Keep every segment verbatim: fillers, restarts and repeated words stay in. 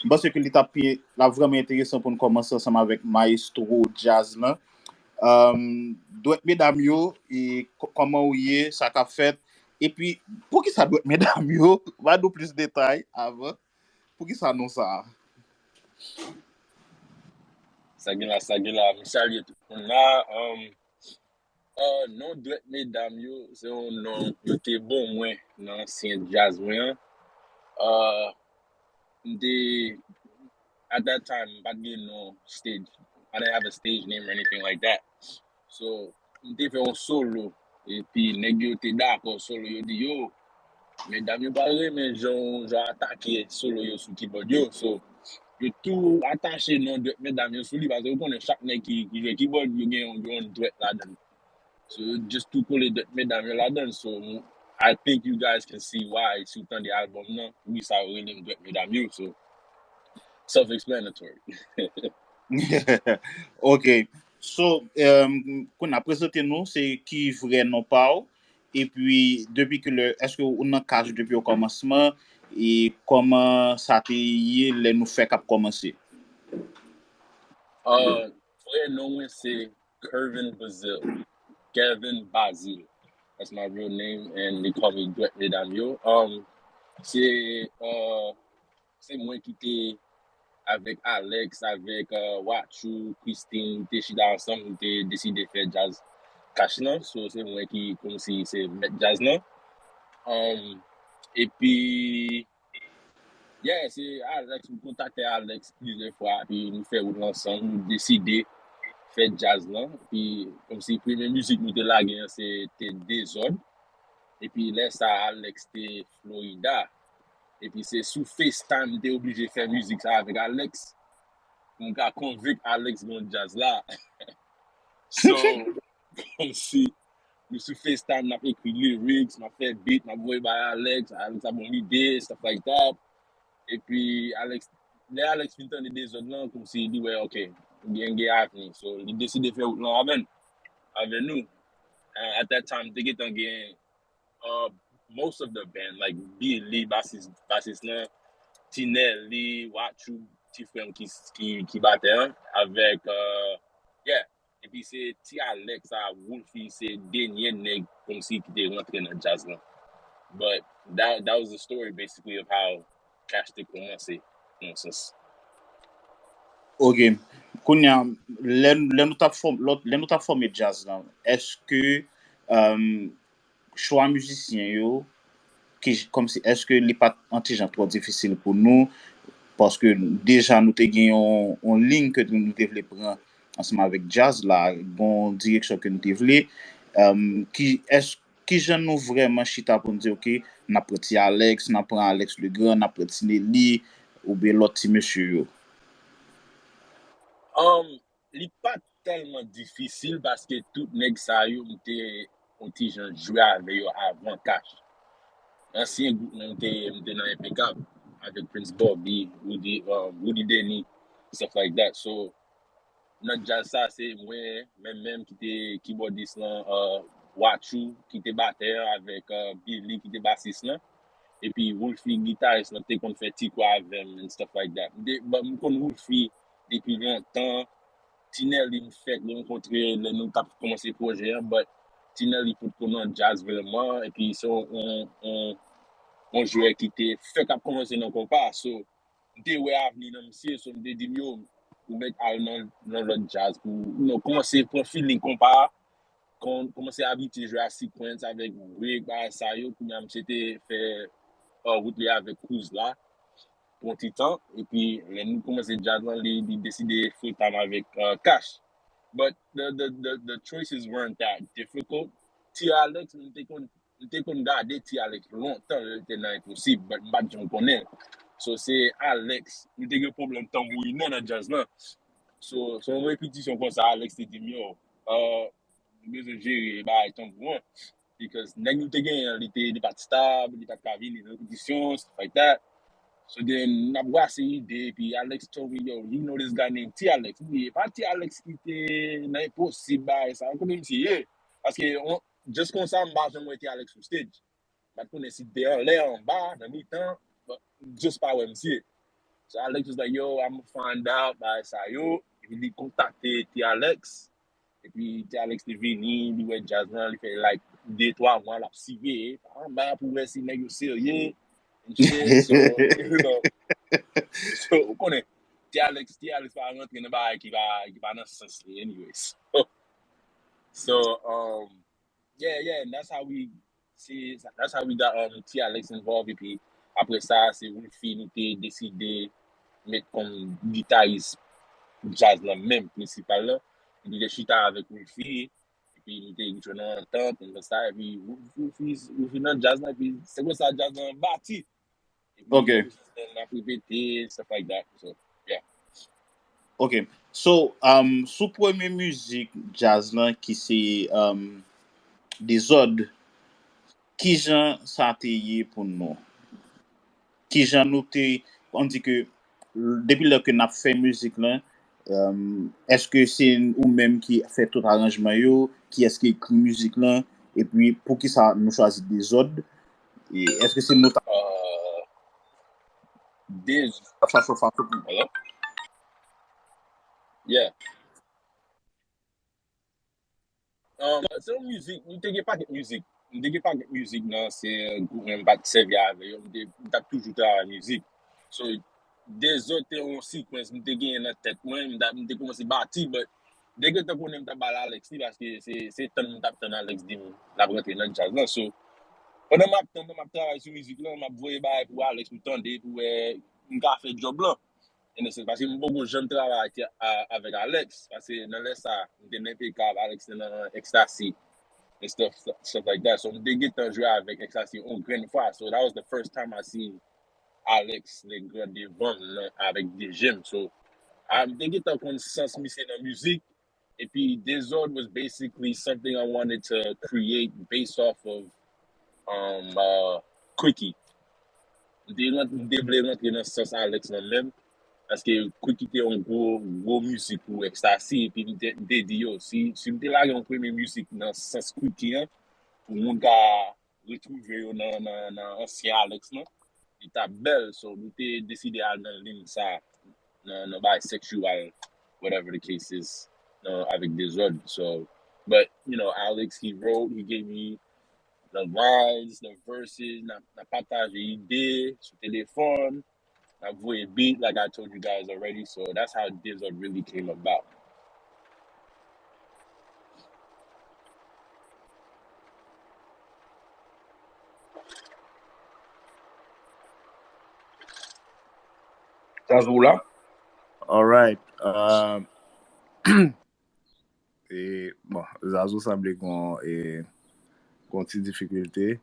M panse ke li t ap, l ap vrèman enteresan pou n kòmanse ansanm avèk mayestwo djaz lan. Um, dwèt medam yo, e k- kòman ou ye, sa k ap fèt? Epi, poukisa dwèt medam yo? Ba nou plis detay avan. Poukisa non sa a? Sa gen la, sa gen la. M salye tout moun la. Um, uh, non dwèt medam yo, se yon non yo te bon mwen nan ansyen djaz mwen an. Uh, m te, at that time, m pa t gen non stage. I didn't have a stage name or anything like that. So, m te fè yon solo. Epi, nèg yo te dakò solo. Yo di, yo, medam yo pral renmen jan w, jan w atake solo yo sou keyboard yo. So, yo tou atache non dwèt medam yo sou li. Paske yo konnen chak nèg ki, ki jwe keyboard, yo gen yon, yon dwèt ladan l. So, yo just tou kole dwèt medam yo ladan l. So, I think you guys can see why, si w tande album nan, wi, sa yo rele m dwèt medam yo. So, self-explanatory. Ok. So, um, kounye a prezante nou, se ki vrè non pa w, epi depi ki lè, èske ou nan Cash depi o kòmansman, e kòman sa te ye lè nou fèk ap kòmanse? Uh, vrè non mwen se Kervin Bazil. Kevin Bazil. That's my real name, and they call me Dwèt Medam yo. Um, se, uh, se mwen ki te avèk Alex, avèk uh, Wachou, Christine, te chita ansanm, nou te deside fè djaz Cash lan. So, se mwen ki, kòmsi, se mèt djaz lan. Um, epi, yeah, se Alex, m kontakte Alex plizyè fwa, epi nou fè wout lan ansanm, nou deside fè djaz lan. Epi, kòmsi, premye mizik nou te lage an, se te Dezòd. Epi, lè sa, Alex te Florida. Epi, se sou FaceTime, m te oblije fè mizik sa avèk Alex. Pou m ka konvenk Alex gen yon djaz la. So, kòmsi, nou sou FaceTime, n ap ekri lyrics, n ap fè beat, n ap voye bay Alex, Alex ap ban m ide, stuff like that. Epi, Alex, lè Alex fin tande Dezòd lan, kòmsi li wè, ok, gen, gen avni. So, li deside fè wout lan avè n, avè nou. Uh, at that time, te gentan gen uh, most of the band, like Billy, basis, basis lan, Tinelli, Wachou, ti frè m ki, ki, ki batè an, avèk, uh, yeah. Epi se ti Alex a, Wolfie, se dènye nèg kòmsi ki te rantre nan djaz lan. But that, that was the story, basically, of how Cash te kòmanse, nan yon sans. Ok. Kounye a, lè, lè nou t ap fòm, lè, lè nou t ap fòme djaz lan, èske, um, chwa mizisyen yo, ki, kòmsi, èske li pa t yon ti jan twò difisil pou nou? Paske deja nou te gen yon, yon liy ke nou te vle pran ansanm avèk djaz la, yon direksyon ke nou te vle. Um, ki, èske, ki jan nou vrèman chita pou n di, ok, n ap pran ti Alex, n ap pran Alex Legrand, n ap pran ti Nelly, oubyen lòt ti mesye yo? Um, li pa t tèlman difisil paske tout nèg sa yo m te yon ti jan jwe avè yo avan Cash. Ansyen gwoup mwen m te, m te nan Enpekab avèk Prince Bobby, Roody, uh, Roody Denis, stuff like that. So, nan djaz sa, se mwen, menm menm ki te kibòdis lan, uh, Wachou, ki te batè an avèk uh, Billy, ki te basis lan. Epi Wolfie, gitaris lan, te konn fè ti kou avè m and stuff like that. M te, but m konn Wolfie depi lontan. Tinelli m fèk rankontre lè nou t ap kòmanse pwojè an, but Tinelli potko nan djaz vrèman, epi se yon, yon, yon, yon jwè ki te fèk ap kòmanse nan konpa. So, m te wè avni nan misye, so m te di m, yo, ou mèt al nan, nan lòt djaz pou, you know, kòmanse pran feeling konpa, kon, kòmanse abitye jwe a sequence avèk break, bagay sa yo, kounye a misye te fè uh, wout li avèk Cruz la pou yon ti tan, epi lè nou kòmanse djaz lan, li, li deside full time avèk uh, Cash. But the, the, the, the choices weren't that difficult. Ti Alex, m te konn, m te konn gade Ti Alex lontan lè l te nan Enposib, but m pa t janm konnen l. So, se Alex, nou te gen pwoblèm tanbourinè nan djaz lan. So, se yon repetisyon konsa, Alex te di m, yo, uh, nou bezwen jere bagay tanbou an. Because nèg nou te genyen an, li te, li pa t stab, li pa t ka vini nan repetisyon, stuff like that. So then, n ap brase ide, epi Alex told me, yo, you know this guy named T Alex. M di, e pa T Alex ki te nan Enposib, bagay sa, kote misye ye? Paske, on, just konsa, m pa janm wè T Alex sou stage. M pa t konnen si te anlè, anba, nan mitan, but just pa wè misye. So Alex was like, yo, I'm gonna find out, bagay sa yo. Epi li kontakte T Alex. Epi T Alex te vini, li wè djaz lan, li fè like de twa mwa l ap siveye pa anba pou wè si nèg yo serye and shit. So, you know, so, ou konnen, T Alex, T Alex pa rantre nan bagay ki pa, ki pa nan sans li, anyway. So, so, um, yeah, yeah, and that's how we, see, that's how we got, um, T Alex involved. Epi apre sa, se Wilfy, nou te deside met kòm gitaris djaz lan menm, prensipal lan. Epi te chita avèk Wilfy, epi nou te jwenn yon antant, and sa, epi Wilfy, Wilfy nan djaz lan, epi se konsa djaz lan bati. Epi Ok. N ap repete, stuff like that. So, yeah. Ok. So, um, sou premye mizik djaz lan ki se, um, Dezòd, kijan sa te ye pou nou? Kijan nou te, on di ke depi lè ke n ap fè mizik lan, um, èske se ou menm ki fè tout aranjman yo? Kiyès ki ekri mizik lan? Epi poukisa nou chwazi Dezòd? E èske se nou ta Uh, Dez... ap chache yon fason pou Hello? Yeah. Um, se yon mizik, m te gen pakèt mizik. M te gen pakèt mizik nan se gwoup mwen m pa t sèvi avè yo. M te, m t ap toujou travay mizik. So, Dezòd te yon sequence m te genyen nan tèt mwen. M t ap, m te kòmanse bati, but m te gentan konnen m t ap ba Alex li, paske se, se tann m t ap tann Alex di m l ap rantre nan djaz lan. So, pandan m ap tann, m ap travay sou mizik lan, m ap voye bagay pou Alex pou tande, pou wè m ka fè djòb lan. Paske m poko janm travay ak, a, avèk Alex. Paske nan lè sa, m te nan Enpekab, Alex te nan Ecstasy and stuff, stuff like that. So, m te gentan jwe avèk Ecstasy yon grenn fwa. So, that was the first time I seen Alex Legrand devan m nan, avèk de je m. So, a, m te gentan konn sans misye nan mizik. Epi Dezòd was basically something I wanted to create based off of, um, uh, Quickie. M te, rant- m te vle rantre nan sans Alex lan menm. Paske Quickie te yon gwo, gwo mizik pou Ecstasy. Epi m te, m te di, yo, si, si m te lage yon premye mizik nan sans Quickie an, pou moun ka retwouve yo nan, nan, nan ansyen Alex lan, li t ap bèl. So, nou te deside al nan liy sa, nan, nan bagay sexual, whatever the case is, nan, avèk Dezòd. So, but, you know, Alex, he wrote, he gave me the lines, the verses, n ap, n ap pataje ide sou telefòn, n ap voye beat, like I told you guys already. So, that's how Dezòd really came about. Zazou la? Alright. Uh, e, bon, Zazou sanble gon, e, gon ti difikilte.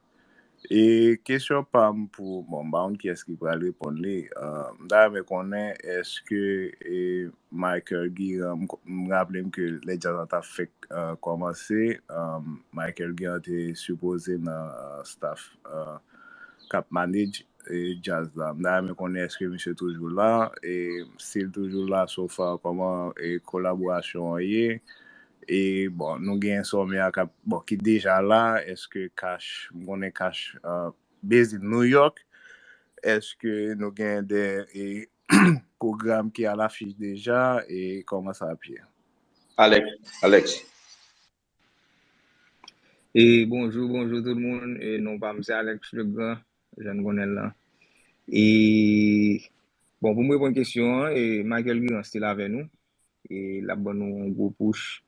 E kesyon pa m pou, bon, m pa konn kiyès ki pral reponn li. Uh, m ta renmen konnen èske, e, Michael Guiran, m, m raple m ke lè djaz la t ap fèk, uh, kòmanse, um, Michael Guiran te sipoze nan, uh, staff, uh, k ap manage, e, djaz la. M ta renmen konnen èske misye toujou la, e si l toujou la, so far, kòman, e, kolaborasyon an ye? E, bon, nou gen Sòmè a k ap, bon, ki deja la, èske Cash, m konnen Cash, uh, based in New York, èske nou gen de, e, pwogram ki alafich deja, e kòman sa ap ye? Alex, Alex. E bonjou, bonjou tout moun. E non pa m se Alex Legrand, jan n konnen l lan. E bon, pou m reponn kesyon an, e Michael Guiran still avè nou. E l ap ban nou yon gwo push.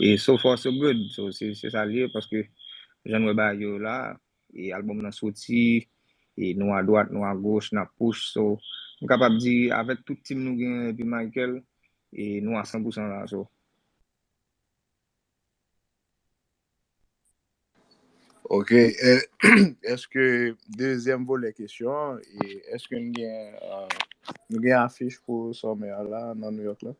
E so far so good. So, se, se sa l ye, paske jan n wè bagay yo la, e album nan soti, e nou adwat, nou agoch, n ap push. So, m kapab di, avèk tout team nou gen epi Michael, e nou a san pou san la. So, Ok. E, èske, dezyèm volè kesyon an, e èske n gen, uh, nou gen afich pou Summer la nan New York la?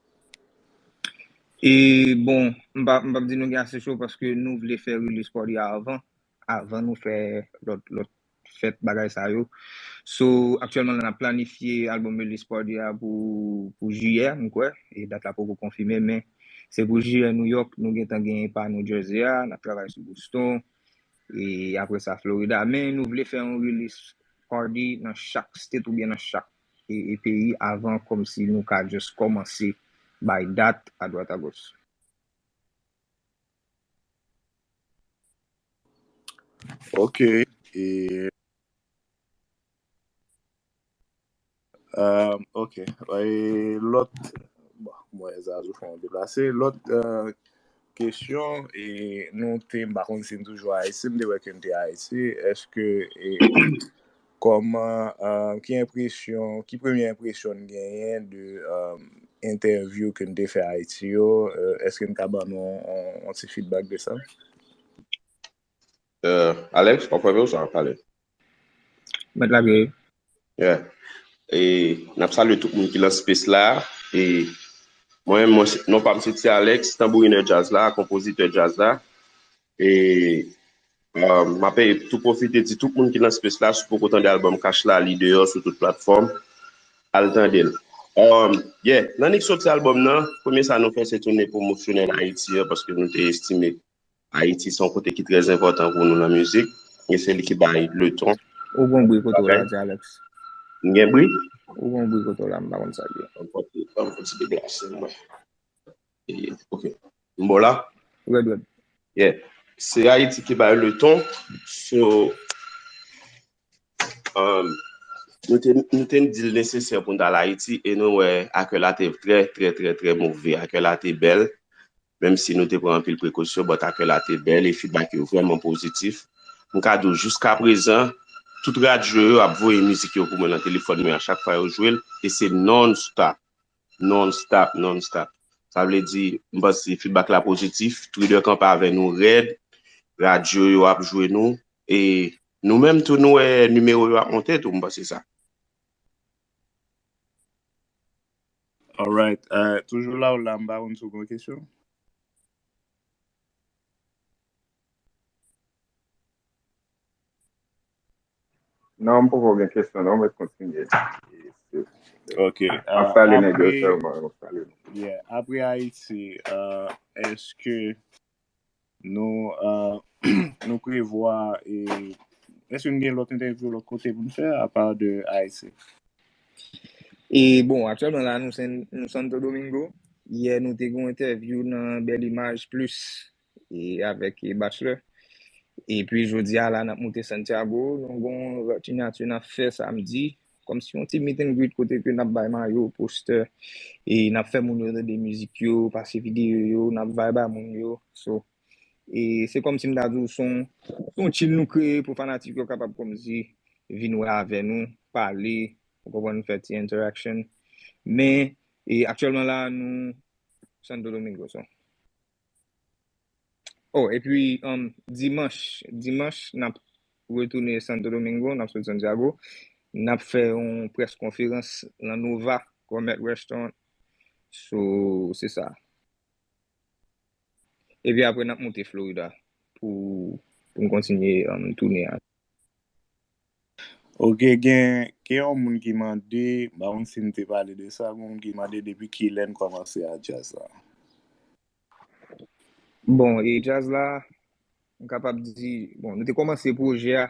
E bon, m pa, m p ap di nou gen afich yo paske nou vle fè release party a avan, avan nou fè lòt, lòt fèt, bagay sa yo. So, aktyèlman, n ap planifye album release party a pou, pou jiyè, m kwè. E dat la poko konfime, men se pou jiyè New York, nou gentan genyen pa New Jersey a, n ap travay sou Boston. E apre sa, Florida. Men nou vle fè yon release party nan chak state oubyen nan chak e, e peyi avan kòmsi nou ka just kòmanse bay dat adwat agoch. Ok. E, um, ok. E lòt, bon, mwen Zazou fè yon deplase. Lòt uh, kesyon, e nou te, m pa konn si n toujou Ayiti, m te wè ke n te Ayiti. Èske e, kòman, uh, ki enpresyon, ki premye enpresyon n genyen de um, entèvyou ke n te fè Ayiti yo? Uh, èske n ka ban nou yon ti feedback de sa? Uh, Alex, w ap fè w sa pale? Mèt lage. Yeah. E n ap salye tout moun ki nan space la. E mwen, mwen non pa m se Ti Alex, tanbourinè djaz la, konpozitè djaz la. E um, m ap tou pwofite di tout moun ki nan space la, si w poko tande album Cash la, li deyò sou tout platfòm, al tande l. Um, yeah, nan nik soti album nan, premye sa nou fè se tounen pwomosyonèl Ayiti an, paske nou te estime Ayiti se yon kote ki trè enpòtan pou nou nan mizik. E se li ki bay le ton. Ou gon bri kote w la, Ti Alex? M gen bri? Ou gon bri kote w la, m pa konn sa l ye. Ban m ti deplase mwen. Ok. M bon la? Red, red. Yeah. Se Ayiti ki bay le ton. So, um, nou te, nou te di l nesesè pou n t al Ayiti e nou wè akè la te trè, trè, trè, trè move. Akè la te bèl. Menm si nou te pran anpil prekosyon, but akè la te bèl e feedback yo vrèman pozitif. M ka di w jiska prezan, tout radyo yo ap voye mizik yo pou mwen nan telefòn mwen a chak fwa yo jwe l, e se non-stop. Non-stop, non-stop. Sa vle di, m panse feedback la pozitif, Twitter kanpe avè nou rèd, radyo yo ap jwe nou, e nou menm tou nou wè nimewo yo ap monte tou, m panse sa. Alright. Uh, toujou la ou la, m pa konn si w gen kesyon? Non, m poko gen kesyon non, mwen kontinye. Ok. Mwen salye nèg yo sèlman, mwen salye nou. Yeah, apre Ayiti, uh, èske nou uh, nou prevwa e èske nou gen lòt entèvyou lòt kote pou n fè apa de Ayiti? E bon, aktyèlman la nou se nou Santo Domingo. Yè nou te gen yon entèvyou nan Bèl Imaj Plis e avèk e Bachelor. Epi jodi a la n ap moute Santiago, nou gen yon lòt sinyati n ap fè samdi. Kòmsi yon ti meet and greet kote ke n ap bay mayo, postè, e n ap fè moun yo tande mizik yo, pase videyo yo, n ap vibe a moun yo. So, e se kòmsi m ta di w se yon chill nou kreye pou fanatik yo kapab kòmsi vin wè avè nou, pale, ou konprann, fè ti interaction. Men e aktyèlman la nou Santo Domingo. So. Oh, epi um, dimanch, dimanch n ap retounen Santo Domingo, n ap soti Santiago, n ap fè yon press conference lan Nova Gourmet Restaurant. So, se sa. Epi apre n ap moute Florida pou pou n kontinye um, tounen an. Ok, gen gen yon moun ki mande, m pa konn si n te pale de sa, gen yon moun ki mande depi kilè n kòmanse a djaz la. Bon, e djaz la, m kapab di, bon, nou te kòmanse pwojè a,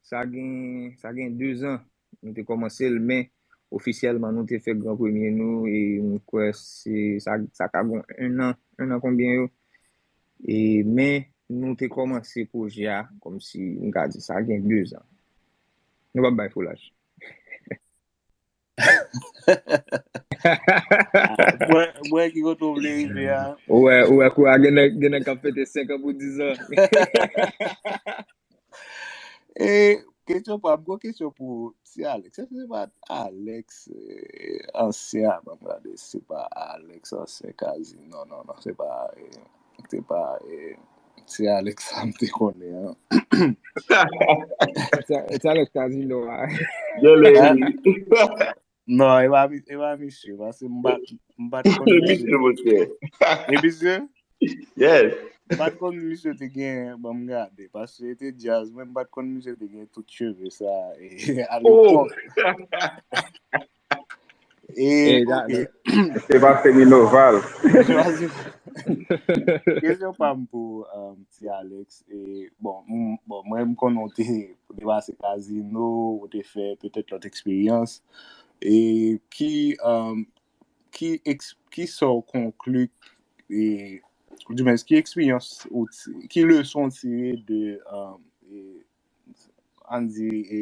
sa gen sa gen de zan nou te kòmanse l, men ofisyèlman nou te fè gran premye nou e m kwè se sa sa ka gon en an, en an konbyen yo. E men nou te kòmanse pwojè a kòmsi m ka di sa gen de zan. Nou p ap bay foulaj. Mwen ki kote w vle rive a. Ou wè, ou wè kou a gen nèg gen nèg k ap fete senk an pou diz an. E kesyon pa m, gon kesyon pou Ti Alex. Èske se pa Alex eh, ansyen a ban m gade, se pa Alex ansyen Kazi. Non, non, non, se pa eh, se pa eh, Ti Alex sa m te konnen an. Ti Alex Kazino a. Non, e pa e pa misye, paske m pa m pa t konn misye. Misye, monchè. E misye? Yes. M pa t konn misye te gen, ban m gade, paske se te djaz, mwen m pa t konn misye te gen tout cheve sa e alepòk. E, Eh, ok. Se pa Seminoval. Kesyon pa m pou um, Ti Alex. E, bon, m, bon, mwen m konnen w te depase Kazino, ou te fè petèt lòt eksperyans. E ki, um, ki, eks, ki sa w konkli, e, ou di mwen, ki eksperyans, ou ti, ki leson w tire de, um, e, ann di, e,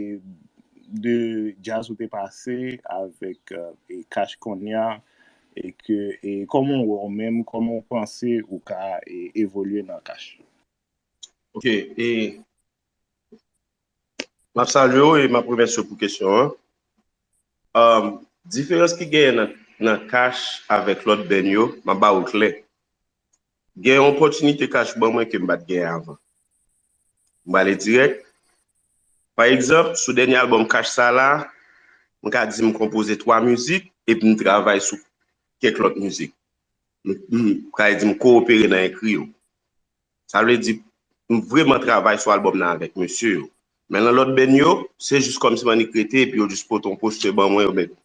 de djaz ou te pase avèk, e, e Cash kounye a, e ke, e kòman w wè w menm, kòman w panse ou ka, e, evolye nan Cash? Ok, e m ap salye w e m ap remèsye w pou kesyon an. Um, diferans ki genyen nan, nan Cash avèk lòt band yo, m ap ba w l klè. Gen yon opòtinite Cash ban mwen ke m pa t genyen avan. M prale dirèk. Pa egzanp, sou dènye albòm Cash sa la, m ka di m konpoze twa mizik epi m travay sou kèk lòt mizik. M, m, m ka di m kowopere nan ekri yo. Sa vle di, m vrèman travay sou albòm nan avèk mesye yo. Men nan lòt band yo, se jis kòmsi m annik rete epi yo jis pote yon postè ban mwen, yo met,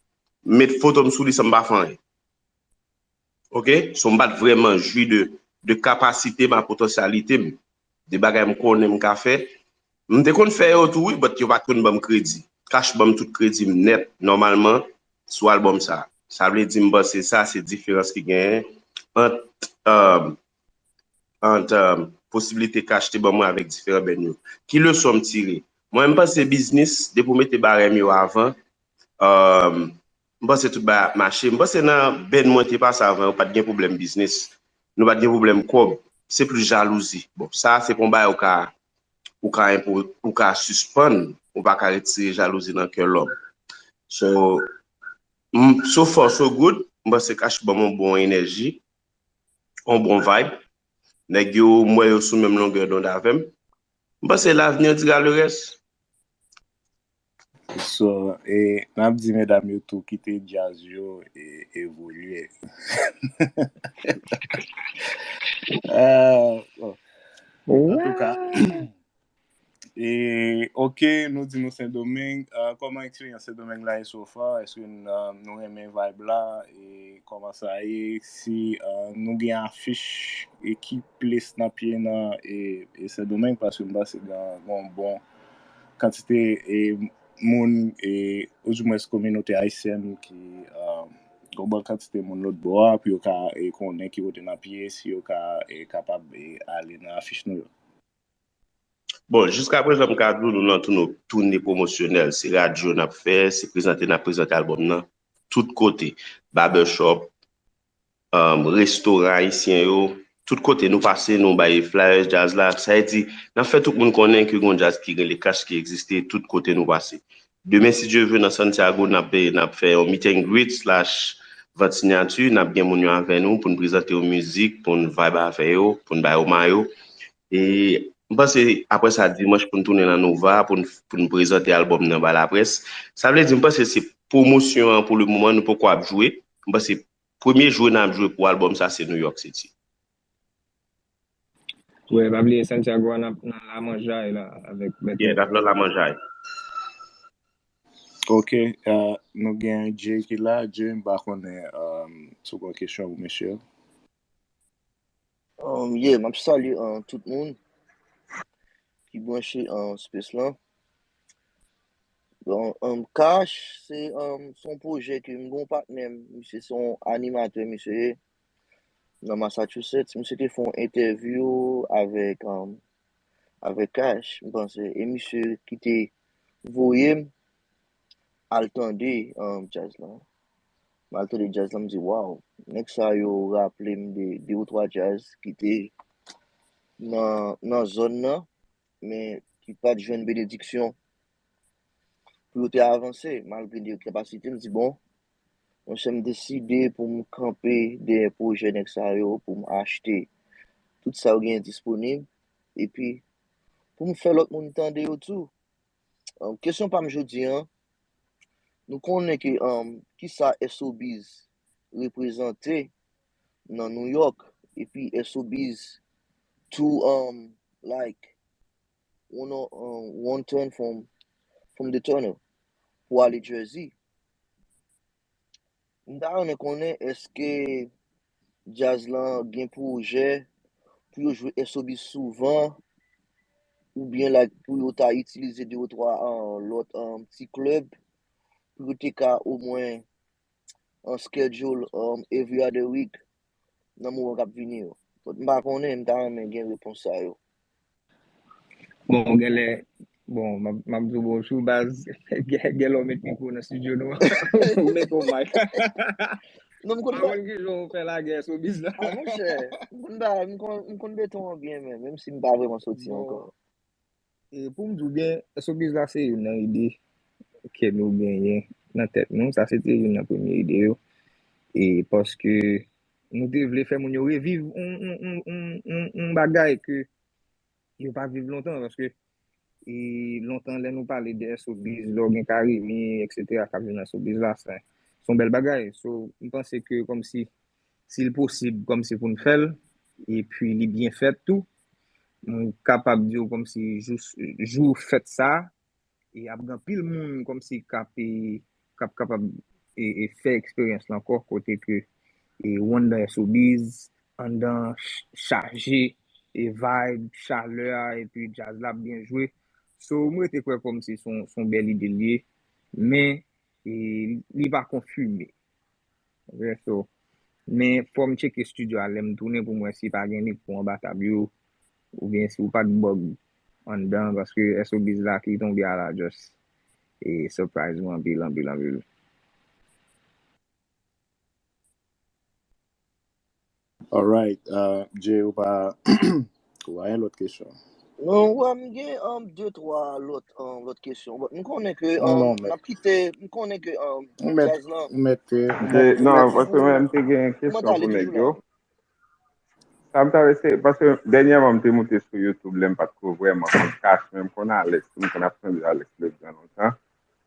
met foto m sou li san m pa fè anyen. Ok? So m pa t vrèman jwi de, de kapasite m a potansyalite m. De bagay m konnen m ka fè. M te konn fè yo tou, wi, but yo pa t konn ban m kredi. Cash ban m tout kredi m nèt, nòmalman, sou albòm sa. Sa vle di, m panse sa se diferans ki genyen ant, um, ant, um, posiblite Cash te ban mwen avèk diferan band yo. Ki leson m tire? Mwen, m panse biznis, depi w mete bagay m yo avan, um, m panse tout bagay ap mache. M panse nan band mwen te pase avan yo, pa t gen pwoblèm biznis. Nou pa t gen pwoblèm kòb. Se plis jalouzi. Bon, sa, se pa yon bagay ou ka, ou ka enpo, ou ka sispann, ou pa ka retire jalouzi nan kè lòm. So, m, so far, so good, m panse Cash ban m yon bon enèji, yon bon vibe. Nèg yo, m wè yo sou menm longè dond avè m. M panse l'avenir dira le reste. So, e, n ap di medam yo tou kite djaz yo e evolye. Ah, bon. Antouka, e, ok, nou di nou Sendomeng. Ah, kòman eksperyans Sendomeng la ye so far? Èske n, ah, nou renmen vibe la? E kòman sa ye? Si, ah, nou gen afich e ki plis n ap ye nan, e, e Sendomeng? Paske m panse gen, gen yon bon kantite, e, moun, e, oudimwens kominote ayisyèn ki, ah, gen yon bon kantite moun lòt bò a pou yo ka, e, konnen ki kote n ap ye, si yo ka, e, kapab, e, ale nan afich nou yo. Bon, jiska prezan, m ka di w, nou nan toune, toune pwomosyonèl. Se radyo n ap fè, se prezante n ap prezante albòm nan tout kote. Barbershop, um, restoran ayisyen yo, tout kote nou pase, nou bay flyers djaz la. Sa vle di, n ap fè tout moun konnen ke gen yon djaz ki rele Cash ki egziste tout kote nou pase. Demen, si Dye vle, nan Santiago, n ap, n ap fè yon meet and greet slash vant sinyati. N ap gen moun yo avè nou pou n prezante yo mizik, pou n vibe avè yo, pou n ba yo mayo. E m panse apre sa, dimanch, pou n tounen nan Nova, pou n, pou n prezante albòm nan ba laprès. Sa vle di, m panse se pwomosyon an pou le moman, nou poko ap jwe. M panse premye jwe n ap jwe pou albòm sa, se New York City. Wè, pa bliye Santiago a, n ap nan Lamanjay la avèk Mèt. Yeah, n ap nan Lamanjay. Ok, uh, nou gen Jay ki la. Jay, m pa konnen, um, si w gen kesyon pou mesye yo. Um, yeah, m ap salye, uh, tout moun ki branche, uh, space lan. Bon, um, Cash, se, um, se yon pwojè ke m gen yon patnè m, misye se yon animatè, misye ye nan Massachusetts. Misye te fè yon entèvyou avèk, um, avèk Cash, m panse, e misye ki te voye m al tande, um, djaz lan. M al tande djaz lan, m di, waw, nèg sa yo raple m de de ou twa djaz ki te nan, nan zòn nan, men ki pa t jwenn benediksyon pou yo te avanse, malgre de kapasite. M di, bon, monchè, m deside pou m kanpe dèyè pwojè nèg sa yo, pou m achte tout sa yo genyen disponib, epi pou m fè lòt moun tande yo tou. Um, kesyon pa m jodi an, nou konnen ke, um, kisa S O Bs reprezante nan New York, epi S O Bs too, um, like, one, um, one turn from, from the tunnel pou ale Jersey. M ta renmen konnen èske djaz lan gen pwojè pou yo jwe S O B souvan, oubyen like pou yo ta itilize de ou twa, uh, lòt, um, ti klèb pou yo te ka omwen an schedule um, every other week nan moman k ap vini yo. But m pa konnen, m ta renmen gen repons sa yo. Bon, genlè, bon, m ap di w bonjou, baz, genlè w met mikwo nan studio nou an, ou met yon mic. Non, m konn pa konn ki jan w fè lagè Sobiz la. Ah, monchè, m konn ba, m konn, m konn beton an byen, men, menm si m pa vrèman soti ankò. E pou m di w byen, Sobiz la se youn nan ide ke nou genyen nan tèt nou. Sa se te youn nan premye ide yo. E paske nou te vle fè moun yo reviv yon, yon, yon, yon, yon, yon bagay ke yo pa viv lontan. Paske e lontan lè nou pale de Sobiz, lè w gen Karimi, et cetera, k ap jwe nan Sobiz la, se se yon bèl bagay. So, m panse ke kòmsi, si l posib, kòmsi pou n fè l, epi li byen fèt tou, m kapab di w kòmsi jou, jou fèt sa, e ap gen anpil moun kòmsi k ap, e, k ap kapab e, e fè eksperyans la ankò, kote ke e, ou anndan Sobiz, anndan ch- chaje e vibe, chalè a, epi djaz la ap byen jwe. So, m rete kwè kòmsi se yon, se yon bèl ide l ye, men e, li pa konfime. Ok, so, men fò m tcheke studio a lè m tounen pou m wè si pa gen mikwo anba tab yo, oubyen si w pa t bug anndan, paske Sobiz la ki tonbe a la just e surprise mwen anpil, anpil, anpil. Alright, uh, Jay, ou pa ou pa gen lòt kesyon? Non, wè, m gen um, de twa lòt um, lòt kesyon. But m konnen ke um, Non, n ap kite, m konnen ke um, Ou mèt, djaz lan. ou mèt, eh, Je- Non, paske mwen, m te gen kesyon Mwen ta pou li nèg toujou yo. la. Sa m ta vle se, paske dènyèman m te moute sou YouTube, lè m pa t ko vrèman konn Cash, men m konn Alex, m konn ap tande Alex Legrand lontan.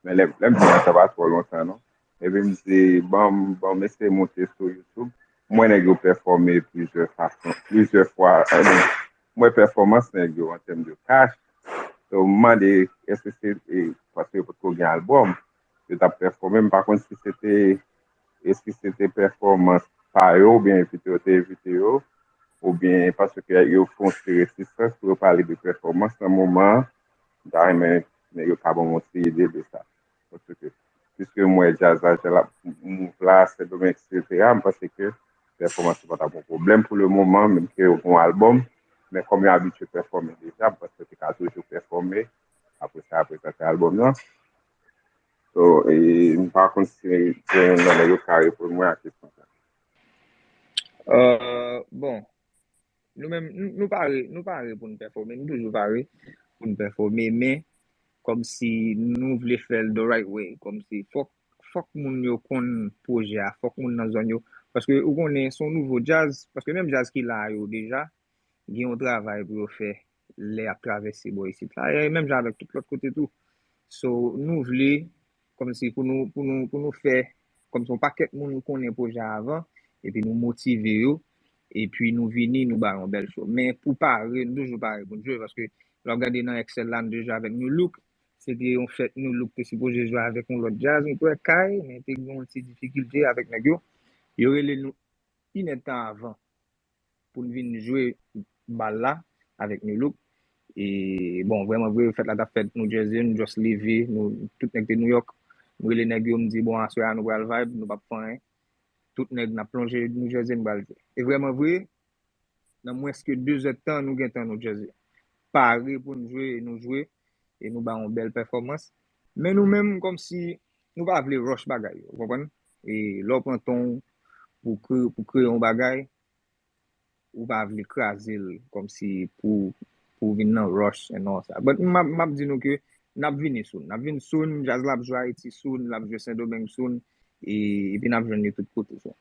Men lè, lè m di sa pa twò lontan, non. Epi m di, bon, bon, m eseye moute sou YouTube. M wè nèg yo pèfòme plizyè fason, plizyè fwa. I mean, m wè pèfòmans nèg yo an tèm de cash. So, m mande, èske se e, paske yo potko gen albòm, yo t ap pèfòme, m pa konn si se te, èske se te pèfòmans pa yo, oubyen envite yo te envite yo, oubyen paske yo fè yon ti resistans pou yo pale de pèfòmans nan moman an, m ta renmen nèg yo ka ban m yon ti ide de sa. Paske, piske m wè djaz la, jan l ap mouv la, Sendomeng, et cetera, m panse ke pèfòmans yo pa t ap yon pwoblèm pou le moman, menm ke yo gen yon albòm, men kòm yo abitye pèfòme deja, m panse yo te ka toujou pèfòme, apre sa, yo prezante albòm nan. So, e, m pa konn si gen youn nan nèg yo ka reponn mwen a kesyon sa. Euh, bon, nou menm, nou, nou pare, nou pare pou n pèfòme, nou toujou pare pou n pèfòme, men kòmsi nou vle fè l the right way, kòmsi fòk, fòk moun yo konn pwojè a, fòk moun nan zòn yo, paske ou konnen se yon nouvo djaz, paske menm djaz ki la yo deja, gen yon travay pou yo fè lè y ap travèse bò isit la, e menm jan avèk tout lòt kote tou. So, nou vle, kòmsi pou nou, pou nou, pou nou fè, kòmsi yon pakèt moun konnen pwojè a avan, epi nou motive yo, epi nou vini, nou ba yon bèl show. Men pou pare, nou toujou pare pou n jwe, paske lè w ap gade nan Excel la, nou te jwe avèk Nu Look, se te yon fèt Nu Look te sipoze jwe avèk yon lòt djaz, m kwè Kay, men te gen yon ti difikilte avèk nèg yo. Yo rele nou inèdtan avan pou n vin jwe bal la avèk Nu Look. E bon, vrèman vre, fèt la t ap fèt New Jersey, nou just leve, nou, tout nèg te New York. M rele nèg yo, m di, bon, aswè a nou pral vibe, nou p ap fè anyen. Tout nèg n ap plonje New Jersey, nou pral jwe. E vrèman vre, nan mwens ke de zè tan, nou gentan New Jersey. Pare pou n jwe, e nou jwe, e nou ba yon bèl pèfòmans. Men nou menm, kòmsi, nou pa vle rush bagay yo, ou konprann? E lè w pran tan w pou kre-, pou kreye yon bagay, ou pa vle kraze l kòmsi pou, pou vin nan rush and all sa. But m ap, m ap di nou ke n ap vini soon. N ap vin soon, djaz la ap jwe Ayiti soon, l ap jwe Sendomeng soon, e, epi n ap jwenn li tout kote soon.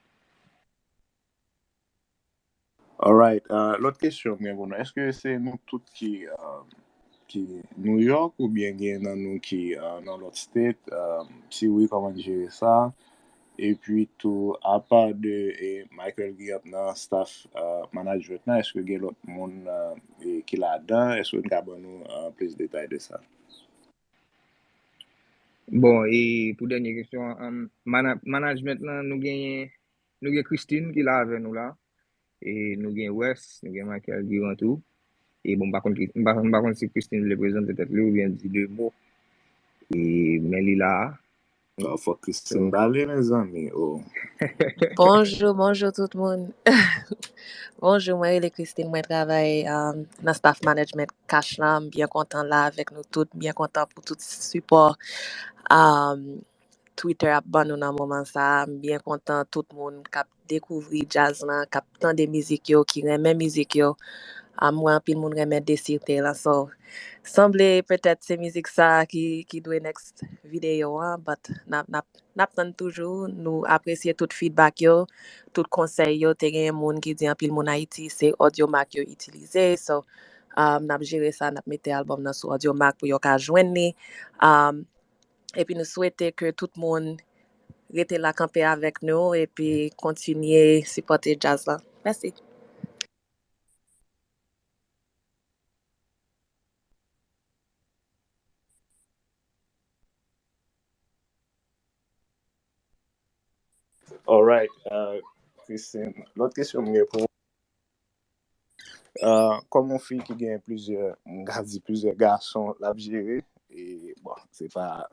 Alright, uh, lòt kesyon m gen pou nou. Èske se nou tout ki, uh, ki New York oubyen gen nan nou ki uh, nan lòt state? Uh, si wi, kòman n jere sa? Epi tou, apa de e, Michael Guillamp nan staff uh, management nan, èske gen lòt moun uh, e, ki ladan? Èske n ka ban nou uh, plis detay de sa? Bon, e pou dènye kesyon an, um, mana- management nan, nou genyen, nou gen Christine ki la avè nou la, e nou gen Wes, nou gen Michael Guillamp tou. E bon, m pa konn ki- m pa, m pa konn si Christine vle prezante tèt li oubyen di de mo. E, men li la a. Oh, fòk Christine pale, mezanmi. Oh. Bonjou, bonjou tout moun. Bonjou, mwen rele Christine, mwen travay um, nan staff management Cash lan. M byen kontan la avèk nou tout, m byen kontan pou tout sipò um, Twitter ap ban nou nan moman sa. M byen kontan tout moun k ap dekouvri djaz lan, k ap tande mizik yo, ki renmen mizik yo. Um, m wè anpil moun renmen Desirte lan. So, sanble petèt se mizik sa ki, ki dwe next videyo an, but n ap, n ap, n ap tann toujou. Nou apresye tout feedback yo, tout konsèy yo. Te gen moun ki di anpil moun Ayiti, se Audiomack yo itilize. So, um, n ap jere sa, n ap mete albòm nan sou Audiomack pou yo ka jwenn li. Um, epi nou swete ke tout moun rete la kanpe avèk nou epi kontinye sipòte djaz lan. Mèsi. Alright, uh, Christine, lòt kesyon m gen pou ou. Uh, kòm yon fi ki gen plizyè, m ka di plizyè gason l ap jere, e bon, se pa,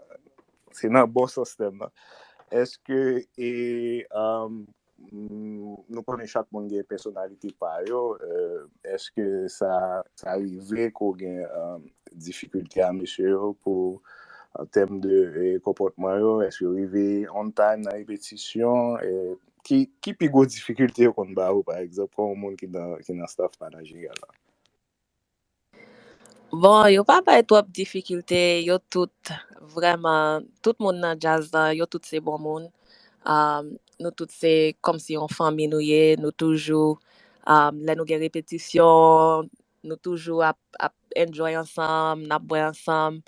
se nan bon sans tèm nan. Èske, e, um, mm, nou konnen chak moun gen pèsonalite pa yo, euh, èske sa, sa rive ke w gen, um, difikilte a mesye yo pou, an tèm de, e, konpòtman yo, èske yo rive on time nan repetisyon, e, ki, ki pi gwo difikilte yo konn ba ou, pa egzanp, kòm yon moun ki nan, ki nan staff manajerial la? Bon, yo pa bay twòp difikilte, yo tout vrèman, tout moun nan djaz lan, yo tout se bon moun. Um, nou tout se kòmsi yon fanmi nou ye, nou toujou, um, lè nou gen repetisyon, nou toujou ap, ap enjoy ansanm, n ap bwè ansanm.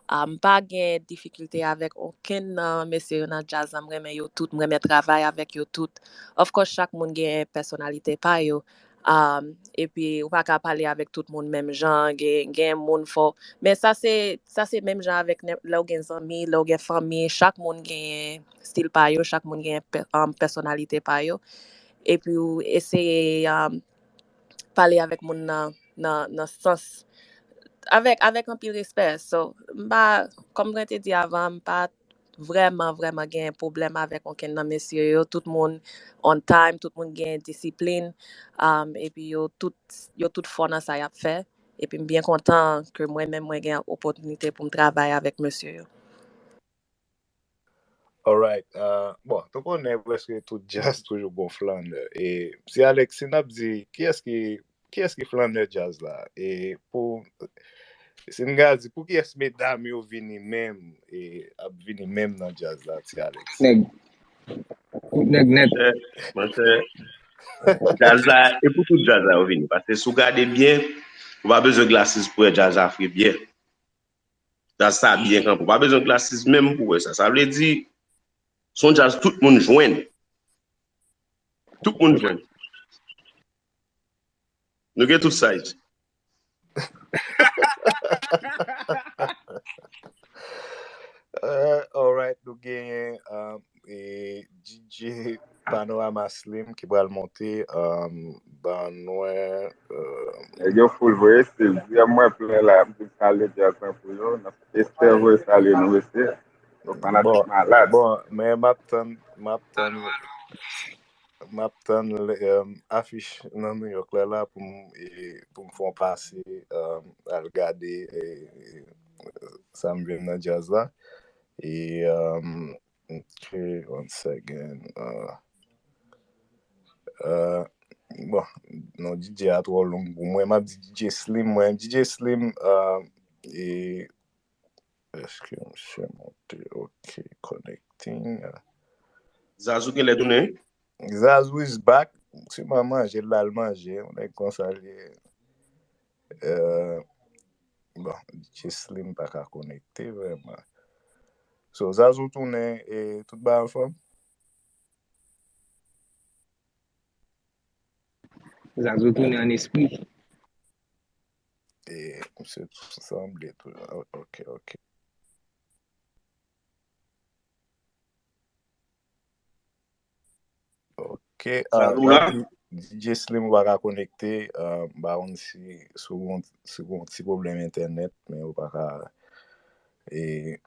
Um, m pa gen difikilte avèk okenn nan mesye yo nan djaz lan, m renmen yo tout, m renmen travay avèk yo tout. Of course, chak moun gen pèsonalite pa yo. Um, epi ou pa ka pale avèk tout moun menm jan, gen, gen moun fò. Men sa se, sa se menm jan avèk lè w gen zanmi, lè w gen fanmi, chak moun gen stil pa yo, chak moun gen um, pèsonalite pa yo. Epi ou eseye um, pale avèk moun nan, nan, nan sans, avèk, avèk anpil respè. So, m pa, kòm mwen te di avan, m pa vrèman, vrèman gen pwoblèm avèk okenn nan mesye yo. Tout moun on time, tout moun gen disiplin, um, epi yo tout, yo tout fò nan sa y ap fè. Epi m byen kontan ke mwen menm mwen gen opòtinite pou m travay avèk mesye yo. Alright, uh, bon, nou konnen prèske tout djaz toujou gon flannè. E si Alex, si n ap di, kiyès ki, kiyès ki flannè djaz la? E pou, si n ka di, pou kiyès medam yo vini menm, e ap vini menm nan djaz la, ti Alex? Nèg. Tout nèg nèt. Monchè, monchè, djaz la, e pou tout djaz la yo vini. Paske si w gade byen, ou pa bezwen glasis pou wè djaz la fre byen. Djaz sa byen kanpe. Ou pa bezwen glasis menm pou wè sa. Sa vle di, se yon djaz tout moun jwenn. Tout moun jwenn. Nou gen tout size. Uh, alright, nou genyen um, e, D J Panorama Slim ki pral monte um, ban nou. Uh, Nèg yo full voye stil. Di a mwen plen la, m di salye djaz lan pou yo. Esther voye salye nou mesye. Yo fanatik malad. Bon, men m ap tann, m ap tann. M ap tann um, afich nan New York la, la pou m, e, pou m fè yon pase um, al gade e, sa m jwenn nan djaz la. E, um, ok, one second. Uh, uh, bon, non, D J a twò long pou mwen. M ap di D J Slim, mwen. D J Slim, uh, e, èske misye monte? Ok, connecting. Zazou genlè tounen? Zazou is back. Sèlman manje l al manje. Yon nèg konsa li ye. Euh, bon, D J Slim pa ka konekte vrèman. So, Zazou tounen e tout bagay anfòm? Zazou tounen an espri. E misye sanble tou. Ok, ok. Ok, ah, Zazou la? D J Slim ou pa ka konekte, ah, m pa konn si, si w gon, si w gon ti pwoblèm entènèt, men ou pa ka, e,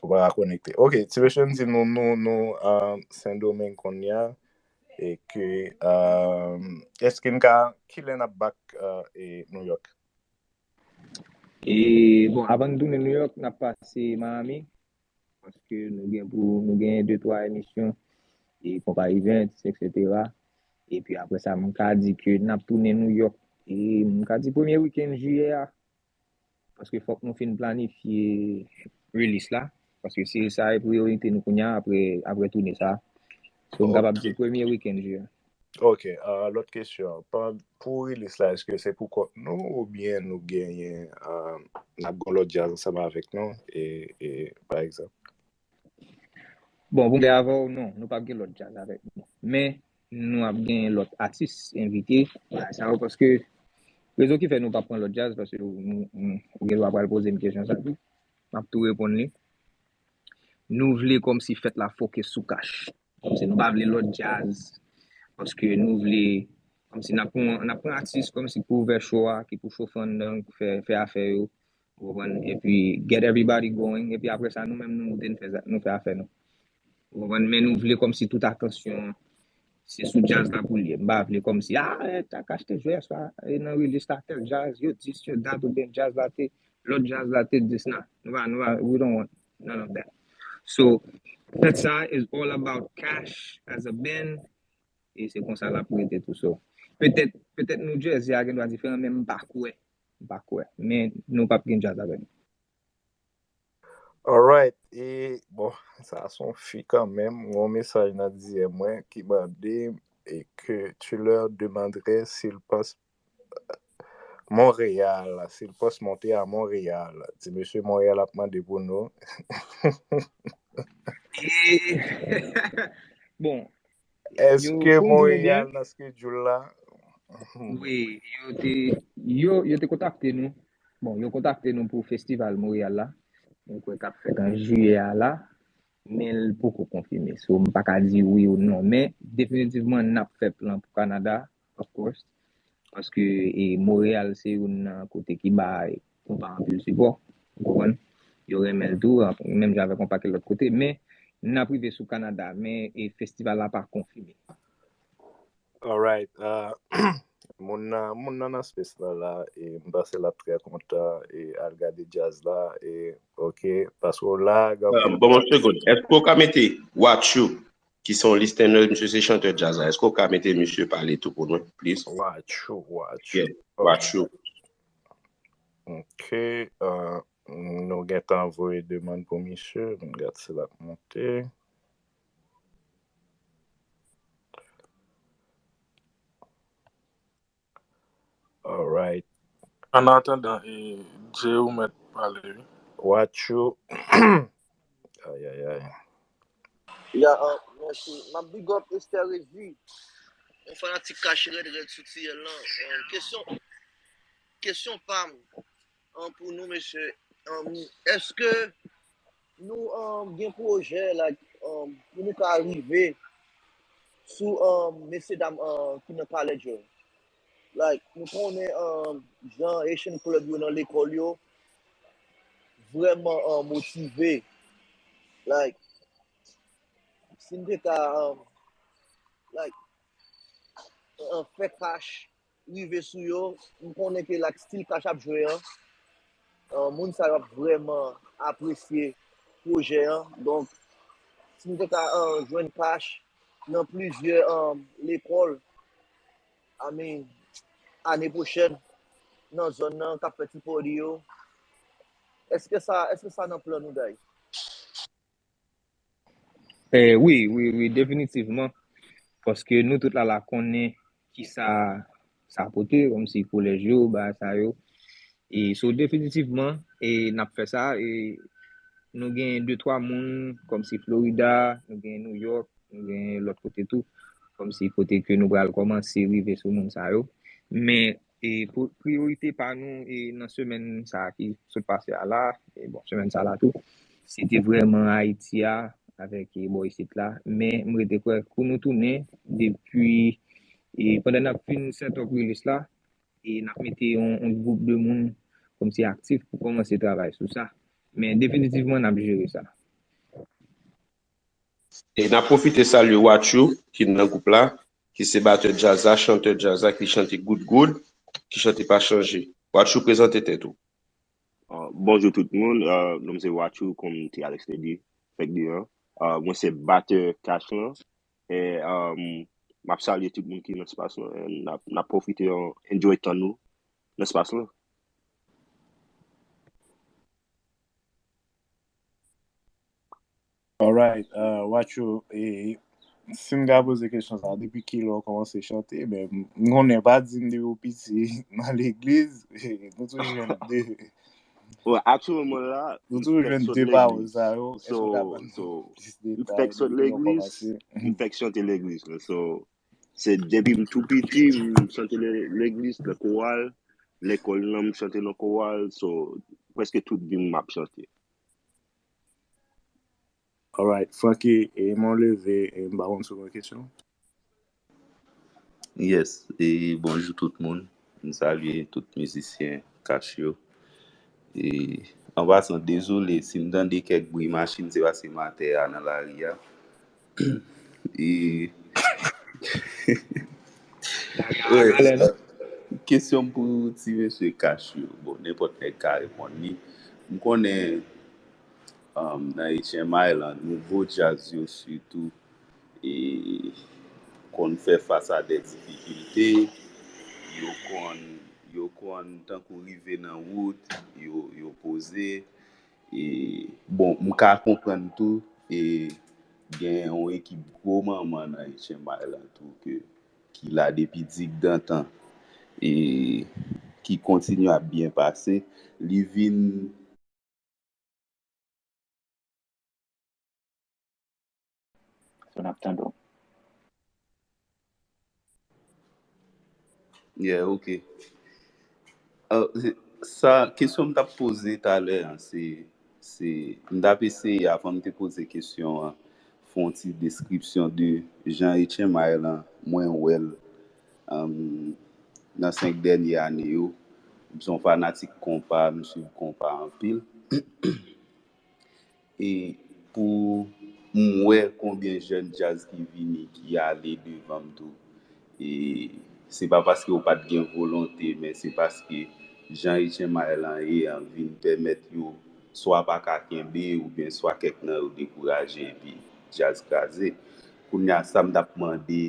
Ou pa ka konekte. Ok, ti mesye, n di nou, nou, nou, uh, Sendomeng kounye a, e ke, uh, èske n ka, kilè n ap back, uh, e New York? E, bon, avan n tounen New York, n ap pase Miami, paske nou gen pou, nou gen de, twa emisyon, e konpa events, et cetera. Epi apre sa, m ka di ke n ap tounen New York, e m ka di premye wikenn jiyè a, paske fòk nou fin planifye release la, paske se sa e priyorite nou kounye a apre, apre toune sa. So, m kapab di premye wikenn jiyè. Ok, uh, lòt kesyon. Pou release la, èske se pou kont nou oubyen nou genyen, uh, n ap gen lòt djaz ansanm avèk nou, e, e pa egzanp? Bon, pou m avè w, non, nou p ap gen lòt djaz avèk nou. Men, nou ap gen lòt atis envite, bagay sa yo, paske rezon ki fè nou p ap pran lòt djaz, paske ou, ou, ou gen dwa pral poze m kesyon sa tou. M ap tou reponn li. Nou vle kòmsi fèt la fokis sou cash. Kòmsi nou pa vle lòt djaz. Paske nou vle, kòmsi n ap pran, n ap pran atis kòmsi pou ouvè show a, ki pou chofe anndan, pou fè, fè afè yo. Ou konprann? Epi get everybody going. Epi apre sa, nou menm nou moute, nou fè, nou fè afè nou. Ou konprann? Men nou vle kòmsi tout atansyon se sou djaz la pou l ye. M pa vle kòmsi, ah, eh, Takash te jwe yèswa, e nan release la tèl djaz, yo dis, yo dat, oubyen djaz la te, lòt djaz la te dis, nan. Nou pa, nou pa, we don't want none of that. So, fèt sa is all about cash as a band, e se konsa l ap rete tou. So, petèt, petèt New Jersey a gen dwa diferan, men m pa kwè. M pa kwè. Men nou p ap gen djaz avè nou. Alright, e bon, sa se yon fi kanmenm, yon mesaj nan D M mwen ki mande e ke tu leur demanderais s'ils pensent Montréal, s'ils pensent monter à Montréal. Ti mesye Montréal ap mande pou nou. E, bon, Èske Montréal nan schedule la? Wi, yo te, yo, yo te kontakte nou. Bon, yo kontakte nou pou festival Montréal la. Mwen kwè k ap fèt an jiyè a la. Men l poko konfime. So, m pa ka di wi ou non. Men, definitivman, n ap fè plan pou Kanada, of course. Paske e, Montréal se youn nan kote ki bay konpa anpil sipò. Ou konprann? Yo renmen l tou, menm jan avèk yon pakèt lòt kote. Men, n ap rive sou Kanada. Men e, festival la pa konfime. Alright. Uh, moun nan, moun nan nan space la la, e m panse l ap trè kontan e al gade djaz la, e ok, paske w la, bon, bon, segonn. Èske w ka mete Watchou, ki se yon listener, misye se chantè djaz la, èske w ka mete misye pale tou pou nou, please? Watchou, Watchou. Yeah, Watchou. Ok, uh, nou gentan voye demann pou misye, m gad si l ap monte. Alright. An atandan, e, Dje ou mèt pale, wi. Watchou. Ay, ay, ay. Ya, uh, mèsi. M ap big up Esther Revy. Yon fanatik kache rèd rèd sou T L lan. Uh, kesyon, kesyon pa m. An, pou nou, mesye, an, èske nou, an, gen pwojè, like, an, pou nou ka rive sou, an, mesye dam, an, ki nan Palè Djòy? Like, nou konnen, an, jan Haitian Club yo nan lekòl yo vrèman, an, motive. Like, si n te ka, an, like, an, fè kach rive sou yo, m konnen ke like stil kach ap jwe an, uh, moun sa yo ap vrèman apresye pwojè an. Donk, si m te ka, uh, jwenn kach nan plizyè, um, lekòl, I mean, ane pwochèn, nan zòn nan, k ap fè ti party yo, èske sa, èske sa nan plan nou, guys? Eh, wi, wi, wi, definitivman. Paske nou tout la la konnen ki sa sa pote, kòmsi kolèj yo, bagay sa yo. E so definitivman, e n ap fè sa, e nou gen de twa moun kòmsi Florida, nou gen New York, nou gen lòt kote tou, kòmsi kote ke nou pral kòmanse rive sou moun sa yo. Men e priyorite pa nou e nan semèn sa a ki sot pase a la, e bon, semèn sa a la tou, se te vrèman Ayiti a avèk e bò isit la. Men m rete kwè kou nou tounen depi e pandan n ap fin set up release la, e n ap mete yon, yon gwoup de moun kòmsi aktif pou kòmanse travay sou sa. Men definitivman n ap jere sa. E n ap pwofite salye Watchou ki nan gwoup la, ki se batè djaz la, chantè djaz la, ki chante Good Good, ki chante Pa Chanje. Watchou, prezante tèt ou. Uh, bonjou tout moun, uh, non m se Watchou, kòm ti Alex te di, fèk di an. Uh, mwen se batè Cash lan. E um, m ap salye tout moun ki nan espas lan. E n ap, n ap pwofite enjoy tan nou nan espas lan. Alright, uh, Watchou, e, si m ka poze kesyon sa, depi kilè w kòmanse chante? Men, m konnen pa di m depi w piti nan legliz, nou toujou jwenn de. Bon, aktyèlman la, nou toujou jwenn de pawòl sa yo. Èske w ka ban nou plis detay? M fèk sot legliz, m fèk chante legliz. So, se depi m tou piti, m chante legliz, nan koral, lekòl lan, m chante nan koral. So, prèske tout vi m, m ap chante. Alright, Francky, e men w leve, e m pa konn si w gen kesyon. Yes, e bonjou tout moun. M salye tout mizisyen Cash yo. E an pasan, dezole si m tande kèk bri machin, se paske m atè a nan lari a. E kesyon m pou ti mesye Cash yo. Bon, nenpòt nèg ka reponn li. M konnen um, nan H M I lan, nouvo djaz yo sitou e konn fè fas a de difikilte, yo konn yo konn tankou rive nan wout, yo yo poze. E bon, m ka konprann tou e gen yon ekip gwo manman nan H M I lan tou ke ki la depi digdantan e ki kontinye ap byen pase. Li vin So n ap tande w. Yeah, ok. Uh, sa, kesyon m t ap poze talè an, se, se, m t ap eseye, avan m te poze kesyon an, fè yon ti deskripsyon de jan H M I lan, mwen wè l um, nan senk dènye ane yo. M se yon fanatik konpa, m swiv konpa anpil. E pou m wè konbyen jèn djaz ki vini, ki ale devan m tou. E se pa paske yo pa t gen volonte, men se paske jan H M I lan ye an vin pèmèt yo swa pa ka kenbe oubyen swa kèk nan yo dekouraje epi djaz kraze. Kounye a sa m t ap mande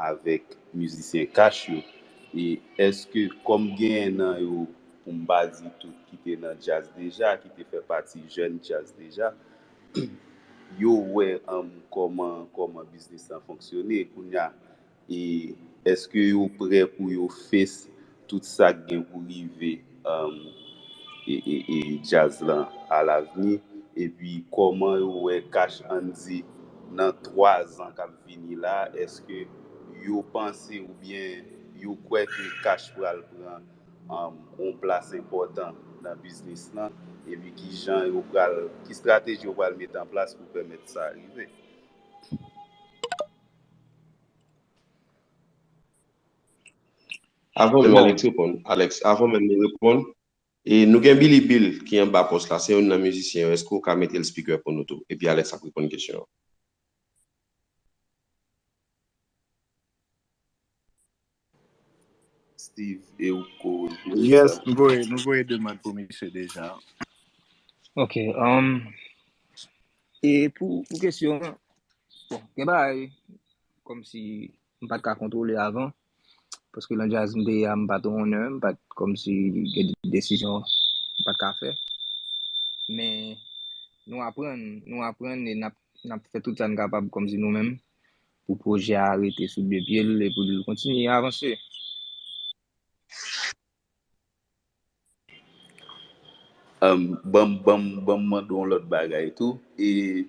avèk mizisyen Cash yo, e èske kòm genyen nan yo, pou m pa di tout, ki te nan djaz deja, ki te fè pati jèn djaz deja, yo wè um, kòman kòman biznis lan fonksyone kounye a, e èske yo prè pou yo fes tout sa k gen pou rive um, e, e, e djaz lan alavni, epi kòman yo wè Cash Andy nan twa zan k ap vini la, èske yo panse oubyen yo kwè ke Cash pral pran um, yon plas enpòtan nan biznis lan, epi ki jan yo pral, ki estrateji yo pral mete an plas pou pèmèt sa rive. Avan menm Alex reponn, Alex, avan menm nou reponn, e nou gen Billy Bill ki anba pòs la, se youn nan mizisyen yo, èske w ka mete l speaker pou nou tou? Epi Alex ap reponn kesyon an. Steve e ou ko Yes, nou voye nou voye demann pou misye deja. Ok. Um, e pou, pou kesyon an, bon, gen bagay kòmsi m pa t ka kontwole avan. Paske nan djaz m te ye a, m pa t owner, m pa t kòmsi gen desizyon m pa t ka fè. Men nou aprann, nou aprann e n ap, n ap fè tout sa n kapab kòmsi nou menm pou pwojè a rete sou de pye l e pou l kontinye avanse. Um, ban m ban m ban m mande w yon lòt bagay tou. E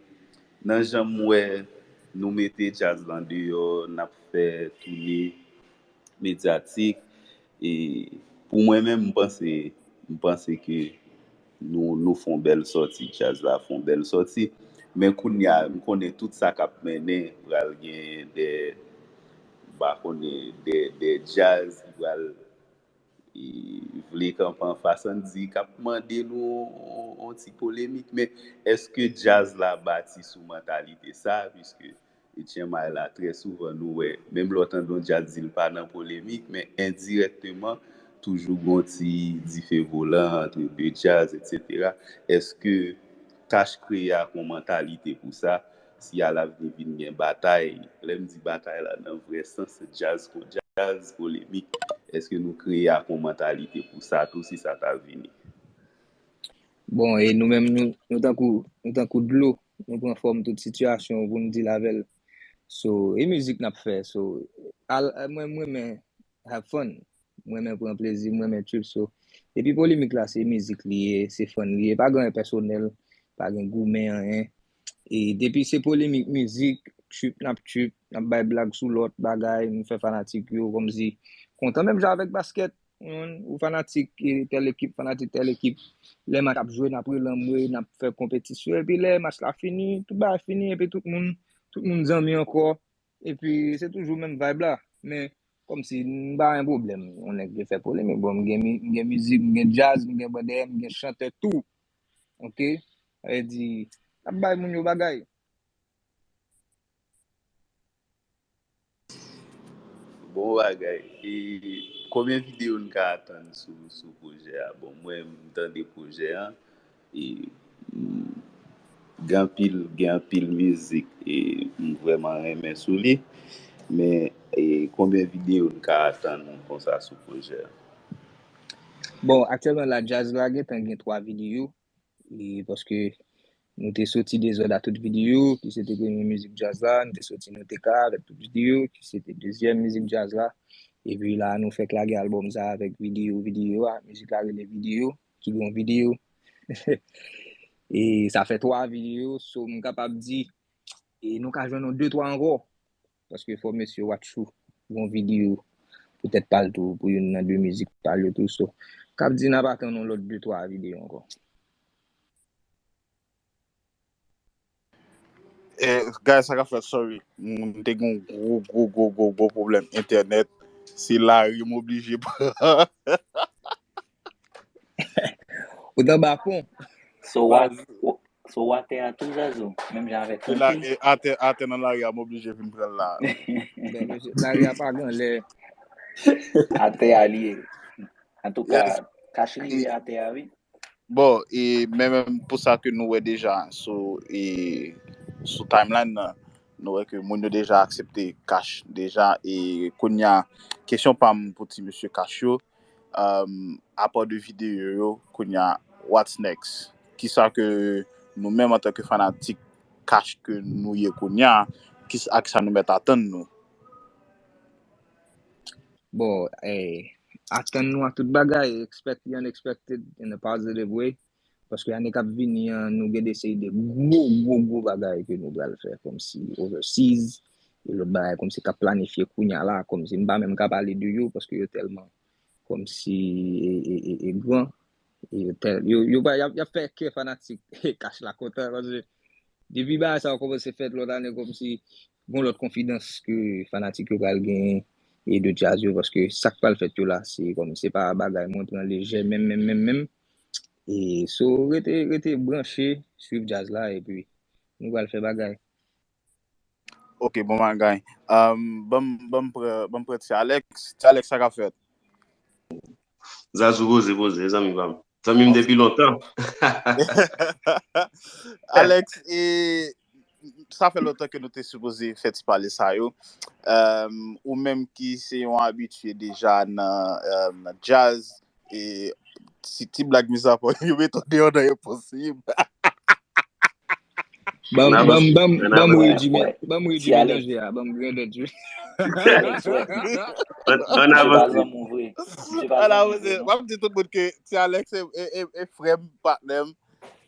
nan jan m wè nou mete djaz lan deyò, n ap fè toune medyatik. E pou mwen menm, m panse m panse ke nou nou fè yon bèl sòti, djaz la fè yon bèl sòti. Men kounye a, m konnen tout sa k ap mennen pral gen de, m pa konnen, de, de djaz ki pral e, vle kanpe anfas, ann di, k ap mande nou yon, yon ti polemik, men èske djaz la bati sou mantalite sa? Piske H M I la, trè souvan, nou wè, menm lè w tande yon djaz di l pa nan polemik, men endirèkteman, toujou gon ti dife volan antre de djaz, etsetera. Èske Cash kreye ak yon mantalite pou sa, si alavni vin gen batay, lè m di batay la nan vrè sans, djaz kont djaz, polemik, èske nou kreye ak yon mantalite pou sa tou, si sa ta vini? Bon, e nou menm, nou, nou tankou, nou tankou dlo, nou pran fòm tout sitiyasyon pou nou deal avè l. So, e mizik n ap fè. So, al, mwen, mwen renmen have fun. Mwen renmen pran plezi, mwen renmen trip. So, epi polemik la, se mizik li ye, se fun li ye. Pa gen anyen pèsonèl, pa gen goumen, anyen. E depi se polemik mizik, trip n ap trip, n ap bay blag sou lòt bagay, nou fè fanatik yo kòmsi kontan. Menm jan avèk baskèt, ou konprann, ou fanatik, e, tèl ekip, fanatik tèl ekip. Lè match ap jwe, n ap rele anmwe, n ap fè konpetisyon. Epi lè match la fini, tout bagay fini, epi tout moun, tout moun zanmi ankò. Epi se toujou menm vibe la. Men, kòmsi, m pa gen pwoblèm. Yon nèg vle fè polemik. Bon, m gen, mi- m gen mizik, m gen djaz, m gen bò dèyè, m gen chantè tou. Oke? Sa vle di, n ap bay moun yo bagay. Bon bagay. E konbyen videyo n ka atann sou, sou pwojè a? Bon, mwen, m tande pwojè an. E, m, gen anpil, gen anpil mizik e m vrèman renmen sou li. Men, e konbyen videyo n ka atann konsa sou pwojè a? Bon, aktyèlman la, djaz la gentan gen twa videyo. E paske nou te soti Dezòd a tout videyo, ki se te premye mizik djaz la, nou te soti Nou te ka avèk tout videyo, ki se te dezyèm mizik djaz la. Epi la, nou fèk lage albòm sa avèk videyo, videyo a, mizik la rele Videyo, ki gon videyo. E sa fè twa videyo, so m kapab di, e nou ka jwenn yon de twa ankò. Paske fò mesye Watchou gon videyo poutèt pa l tou, pou youn nan de mizik pa l yo tou. So, k ap di n ap atann yon lòt de twa videyo ankò. Eh, guys, sa k ap fèt, sorry. M te gen yon gwo, gwo, gwo, gwo, gwo pwoblèm entènèt. Se lari m oblije pran. Ou t anba pon. So, w a, so, w atè a tou, Zazou, menm jan avèk Se la, Franky. E atè, atè nan lari a, m oblije vin pran l la. Ben, mesye, lari a pa gen lè. Atè a li ye. Antouka, Yes. Cash rive atè a, wi. Bon, e men menm pou sa ke nou wè deja sou, e, sou timeline nan, nou wè ke moun yo deja aksepte Cash deja. E kounye a, kesyon pa m pou ti mesye Cash yo, um, apa de videyo yo, kounye a, what's next? Kisa ke nou menm antanke fanatik Cash ke nou ye kounye a, kis-, a kisa nou mèt atann nou? Bon, eh, atann nou a tout bagay, expect the unexpected in a positive way. Paske ane k ap vini an, nou gen de seri de gwo, gwo, gwo bagay ke nou pral fè, kòmsi overseas, e lòt bagay kòmsi k ap planifye kounye a la, kòmsi m pa menm ka pale de yo, paske yo tèlman kòmsi e, e, e, e gran. E yo tèl, yo, yo, pa- y ap, y ap fè kè fanatik Cash la kontan, paske depi bagay sa yo kòmanse fèt lòt ane, kòmsi gon lòt konfidans ke fanatik yo pral genyen e de djaz yo, paske sa k pral fèt yo la, se kòm, se pa bagay mwen pran lejè menm, menm, menm, menm. E so, rete, rete branche, swiv djaz la, epi nou pral fè bagay. Ok, bon bagay. Um, ban m, ban m pran, ban m pran Ti Alex. Ti Alex, sa k ap fèt? Zazou poze, poze, zanmi pa m. Zanmi m depi lontan. Alex, e sa fè lontan ke nou te sipoze fè ti pale sa yo. Um, ou menm ki se yon abitye deja nan, um, nan djaz, e ti, ti blag mizapò, yo mete w deyò nan enposib. Ban m, N ban m, avanse, ban m, n ban m avanse. redime, Ouais. ban m Ti redime Alex. Danje a, ban m grandèt jwe. Ti Alex, wè. Ann, ann Misye pa avanse. Zanmi w vre. Misye pa Ala, Zanmi w mwen se, vre, non. w ap di tout moun ke Ti Alex e, e, e, e frè m, patnè m.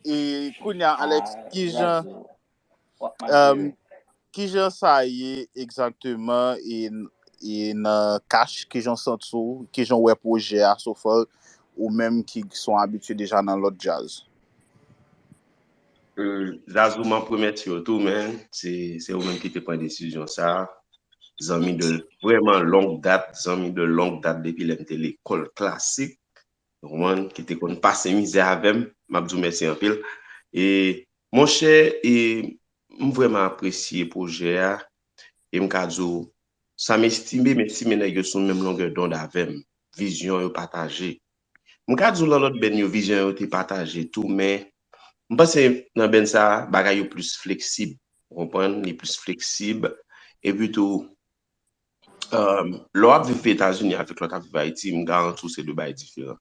E kounye a, Alex, Ah, kijan, Zazou. W ap um, malere. Kijan sa ye egzakteman e, e nan Cash, kijan w santi w, kijan w wè pwojè a so far, ou menm ki son abitye deja nan lòt djaz? Euh, Zazou, m ap remèsye w tou, men se, se ou menm ki te pran desizyon sa a. zanmi de vrèman long dat, zanmi de long dat depi lè m te lekòl klasik, ou konprann, ki te konn pase mizè avè m, m ap di w mèsi anpil. E, monchè, e, m vrèman apresye pwojè a, e m ka di w, sa m estime, m estime nèg yo sou menm longè dond avè m, vizyon yo pataje. M ka di w nan lòt band yo, vizyon yo te pataje tou, men m panse nan band sa a, bagay yo plis fleksib, ou konprann, li plis fleksib, epi tou, um, lè w ap viv Etazini avèk lè w t ap viv Ayiti, m garanti w se de bagay diferan.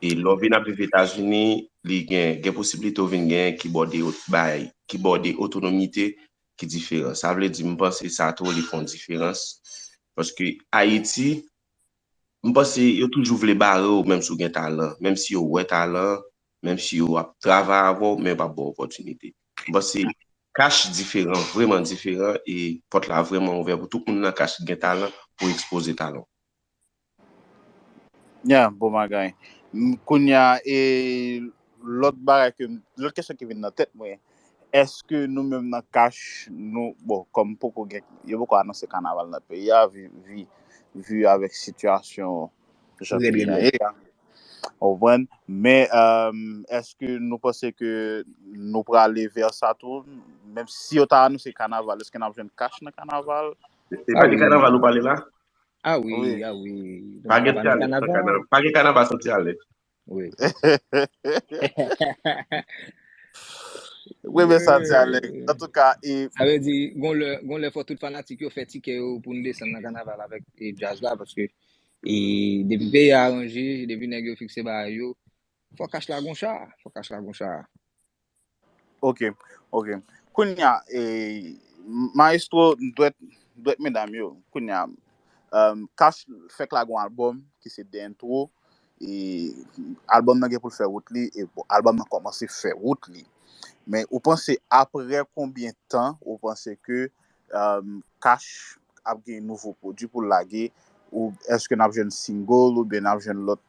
E lè w vin ap viv Etazini, li gen, gen posiblite w vin gen kibòde ot-, bay, kibòde otonomite ki diferan. Sa vle di, m panse sa tou, li fè yon diferans. Paske Ayiti, m panse yo toujou vle bare w, menm si w gen talan, menm si yo wè talan, menm si yo ap travay avè w, men yo p ap ba w opòtinite. M panse Cash diferan, vrèman diferan, e pòt la vrèman ouvè pou tout moun nan Cash ki gen talan, pou ekspoze talan. Yeah, bon bagay. M, kounye a, e lòt bagay ke m, lòt kesyon ki vin nan tèt mwen, èske nou menm nan Cash, nou, bon, kòm poko gen, yo poko anonse kanaval nan peyi a, vi, vi, vi avèk sitiyasyon jan peyi a ye a, ou konprann? Men, um, èske nou panse ke nou prale vè sa tou? Menm si yo ta anonse kanaval, èske n ap jwenn Cash nan kanaval? E pa de kanaval ou pale la? Ah wi, ah wi. Pa gen kanaval. Pa gen kanaval Santi Alèks. Wi. Wi, men Santi Alèks. Antouka, e... Sa vle di, gon lè, gon lè fò tout fanatik yo fè tikè yo pou n desann nan kanaval avèk e, djaz la, paske e, depi peyi a aranje, depi nèg yo fikse bagay yo, fò Cash la gon cha, fò Cash la gon cha. Ok, ok. Kounye a, e, Maestro, dwèt, dwèt medam yo, kounye a, um, Cash fèk lage yon albòm ki se The Intro, e albòm nan gen pou l fè wout li, e bon, albòm nan kòmanse fè wout li. Men ou panse apre konbyen tan ou panse ke um, Cash ap gen nouvo pwodui pou l lage, ou èske n ap jwenn single oubyen n ap jwenn lòt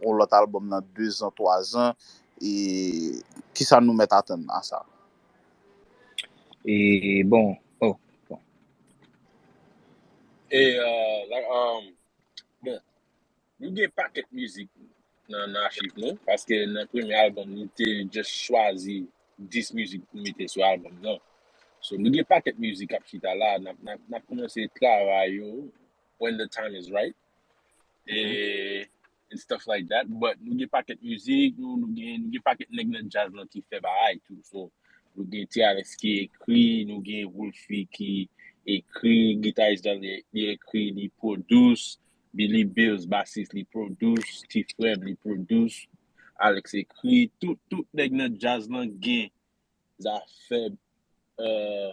yon lòt albòm nan dezan, twazan, e kisa nou mèt atann a sa? E bon, oh, bon. E uh, like, um, bon, nou gen pakèt mizik nan, nan achiv nou, paske nan premye albòm nou te just chwazi dis mizik pou mete sou albòm nan. So nou gen pakèt mizik ap chita la, n ap, n ap, n ap kòmanse travay yo when the time is right. E and stuff like that. But nou gen pakèt mizik, nou, nou gen, nou gen pakèt nèg nan djaz lan ki fè bagay tou. So nou gen T R S ki ekri, nou gen Wolfie ki ekri, gitaris lan li, li ekri, li produce, Billy Bills basis li produce, T Freb li produce, Alex ekri, tout, tout nèg nan djaz lan gen zafè uh,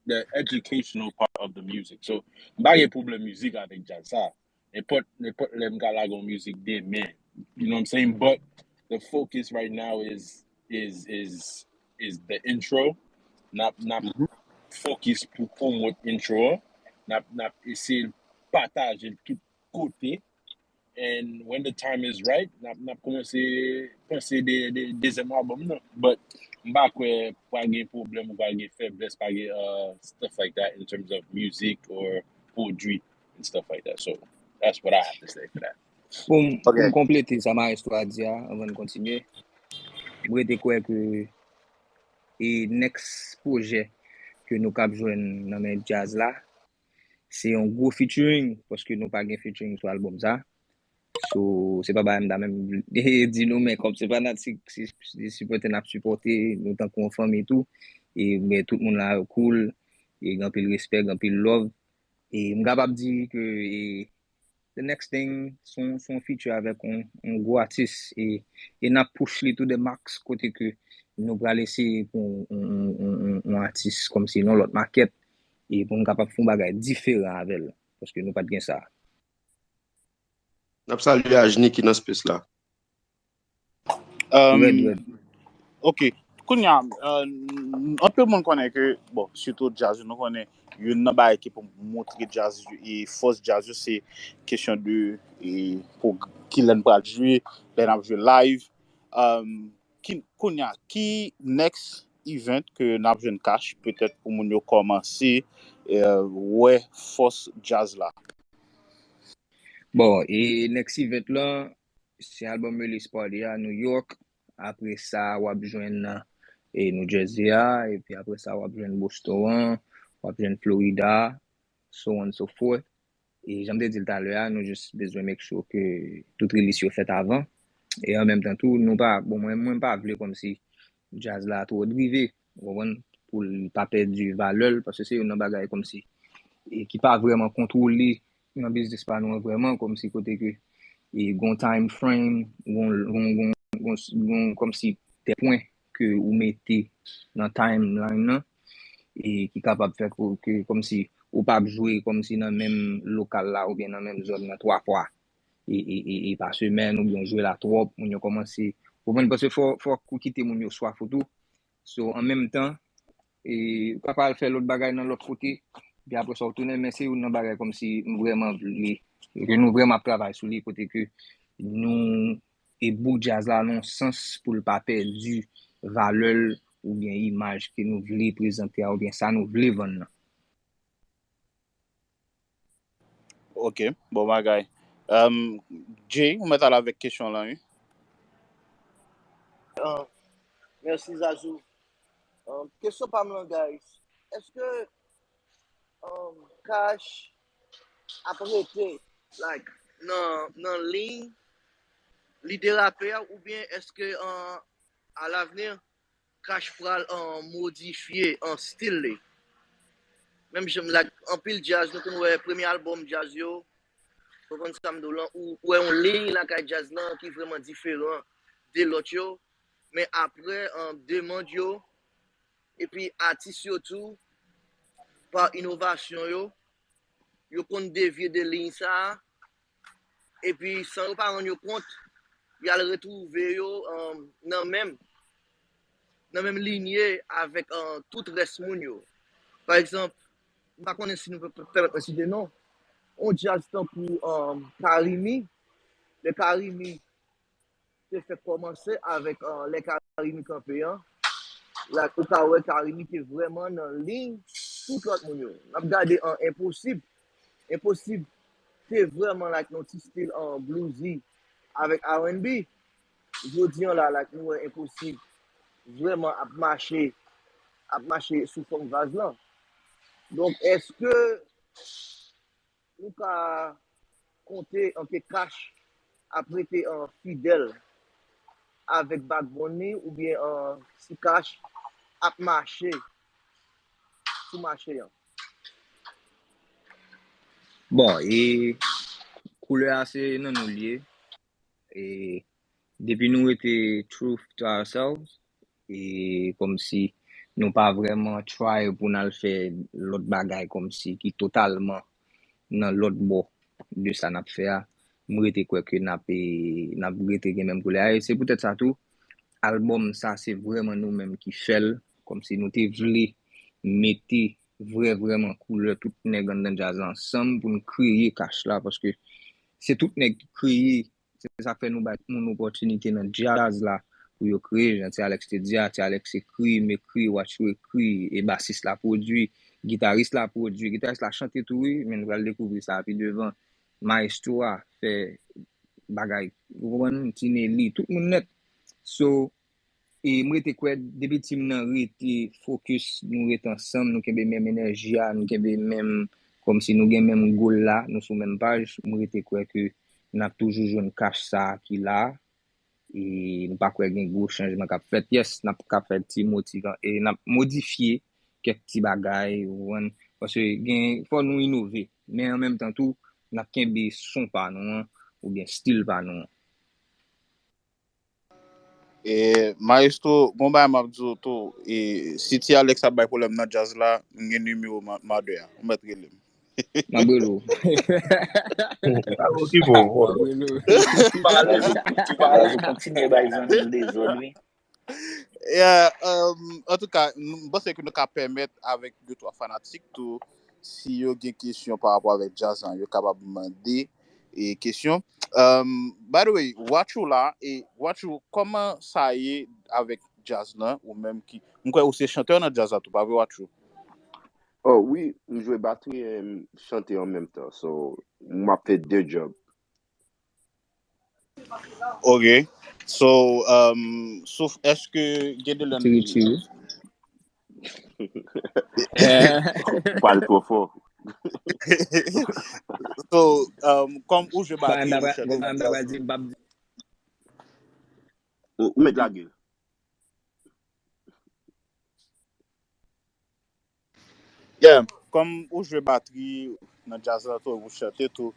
the educational part of the music. So m pa gen pwoblèm mizik avèk djaz sa. Nenpòt, nenpòt lè m ka lage yon mizik demen. You know what I'm saying? But the focus right now is is is is the intro. N ap, n ap focus pou pwomot intro. N ap, n ap eseye pataje l tout kote. And when the time is right, n ap, n ap kòmanse panse de, de dezyèm albòm nan. But m pa kwè pral gen pwoblèm ou pral gen feblès, pral gen uh, stuff like that in terms of music or pwodui and stuff like that. So that's what I have to say for that. Pou m, pou m konplete sa Maestro a di a, anvan n kontinye, m rete kwè ke e next pwojè ke nou kab jwenn nan men djaz la, se yon gwo featuring, paske nou pa gen featuring sou albòm sa. So, se pa bagay m ta menm di nou, men kòm se fanatik, se, se sipòte n ap sipòte, nou tankou yon fanmi tou. E, men tout moun la yo cool, e gen anpil respè, gen anpil love. E m kapab di ke e, the next thing, se yon, se yon feature avèk yon, yon gwo atis. E, e n ap push li to the max kote ke nou pral eseye pou yon, yon, yon, yon, yon atis kòmsi yon lòt makèt. E pou nou kapab fè yon bagay diferan avè l. Paske nou pa t gen sa. N ap salye Ajni ki nan space la. Um, ok. Kounye a, uh, anpil moun konnen ke, bon, sitou djaz yo, nou konnen youn nan bagay ki pou montre djaz yo e fòs djaz yo, se kesyon de e, pou ki lè n pral jwe, lè n ap jwe live. Um, ki, kounye a, ki next event ke n ap jwenn Cash, petèt pou moun yo kòmanse eh, wè fòs djaz la? Bon, e Next Event lan, se album release party a New York. Apre sa, w ap jwenn e New Jersey a, epi apre sa, w ap jwenn Boston an, w ap jwenn Florida, so on and so forth. E jan m te di l talè a, nou jis bezwen make sure ke tout release yo fèt avan. E an menm tan tou, nou pa, bon, mwen, mwen pa vle kòmsi djaz la twò drive, ou konprann, pou l pa pèdi valè l, paske se youn nan bagay kòmsi e ki pa vrèman kontwole nan biznis pa nou an vrèman, kòmsi kote ke e gon time frame, gon, gon, gon, gon, gon kòmsi de pwen ke ou mete nan timeline nan, e ki kapab fè pou ke kòmsi ou p ap jwe kòmsi nan menm lokal la oubyen nan menm zòn nan twa fwa. E, e, e, e pa semèn oubyen ou jwe la twòp, moun yo kòmanse. Ou konprann? Paske fò, fò ou kite moun yo swaf ou tou. So, an menm tan, e, ou ka pa al fè lòt bagay nan lòt kote, epi apre sa, ou tounen, men se youn nan bagay kòmsi nou vrèman vle, ke nou vrèman ap travay sou li, kote ke nou e bout djaz la nan yon sans pou l pa pèdi valè l oubyen imaj ke nou vle prezante a oubyen sa nou vle vann nan. Ok, bon bagay. Um, Jay, ou mèt al avèk kesyon lan, wi. Uh, mèsi, Zazou. Uh, kesyon pa m lan, guys. Èske um, Cash ap rete like, nan, nan liy lide rapè a, oubyen èske uh, alavni Cash pral uh, modifye uh, stil li? Menm jan, like, anpil djaz, nou konn wè premye albòm djaz yo, ou konprann sa m di w lan, ou wè yon liy lakay djaz lan ki vrèman diferan de lòt yo, men apre uh, demann yo, epi atis yo tou, pa inovasyon yo, yo konn devye de liy sa a, epi san yo pa rann yo kont, y al retwouve yo um, nan menm nan menm linye avèk uh, tout rès moun yo. Pa egzanp, m pa konnen si nou pèmèt mwen site non, yon djaz tankou um, Karimi, lè Karimi te fèk kòmanse avèk uh, lè Karimi kanpe an, la ou ka wè Karimi te vrèman nan liy tout lòt moun yo. N ap gade an Enposib. Enposib te vrèman like yon ti stil an bluesy avèk R and B. Jodi an la, like nou wè Enposib vrèman ap mache ap mache sou fòm vaz lan. Donk, èske nou ka konte anke Cash ap rete an fidèl avèk backbone li oubyen an si Cash ap mache sou mache an? Bon, e koulè a se nan nou l ye. E depi nou rete truth to ourselves, e kòmsi nou pa vrèman try pou n al fè lòt bagay kòmsi ki totalman nan lòt bò de sa n ap fè a, m rete kwè ke n ap, e, n ap rete gen menm koulè a. E se poutèt sa tou, albòm sa se vrèman nou menm ki fè l, kòmsi nou te vle mete vrè vrèman koulè tout nèg anndan djaz la ansanm pou n kreye Cash la, paske se tout nèg ki kreye, se sa k fè nou bay moun opòtinite nan djaz la pou yo kreye, jan Ti Alex te di a, Ti Alex ekri, m ekri, Watchou ekri, e basis la pwodui, gitaris la pwodui, gitaris la chante tou wi, men nou pral dekouvri sa pi devan. Maestro a fè bagay, ou konprann, Tinelli, tout moun nèt. So, e m rete kwè depi team nan rete focus, nou rete ansanm, nou kenbe menm enèji a, nou kenbe menm, kòmsi nou gen menm goal la, nou sou menm paj, m rete kwè ke n ap toujou jwenn Cash sa a ki la a. E nou pa kwè gen gwo chanjman k ap fèt. Yes, n ap ka fè ti motivan, e n ap modifye kèk ti bagay, ou konprann? Paske gen, fò nou inove. Men an menm tan tou, n ap kenbe son pa nou an, oubyen stil pa nou an. E, Maestro, gon bagay m ap di w tou, e, si Ti Alex ap bay pwoblèm nan djaz la, m gen nimewo ma- Madè a. Ou mèt rele m. M ap rele w. Sa okipe w. M ap rele w. Ou pa alèz, ou pa alèz, ou kontinye bay zanmi w dezòd, wi. Yeah, um, antouka, m panse ke nou ka pèmèt avèk de twa fanatik tou, si yo gen kesyon pa rapò avèk djaz lan, yo kapab mande e kesyon. Um, by the way, Watchou la, e Watchou, kòman sa ye avèk djaz lan, ou menm ki, m kwè ou se chantè nan djaz la tou, pa vre Watchou? Oh wi, m jwe batri e m chante an menm tan. So, m ap fè de djòb. Ok. So, um, souf, èske gen de lè Tire, tire. Pral twò fò. So, um, kòm ou jwe batri, Gofanda ou pral chante Gofanda nan pral jazz. Di m p ap di. Ou ou mèt lage. Yeah, kòm ou jwe batri nan jazz la tou, ou chante tou,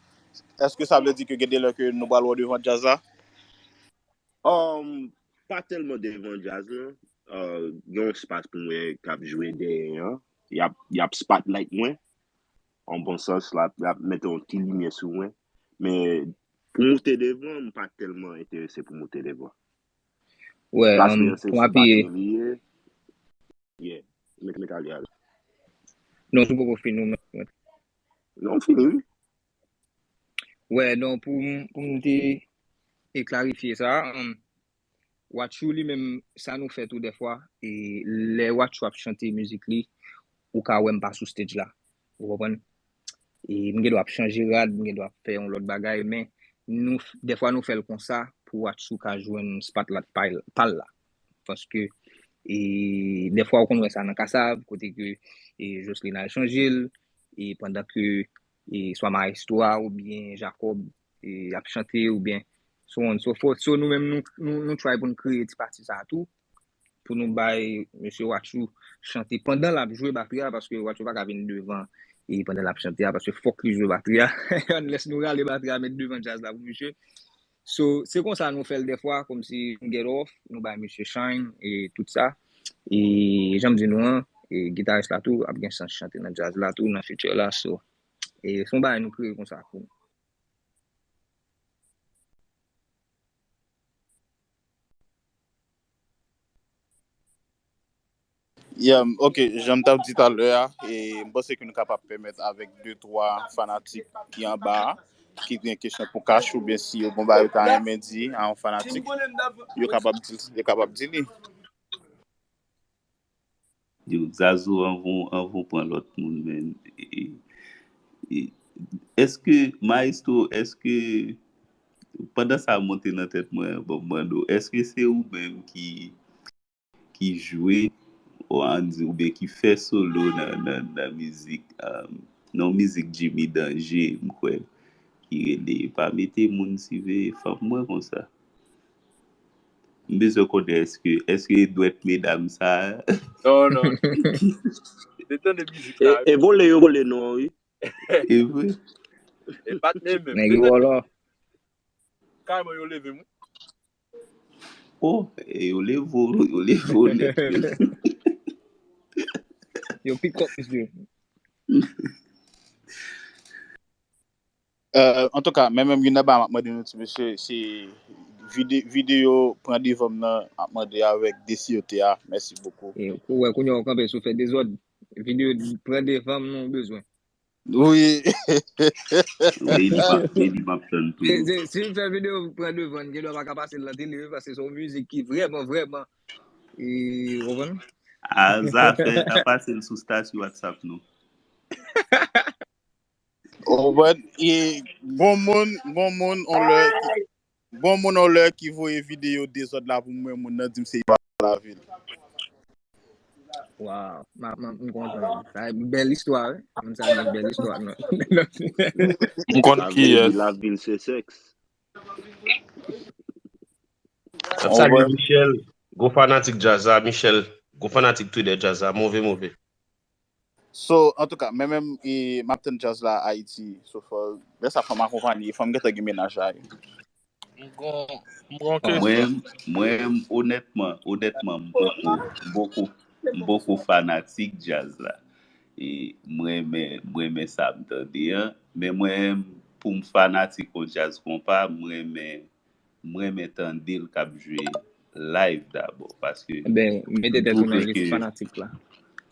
èske sa vle di ke gen de lè ke nou pral wè w devan jazz la? Um, pa tèlman devan jazz lan. Uh, gen yon spas pou mwen k ap jwe dèyè an. Y ap, y ap spotlight mwen. An bon sans, l ap, l ap mete yon ti limyè sou mwen. Men pou moute devan, m pa tèlman enterese pou moute devan. Wè, Paske um, se pou m sou apiye. Batri li ye. Yeah. Met, met ale ale. Non, sou poko fini, ou mèt. Non, fini, wi. Wè, non, pou m, pou m te e klarifye sa, um, Watchou li menm, sa nou fè tou dèfwa, e lè Watchou ap chante mizik li, ou ka wè m pa sou stage la. Ou konprann? E m gen dwa ap chanje rad, m gen dwa ap fè yon lòt bagay, men nou, dèfwa nou fè l konsa pou Watchou ka jwenn spotlight pa l la. Paske e, dèfwa ou konn wè sa nan Kasav, kote ke e, Jocelyn al chanje l, e pandan ke e, swa Maestro a oubyen Jacob e, ap chante oubyen so on so forth. So nou menm nou, nou, nou try pou n kreye ti pati sa a tou. Pou nou bay mesye Watchou chante pandan l ap jwe batri a, paske Watchou pa ka vin devan e pandan l ap chante a, paske fòk li jwe batri a. Unless nou rale batri a, met devan jazz la pou misye. So, se konsa nou fè l dèfwa, kòmsi nou get off, nou bay misye shine e tout sa. E jan m di nou an, e gitaris la tou ap gen chans chante nan jazz la tou, nan future la. So, e se yon bagay nou kreye konsa pou nou. Yeah, ok, jan m t ap di talè a, e m panse ke nou kapab pèmèt avèk de twa fanatik ki anba a, ki gen kesyon pou Cash oubyen si yo gon bagay yo ta renmen di a yon fanatik, yo kapab di, yo kapab di li. Yo, Zazou, anvan anvan w pran lòt moun, men e, e, èske, Maestro, èske, pandan sa monte nan tèt mwen, bon, m mande w, èske se ou menm ki ki jwe, ou ann di, oubyen ki fè solo nan, nan, nan mizik, um, nan yon mizik Jimmy Danje, m kwè, ki rele Pa mete moun siveye fanm mwen konsa. M bezwen konnen èske, èske e dwèt medam sa a? Non, non. Te tande mizik la. E, e vole yo vole non, wi. E vre? E pa t menm. Nèg yo wòlò. Kareman yo leve m. Oh, e yo leve w, yo leve w nèt. Yo pick up misye. Euh, antouka, men menm youn nan bagay m ap mande nou ti mesye, se vide, videyo Pran Devan m nan ap mande avèk D C O T a. Mèsi bokou. E ou wè kounye a ou kanpe sou fè dezòd. Videyo Pran Devan m nan ou bezwen. Wi. Wi, li p ap, li p ap tann tou. Se, se, si m fè videyo Pran Devan m, gen dwa pa ka pase l nan tele, wi, paske se yon mizik ki vrèman, vrèman, e, ou konprann? A, zafè, a pase l sou stati WhatsApp nou. Ou konprann? E gon moun, gon moun on lè ki, gon moun on lè ki voye videyo dezòd la pou mwen, moun nan di m se Ivan Lavil. Wow, m, m, m kontan. Sa bèl istwa, wi. Moun sa gen bèl istwa, non. M konn ki Lavil, yès. Lavil se sèks. N ap salye Michel, gwo fanatik djaz la, Michel, gwo fanatik tou de djaz la, move, move. So, antouka, men menm, e, m ap tann djaz la Ayiti. So, fò, lè sa fò m akonpanye, fò m gentan gen mennaj la. M gon, m gon kesyon. Mwen, mwen, onètman, onètman, m poko, m poko, m poko fanatik djaz la. E mwen renmen, mwen renmen sa m tande an. Men mwen, pou m fanatik yon djaz konpa, mwen renmen, mwen renmen tande l k ap jwe live dabò. Paske Ebyen, mete m tèt ou nan twouve lis ke, fanatik la.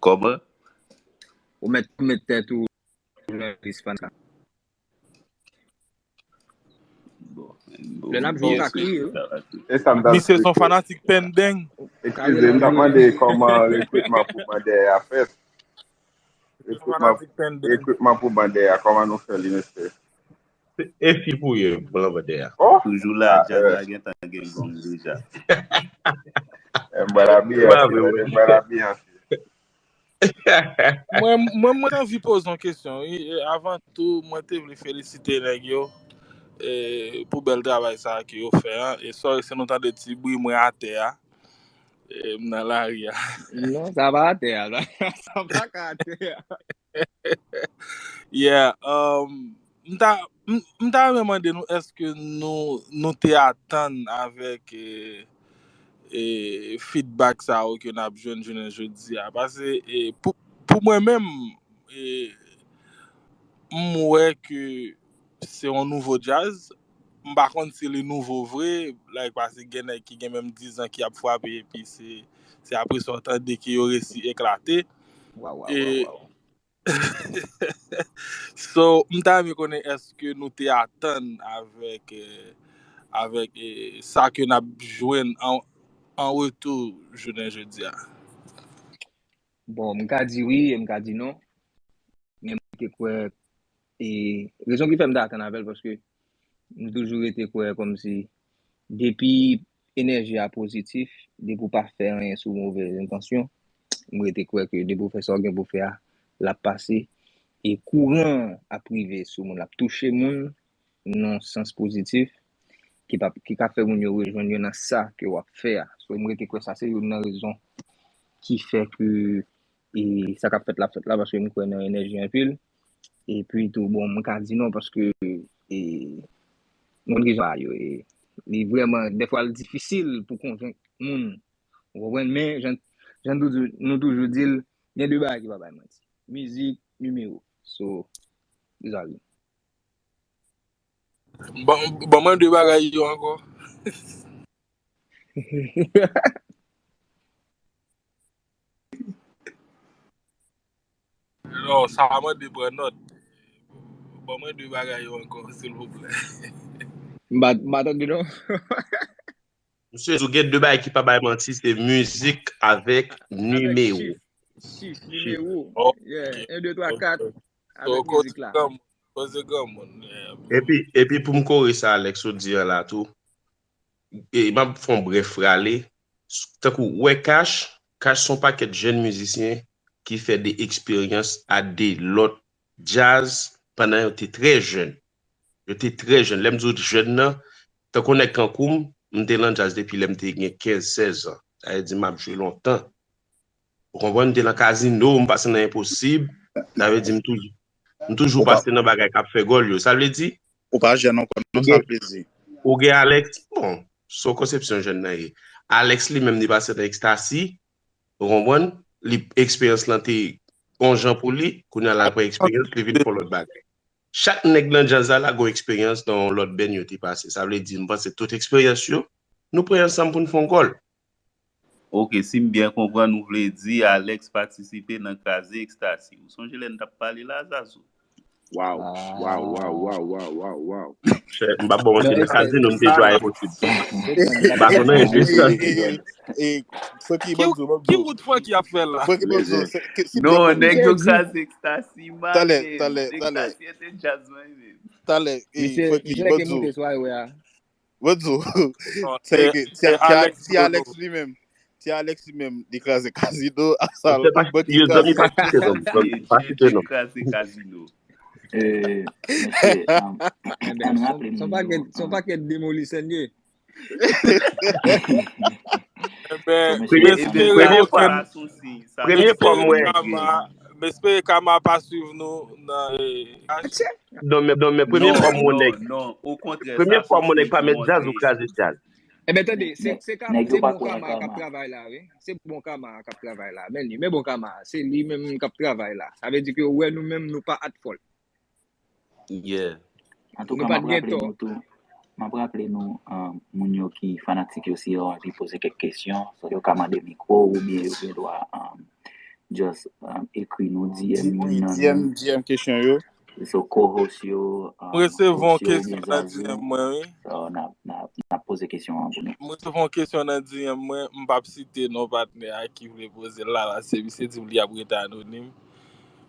Kòman? Ou mèt, ou mèt tèt ou nan lis fanatik la. Bon, bon, Lè n ap jwe, ou byen ka sou kriye, wi. sa va tou. E sa m t ap Misye se yon eksplike. Fanatik pendeng. Eskize, m t ap mande kòman rekritman pou mande a fèt. Ekwipman pou bande a, kòman nou fè li, mesye? E fi pou ye, blan bande a. Oh! Toujou la, djaz la gentan gen gong deja. Mbalabi, mbalabi. Mwen, mwen, mwen te anvi poze yon kesyon. Wi. E, avan tou, mwen te vle felisite nèg yo e, pou bèl travay sa a ke yo fè an. E sorry si nou tande ti bri mwen atè a. E, m nan lari a. Non, sa pa atè a. Sa pa ka atè a. Yeah. Um, m ta m m ta renmen mande nou èske nou nou te atann avèk e, e, feedback sa yo ke n ap jwenn jounen jodi a. Paske e, pou, pou mwen menm, e, m wè ke se yon nouvo djaz. M pa konn si li nouvo vre, like, paske gen nèg ki gen menm dizan ki ap frape epi se se apre sa w tande ke yo resi eklate. Waw, waw, E, waw, waw. So, m ta renmen konnen èske nou te atann avèk, eh, avèk eh, sa ke n ap jwenn an, an retou jounen jodi a. Bon, m ka di wi e m ka di non. Men mwen te kwè, e rezon ki fè m te atann avè l, paske m toujou rete kwè kòmsi depi enèji a pozitif, depi w pa fè anyen sou movèz entansyon, m rete kwè ke depi w fè sa w gen pou fè a, l ap pase. E kouran an ap rive sou moun, l ap touche moun nan sans pozitif, ki, pa, ki ka fè moun yo rejwenn yo nan sa ke w ap fè a. So, m rete kwè sa se youn nan rezon ki fè ke e, sa k ap fèt la ap fèt la, paske m kwè nan enèji anpil. Epi tou, bon, mwen ka di non, paske e, moun ki jan yo, e, li vrèman, dèfwa l difisil pou konvenk moun. Ou konprann? Men, jan, jan nou, nou toujou di l, gen de bagay ki pa bay manti. Mizik, nimewo. So, vis-a-vis. Ban ban mwen de bagay yo ankò. Non, sa mande pran nòt. Ban mwen de bagay yo ankò, silvouplè. M pa m pa tande non. Misye di w gen de bagay ki pa bay manti, se mizik avèk nimewo. Chif, chif, nimewo. Ok. Yeah, en, de, twa, kat. So, Avèk koze mizik la. Granmoun, koze granmoun. Yeah. Epi, epi pou m kore sa Alex ou di an la tou, e m ap fè yon brèf rale. Tankou wè Cash, Cash se yon pakèt jèn mizisyen ki fè de eksperyans a de lòt djaz pandan yo te trè jèn. Yo te trè jèn. Lè m di w jèn nan, tankou nèg tankou m, m te lan djaz depi lè m te gen kenz, sèz an. Sa vle di m ap jwe lontan. Ou konprann? M te lan kazino, m pase nan enposib. Sa vle di m toujou, m toujou pase nan bagay k ap fè gòl yo. Sa vle di, Ou pa jèn ankò, non, sa vle di. Ou gen Alex, bon, se yon konsepsyon jèn nan ye. Alex li menm, li pase nan ekstasi, ou konprann? Li, eksperyans lan te yon jan pou li, kounye a l al pran eksperyans, li vin fè yon lòt bagay. Chak nèg nan djaz la, la gen yon eksperyans nan yon lòt band yo te pase. Sa vle di, m panse tout eksperyans yo, nou pran ansanm pou n fè yon gòl. Ok, si m byen konprann, ou vle di Alex patisipe nan kraze ekstasi. Ou sonje lè n t ap pale la, Zazou? Waw, waw, waw, waw, waw, waw, waw. Chè, m pa bon, se nan kazino m te jwe a enposib. M pa konnen enposib. E, Franky, Ki, ban m di w, ban m ki di w. Wout Franky ap fè la? Franky, ban m di w, se- ke- si Non, byen- nèg yo kraze ekstasi, Talè, maten. talè, talè. Ekstasi e te djaz mwen menm. Talè, e, Misye, Franky, misye ban m ke di w. moute swa e wè a. Bon, di w. Non, Se se- ke ti se a- ti a- Alex ti Alex Bono. Li menm. Ti Alex li menm, li kraze kazino a sa. Yo, zanmi, pa site non, zanmi, pa site non. Kraze kazino. Euh, mesye, um, Ebyen, ann se raple se yon nou, pakèt, se yon um, pakèt demolisyon ye. Ebyen, Premye, m espere premye fwa, okenn, premye m fwa m espere wè. Kama, m espere Kama pa swiv nou nan, eh, Non, men, non, men premye fwa m wè yon nèg. Non, okontrè, Premye sa fwa m wè yon nèg se pa met yon djaz ou trè- kraze djaz. Ebyen, tande, se Nèg- se ka- nèg yo se pa bon kwè nan Kama k ap Kama. Travay la, wi. Se bon Kama k ap travay la. Men li, men bon Kama, se li menm k ap travay la. Sa vle di ke ou wè nou menm nou pa at fault. Yeah. Antouka, Nou m pa ap t gen raple tò. Nou tou, m ap raple nou, um, moun yo ki fanatik yo, si yo anvi poze kèk kesyon, swa yo ka mande mikwo oubyen yo gen dwa, um, just, um, ekri nou, D M nou nan D M, D M kesyon yo. So, co-host yo, um, M resevwa yon host yo, kesyon oubyen nan Zazou. D M mwen, wi. So, n ap, n ap, n ap poze kesyon an pou nou. M resevwa yon kesyon nan D M mwen, m p ap site non patnè a ki vle poze l la, la, se misye di m li ap rete anonim.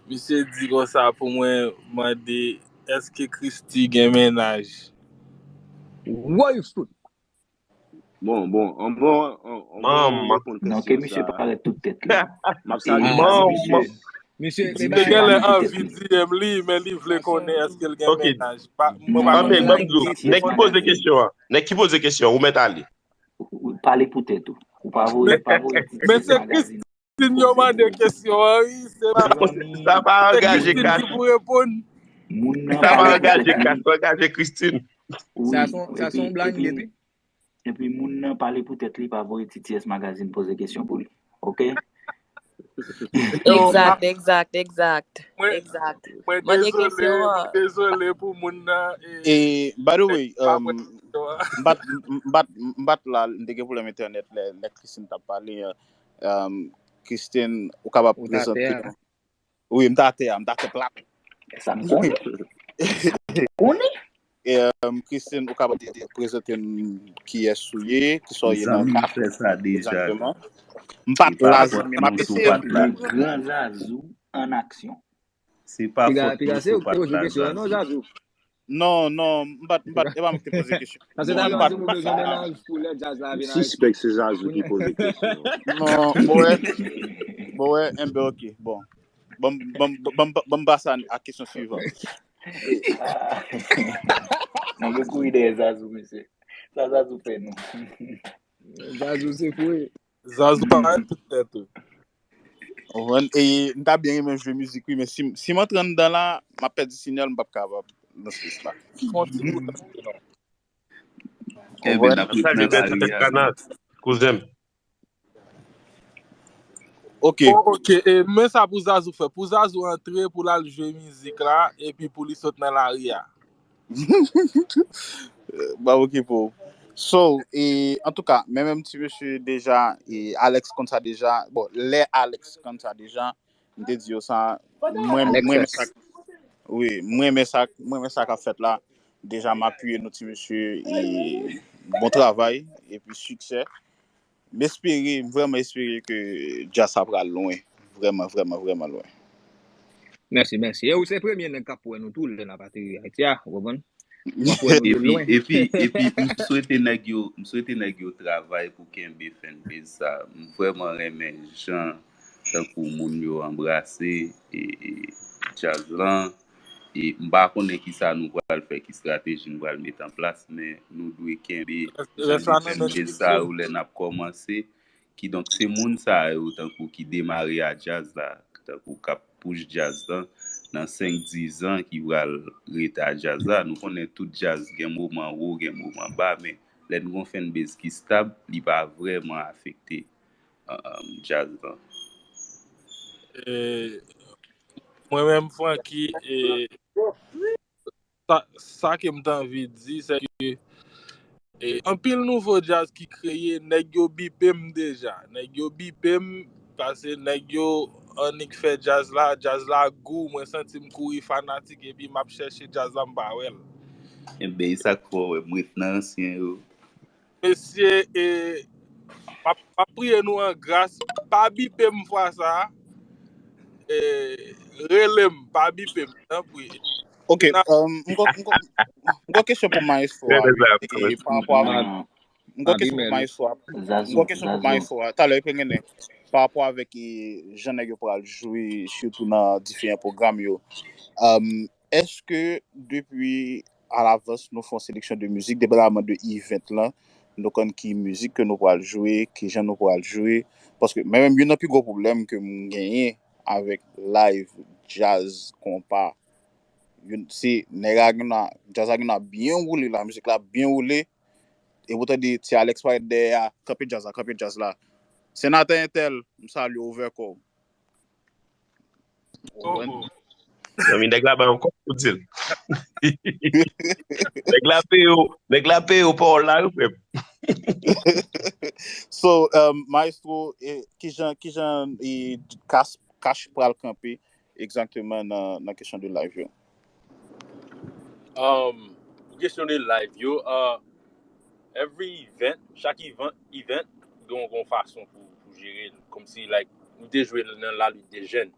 Misye di konsa pou mwen mande, èske Christie gen mennaj? Woy fout. Bon, bon, an bon, an bon, Manman. Reponn Non, ke kesyon misye sa. Parèt tout tèt li. M ap salye Manman. misye. Misye, Misye gen lè anvi di m li, men li vle konnen èske l gen Ok. mennaj. Pa- Mwen pa Anben, konnen. ban m di w, nèg ki poze kesyon an, nèg ki poze kesyon, ou mèt ale. Ou- ou Pale pou tèt ou. Ou pa voye, pa voye ti Men se magazin. Christine yo mande kesyon an, wi. Se pa Sa pa se angaje Christine Kas. Ki pou reponn. Moun nan Sa pa pale pou angaje tèt Kas, li. Sa angaje Christine. Wi, Sa son, sa epi, son blag li ye epi, pi. Epi moun nan pale pou tèt li, pa voye T T S Magazine poze kesyon pou li. Ok? Egzak, egzak, egzak. Mwen- Egzak. Mwen Mande dezole, kesyon mwen an. Dezole pou moun nan. E, E, by the way, pa um, mwen kesyon an. m bat, m bat, m bat la, m te gen pwoblèm entènèt lè, lè Christine t ap pale. Um, Christine, ou kapab Ou ta tè prezante a. nou. Wi, m ta tè a, m ta tè plat. Sa m konnen. Konnen? E, um, Christine, ou kapab de- de- prezante n kiyès ou ye, kisa w ye nan Zanmi m fè sa deja. Egzakteman. M pa Se pa la, fòt zanmi, m ap nou si w eseye. pa t la. Le grand Zazou en action. Se pa Piga, fòt piga nou se si ou w pa t poze la, kesyon an, non, Zazou. Zazou? Non, non, m pa t, m pa t, e pa mwen ki te poze kesyon. Paske Non, ta m vle pa di t, ou m pa t bezwen la. mennaj pou lè djaz la vin al. Sispèk se Zazou ki poze kesyon an. Non, bon, wè. Bon, wè, enben, ok, bon. Ban m- ban m- ban m- ban m pase a, a kesyon swivan. Nèg yo kouri dèyè Zazou, mesye. Sa Zazou fè nou. Zazou se fou. Zazou pa tout tèt ou. Ou konprann? E m ta byen renmen jwe mizik, wi, men si, si m antre anndan la, m ap pèdi sinyal, m p ap kapab nan space la. Fon ti bout antre non. Enben, n ap ret nan lari a. Kouzen m. Ok. Oh, ok, e men sa pou Zazou fè. Pou Zazou antre, pou l al jwe mizik la, epi pou li sot nan lari a. Ba okipe w. So, e, antouka, men menm ti mesye deja, e, Alex konn sa deja. Bon, lè Alex konn sa deja, m te di yo sa, mwen, mwen, mwen, sa, wi, mwen, men sa, mwen, men sa k ap fèt la. Deja, m apiye nou ti mesye, e, bon travay, epi siksè. M espere, m vrèman espere ke djaz sa pral lwen. Vrèman, vrèman, vrèman lwen. Mèsi, mèsi. E ou se premye nèg k ap wè nou tou lè n ap ateri Ayiti a, ou konprann? W ap wè nou de Epi, lwen. epi, epi, m swete nèg yo, m swete nèg yo travay pou kenbe fanbase sa. M vrèman renmen jan tankou moun yo anbrase e, e djaz lan. E m pa konnen kisa nou pral fè, ki estrateji nou pral met an plas, men nou dwe kenbe jan de fanbase sa yo lè n ap kòmanse. Kidonk, se moun sa yo tankou ki demare a djaz la, tankou k ap push djaz lan nan senk, diz an ki pral rete a djaz la. Nou konnen tout djaz gen moman wo, gen moman ba, men lè n gon fanbase ki stab, li pa vrèman afekte, um, djaz lan. E, mwen menm, Francky, e, sa, sa ke m t anvi di, se ke, e, anpil nouvo djaz ki kreye, nèg yo bipe m deja. Nèg yo bipe m, paske nèg yo annik fè djaz la, djaz la gou, mwen santi m kouri fanatik, epi m ap chèche djaz la, m pa wè l. Enben, e sa k fè w wè m ret nan ansyen yo. Mesye, e, m ap, m ap priye nou an gras, pa bipe m fwa sa a. E, rele m, pa bipe m, tanpri. Ok, um, m gon, m gon, m gon kesyon pou maestro a, wi, e, pa rapò avèk, m gon kesyon pou maestro a, m gon kesyon pou maestro a, talè, epi gen pa rapò avèk, e, jan nèg yo pral jwe, sitou nan diferan pwogram yo. Um, èske depi alavans nou fè yon seleksyon de mizik, depandaman de event lan, nou konn ki mizik ke nou pral jwe, ki jan nou pral jwe? Paske mwen menm, youn nan pi gwo pwoblèm ke m genyen avèk live, djaz, konpa, youn, se nèg la gen la, djaz la gen la byen woule, la mizik la byen woule, e pou tande ti Alex parèt dèyè a, kanpe djaz la, kanpe djaz la. Senatè entèl, m salye w, ouvè kò w. Ou konprann? Zanmi, nèg la ba yon kòb pou di l. Nèg la peye w, nèg la peye w pawòl la, wi, frè m. So, um, maestro, e, kijan, kijan, e, Cash, Cash pral kanpe egzakteman nan, nan kesyon de live yo? Um, pou kesyon de live yo, uh, every event, chak event, event, gen yon fason pou, pou jere l. Kòmsi, like, nou te jwe nan La Lutte des Jeunes.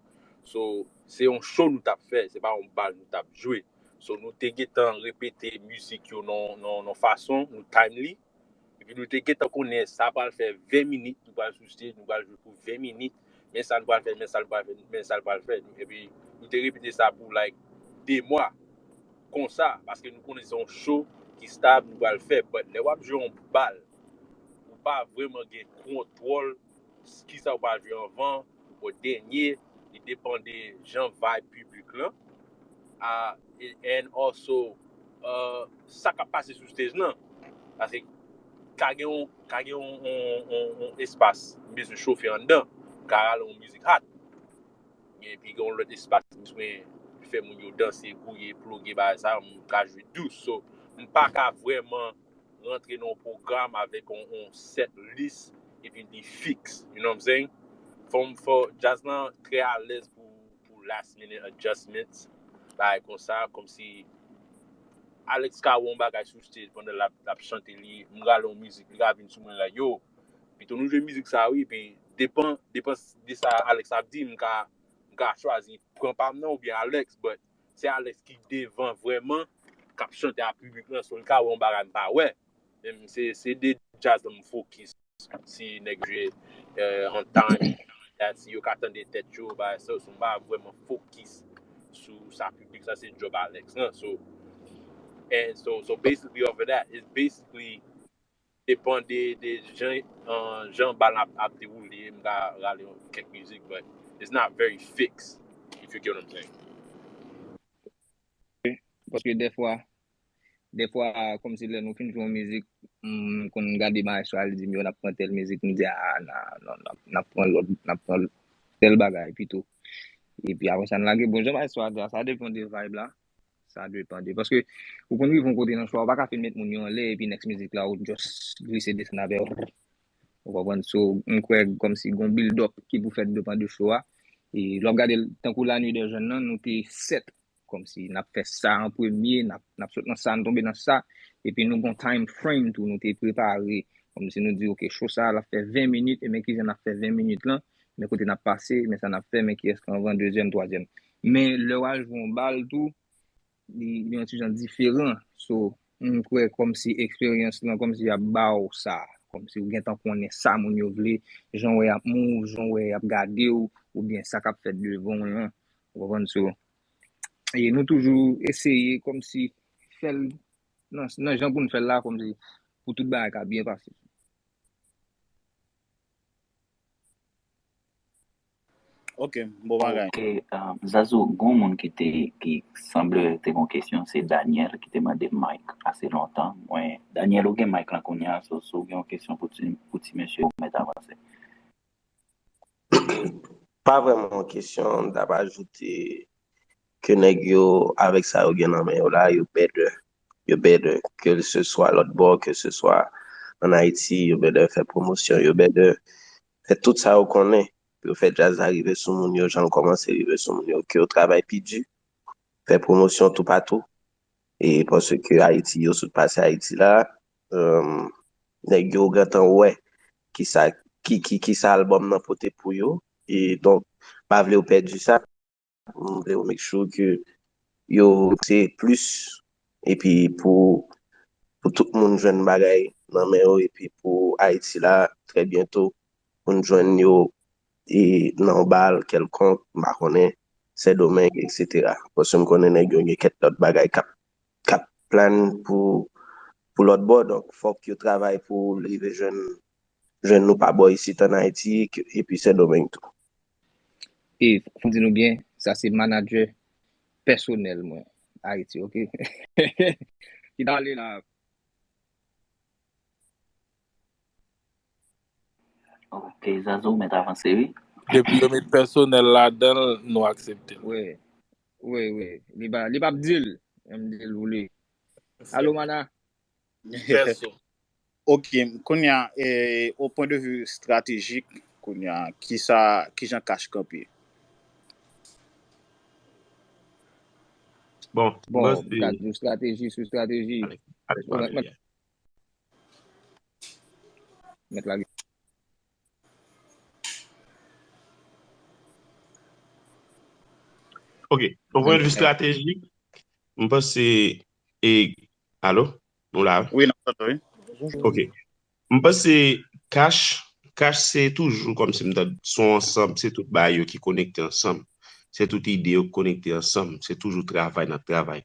So, se yon show nou t ap fè, se pa yon bal nou t ap jwe. So, nou te gentan repete mizik yo nan, nan, nan fason, nou time li. Epi nou te gentan konnen sa pral fè ven minit, nou pral sou stage, nou pral jwe pou ven minit, men sa nou pral fè, men sa nou pral fè, men sa nou pral fè. Epi nou te repete sa pou, like, de mwa, konsa, paske nou konnen se yon show ki stab nou pral fè. But lè w ap jwe yon bal, ou pa vrèman gen kontwòl kisa w pral jwe anvan, ou pral dènye, li depann de jan vibe piblik lan. Ah, and also, uh, sa k ap pase sou stage lan. Paske ka gen yon, ka gen yon, yon, yon, yon espas, m bezwen chofe anndan, m ka rale yon mizik hot. Epi gen yon lòt espas, m bezwen fè moun yo danse, gouye, ploge, bagay sa, m ka jwe dous. So, m pa ka vrèman rantre nan yon pwogram avèk yon, yon set list epi li fiks. You know what I'm saying? Fò m, fò jazz lan trè alèz pou, pou last minute adjustments. Bagay konsa, kòmsi Alex ka wè yon bagay sou stage pandan l ap, l ap chante li, m rale yon mizik, li ka vin sou mwen like, yo, pito nou jwe mizik sa wi, epi depan, depan de sa Alex ap di, m ka, m ka chwazi pran pa m nan oubyen Alex, but se Alex ki devan vrèman, k ap chante ak piblik lan, so li ka wè yon bagay m pa wè. Men se, se de jazz m fokis. Si nèg jwe, eh, on time, that si yo ka tande tèt yo, bagay sa, so m pa vrèman fokis sou sa piblik sa, se djòb Alex lan. So, and so, so basically off of that, it's basically depann de, de jan, uh, jan bal ap, ap dewoule, m ka rale yon kèk mizik, but it's not very fixed, if you get what I'm saying. Paske dèfwa, dèfwa, kòmsi lè nou fin jwe yon mizik, m konn gade maestro a, li di m, yo, n ap pran tèl mizik, m di, a, nan, non, n ap, n ap pran lòt, n ap pran tèl bagay pito. Epi apre sa, n lage. Bon, jan maestro a di a, sa depann de vibe la. Sa depann de, paske ou konn rive yon kote nan show a, ou pa ka fin met moun yo anlè, epi next mizik la, ou just glise desann avè yo. Ou konprann? So, m kwè kòmsi gon build up ki pou fèt depann de show a. E lè w ap gade l, tankou La Nuit des Jeunes nan, nou te set. Kòmsi n ap fè sa an premye, n ap, n ap sot nan sa, n tonbe nan sa. Epi nou gon time frame tou, nou te prepare. Kòmsi nou di, ok, show sa a, l ap fè ven minit, e men kijan n ap fè ven minit lan, men kote n ap pase, men sa n ap fè, men kiyès ki anvan, dezyèm, twazyèm. Men lè w al jwe yon bal tou, li, li yon ti jan diferan. So, m kwè kòmsi eksperyans lan, kòmsi y ap ba w sa. Kòmsi ou gentan konnen sa moun yo vle, jan w wè y ap move, jan w wè y ap gade w, oubyen sa k ap fèt devan w lan. Ou konprann? So, e nou toujou eseye kòmsi fè l nan, nan jan pou n fè l la, kòmsi pou tout bagay ka byen pase. Ok, bon bagay. Ok, um, Zazou, gon moun ki te, ki sanble te gon kesyon, se Daniel ki te mande mic ase lontan. Mwen, Daniel, ou gen mic lan kounye a, so, si w gen yon kesyon pou ti, pou ti mesye, ou mèt avanse. Pa vrèman yon kesyon, m t ap ajoute ke nèg yo, avèk sa yo gen nan men yo la, yo better. Yo better, ke se swa lòt bò, ke se swa ann Ayiti, yo better fè pwomosyon, yo better fè tout sa yo konnen pou yo fè djaz la rive sou moun yo, jan l kòmanse rive sou moun yo, ke yo travay pi di, fè pwomosyon toupatou. E paske Ayiti, yo sot pase Ayiti la, um, nèg yo gentan wè kisa, ki, ki, kisa albòm nan pote pou yo. E donk, m pa vle yo pèdi sa. M vle yo make sure ke yo se plis. Epi pou, pou tout moun jwenn bagay nan men yo. Epi pou Ayiti la, trè byento, pou n jwenn yo e nan yon bal kèlkonk, m pa konnen, Sendomeng, etsetera. Paske m konnen nèg yo gen kèk lòt bagay k ap, k ap plan pou, pou lòt bò. Donk, fòk yo travay pou rive jwenn, jwenn nou pa bò isit ann Ayiti, epi Sendomeng tou. E, fò m di nou byen, sa se manadjè pèsonèl mwen, Ayiti, ok? Ki ta ale la. Ok, Zazou, ou mèt avanse, wi. Depi yo met pèsonèl ladan l, nou aksepte l. Wi, wi, wi. Li pa, li p ap di l. M di l, ou li. Alo, mana. Pèso. Ok, kounye a, eh, au point de vue stratégique, kounye a, kisa, kijan Cash kanpe? Bon, Bon, mwen se gad yon strateji sou strateji. Alex, Alex Bon, pale mèt, byen. Mèt lage. Ok, o pwen de vi estratejik, m panse, e, alo? Nou la? Wi, n ap tande, wi. Ok. M panse cash, cash se toujou kòmsi m ta, se yon ansanm, se tout bagay yo ki konekte ansanm. Se tout ide yo ki konekte ansanm. Se toujou travay nan travay.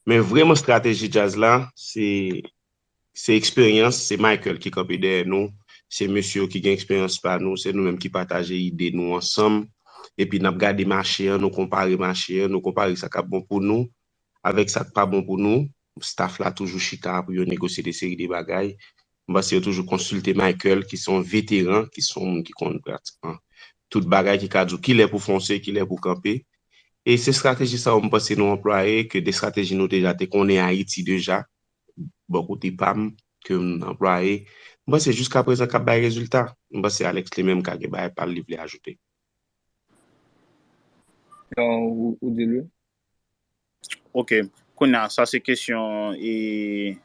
Men vrèman estrateji djaz la, se, se eksperyans, se Michael ki kanpe dèyè nou, se mesye yo ki gen eksperyans pa nou, se nou menm ki pataje ide nou ansanm. Epi n ap gade mache an, nou konpare mache an, nou konpare sa k ap bon pou nou avèk sa k pa bon pou nou. Staff la toujou chita pou yo negosye de seri de bagay. M panse yo toujou konsilte Michael, ki se yon veteran, ki se yon moun ki konn pratikman tout bagay, ki ka di w kilè pou fonse, kilè pou kanpe. E se estrateji sa yo m panse nou anplwaye, ke de estrateji nou deja te konnen Ayiti deja, bò kote pa m, ke m anplwaye. M panse jiska prezan k ap bay rezilta. M panse Alex li menm ka gen bagay pa l li vle ajoute. Ou, ou di l wi. Ok. Kounye a, sa se kesyon e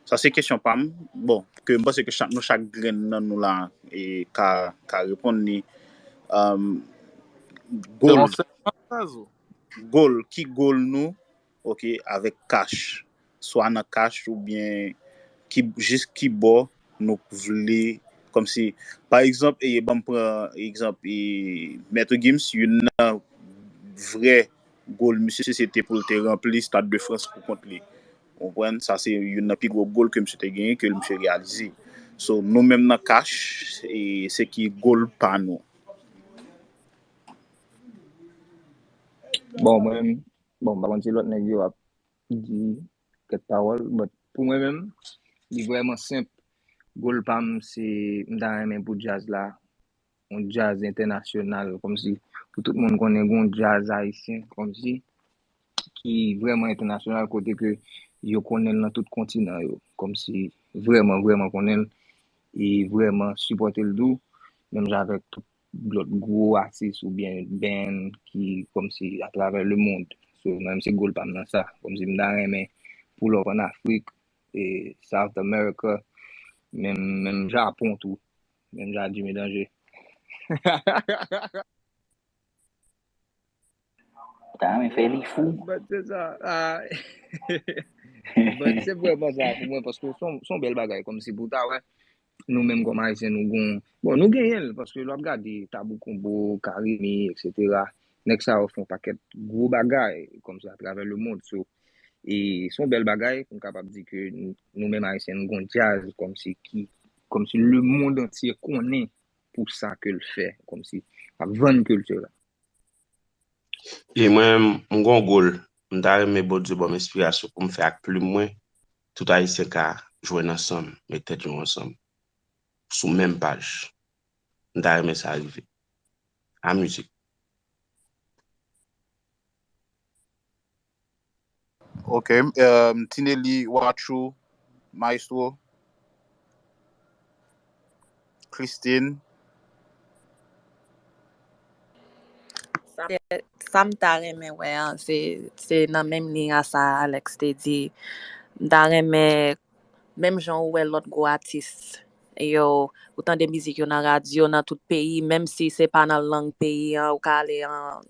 sa se kesyon pa m. Bon, ke m panse ke chak, nou chak grenn nan nou la e ka, ka reponn li. Um, goal, goal, ki goal nou, ok, avèk cash. Swa nan cash oubyen ki, jis ki bò nou vle, kòmsi, pa egzanp, e ban m pran egzanp, e Mèt Gims, youn nan vrè goal misye se te pou l te ranpli Stade de France pou kont li. Ou konprann? Sa se youn nan pi gwo goal ke misye te genyen, ke misye reyalize. So, nou menm nan cash, e se ki goal pa nou. Bon, mwen menm, bon, m pa konn si lòt nèg yo ap di kèk pawòl, but pou mwen menm, li vrèman senp. Goal pa m, se, m ta renmen pou djaz la, yon djaz entènasyonal, kòmsi pou tout moun konnen gen yon djaz ayisyen, kòmsi, ki vrèman entènasyonal, kote ke yo konnen l nan tout kontinan yo, kòmsi vrèman, vrèman konnen l, e vrèman sipòte l tou, menm jan avèk tout lòt gwo atis oubyen band ki kòmsi atravè lemond. So, mwen menm se goal pa m nan sa. Kòmsi m ta renmen pull up an Afrik, e South America, menm, menm Japon tou, menm jan Jimmy Danger. Ta renmen fè li fou. But se sa. Ah. But se vrèman sa pou mwen, paske se yon, se yon bèl bagay, kòmsi pou ta wè, nou menm kòm Ayisyen, nou gon, bon, nou genyen l, paske lè w ap gade Tabou Combo, Carimi, et cetera, nèg sa yo fè yon pakèt gwo bagay, kòmsi atravè lemond. So, e se yon bèl bagay pou n kapab di ke nou, nou menm Ayisyen, nou gon djaz, kòmsi ki, kòmsi lemond antye konnen pou sa ke l fè, kòmsi ap vann kilti la. E mwen, m gon goal. M ta renmen Bondye ban m enspirasyon pou m fè ak plim mwen, tout Ayisyen ka jwenn ansanm, met tèt yo ansanm, sou menm paj. M ta renmen sa rive. A mizik. Ok. Um, Tinelli, Watchou, Maestro, Christine. Sa m ta renmen wè an, se, se nan menm liy a sa Alex te di. M ta renmen, menm jan ou wè lòt gwo atis yo, ou tande mizik yo nan radyo, nan tout peyi, menm si se pa nan lang peyi an, ou ka ale an,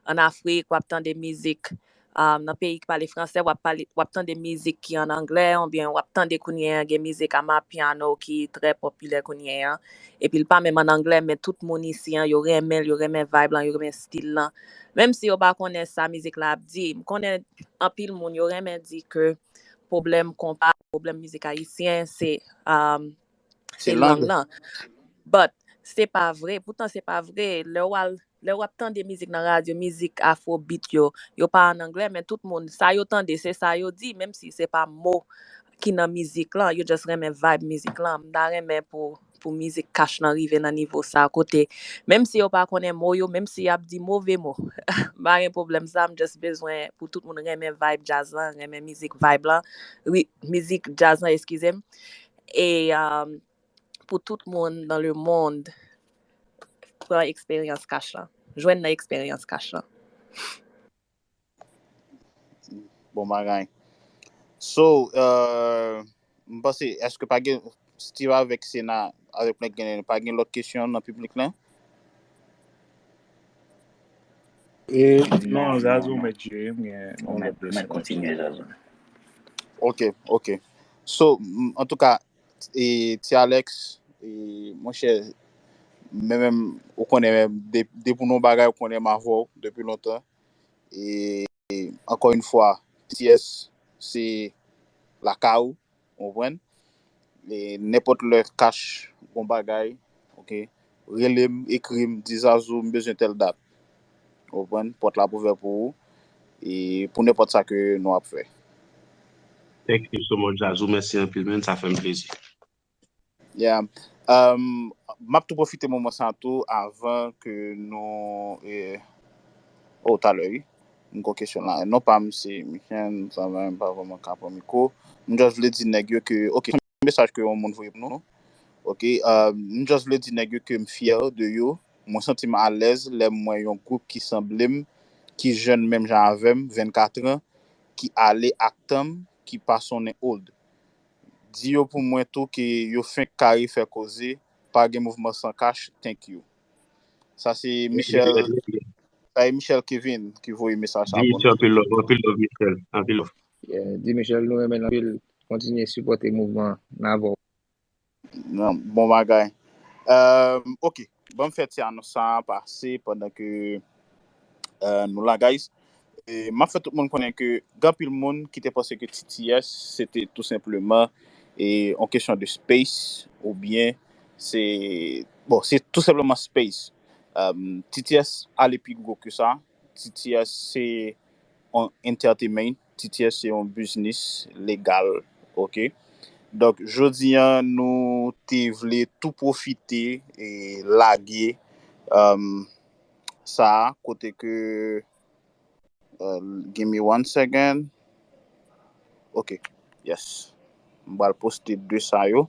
an Afrik, w ap tande mizik, um, nan peyi ki pale fransè, w ap pale, w ap tande mizik ki an anglè, oubyen w ap tande kounye an gen mizik Amapiano ki trè popilè kounye an. Epi l pa menm an anglè, men tout moun isi an, yo renmen l, yo renmen vibe lan, yo renmen stil lan. Menm si yo pa konnen sa mizik la ap di, m konnen anpil moun, yo renmen di ke pwoblèm konpa, pwoblèm mizik ayisyen, se, um, se lang lan. But, se pa vre, poutan se pa vre. Lè w al, lè w ap tande mizik nan radyo, mizik afrobeat yo, yo pa an anglè, men tout moun, sa yo tande, se sa yo di, menm si se pa mo ki nan mizik lan, yo just renmen vibe mizik lan. M ta renmen pou, pou mizik Cash lan rive nan nivo sa, kote, menm si yo pa konnen mo yo, menm si y ap di move mo, m pa gen pwoblèm sa, m just bezwen pou tout moun renmen vibe djaz lan, renmen mizik vibe lan, wi, mizik djaz lan, eskize m. E, um, pou tout moun dans le monde pran eksperyans Cash lan. Jwenn nan eksperyans Cash lan. Bon bagay. So, euh, m panse, èske pa gen, Steve avèk Sena, avèk Black Galen, pa gen lòt kesyon nan piblik lan? E non, Zazou, mèt jere, m gen yon lòt dosye. Mèt kontinye, Zazou. Ok, ok. So, m- an tou ka, e, Ti Alex, e, monchè, men menm, ou konnen, de- depi w nan yon bagay, ou konnen m avè w depi lontan. E, ankò yon fwa, T S, se lakay ou, ou konprann? E nenpòt lè Cash gon bagay, ok, rele m, ekri m, di Zazou, m bezwen tèl dat. Ou konprann? Pòt la ap ouvè pou ou. E pou nenpòt sa ke nou ap fè. Thank you so much, Zazou. Mèsi anpil, men sa fè m plezi. Yeah. Um, m ap tou pwofite moman sa tou avan ke nou. Eh, oh, talè, wi. M gon kesyon la. Non pa m se Michel, m travay, m pa vrèman ka pran mikwo. M just vle di nèg yo ke, ok, mesaj ke yon moun voye pou nou. Ok, uh, m just vle di nèg yo ke m fyè de yo. Mwen santi m alèz lè m wè yon gwoup ki sanble m, ki jèn menm jan avè m, vennkat an, ki ale ak tan m, ki pa sonnen old. Di yo pou mwen tou ke yo fenk kare fè koze, pa gen mouvman san Cash, thank you. Sa se Michel, sa se Michel Kevin ki voye mesaj sa pou nou. Di Michel anpil love, anpil love Michel, anpil love. Yeah, di Michel nou renmen l anpil, kontinye sipòte mouvman an, n avè w. Non, bon bagay. Euh, ok, ban m fè ti anons sa a pase pandan ke euh, nou la, guys. E m ap fè tout moun konnen ke gen anpil moun ki te panse ke T T S se te tou senpleman e yon kesyon de space oubyen se, bon, se tou senpleman space. Um, T T S ale pi gwo ke sa. T T S se yon entertainment, T T S se yon biznis legal, ok? Donk, jodi a, nou te vle tou pwofite e lage um, sa a, kote ke uh, give me one second. Ok, yes. M pral poste de sa yo.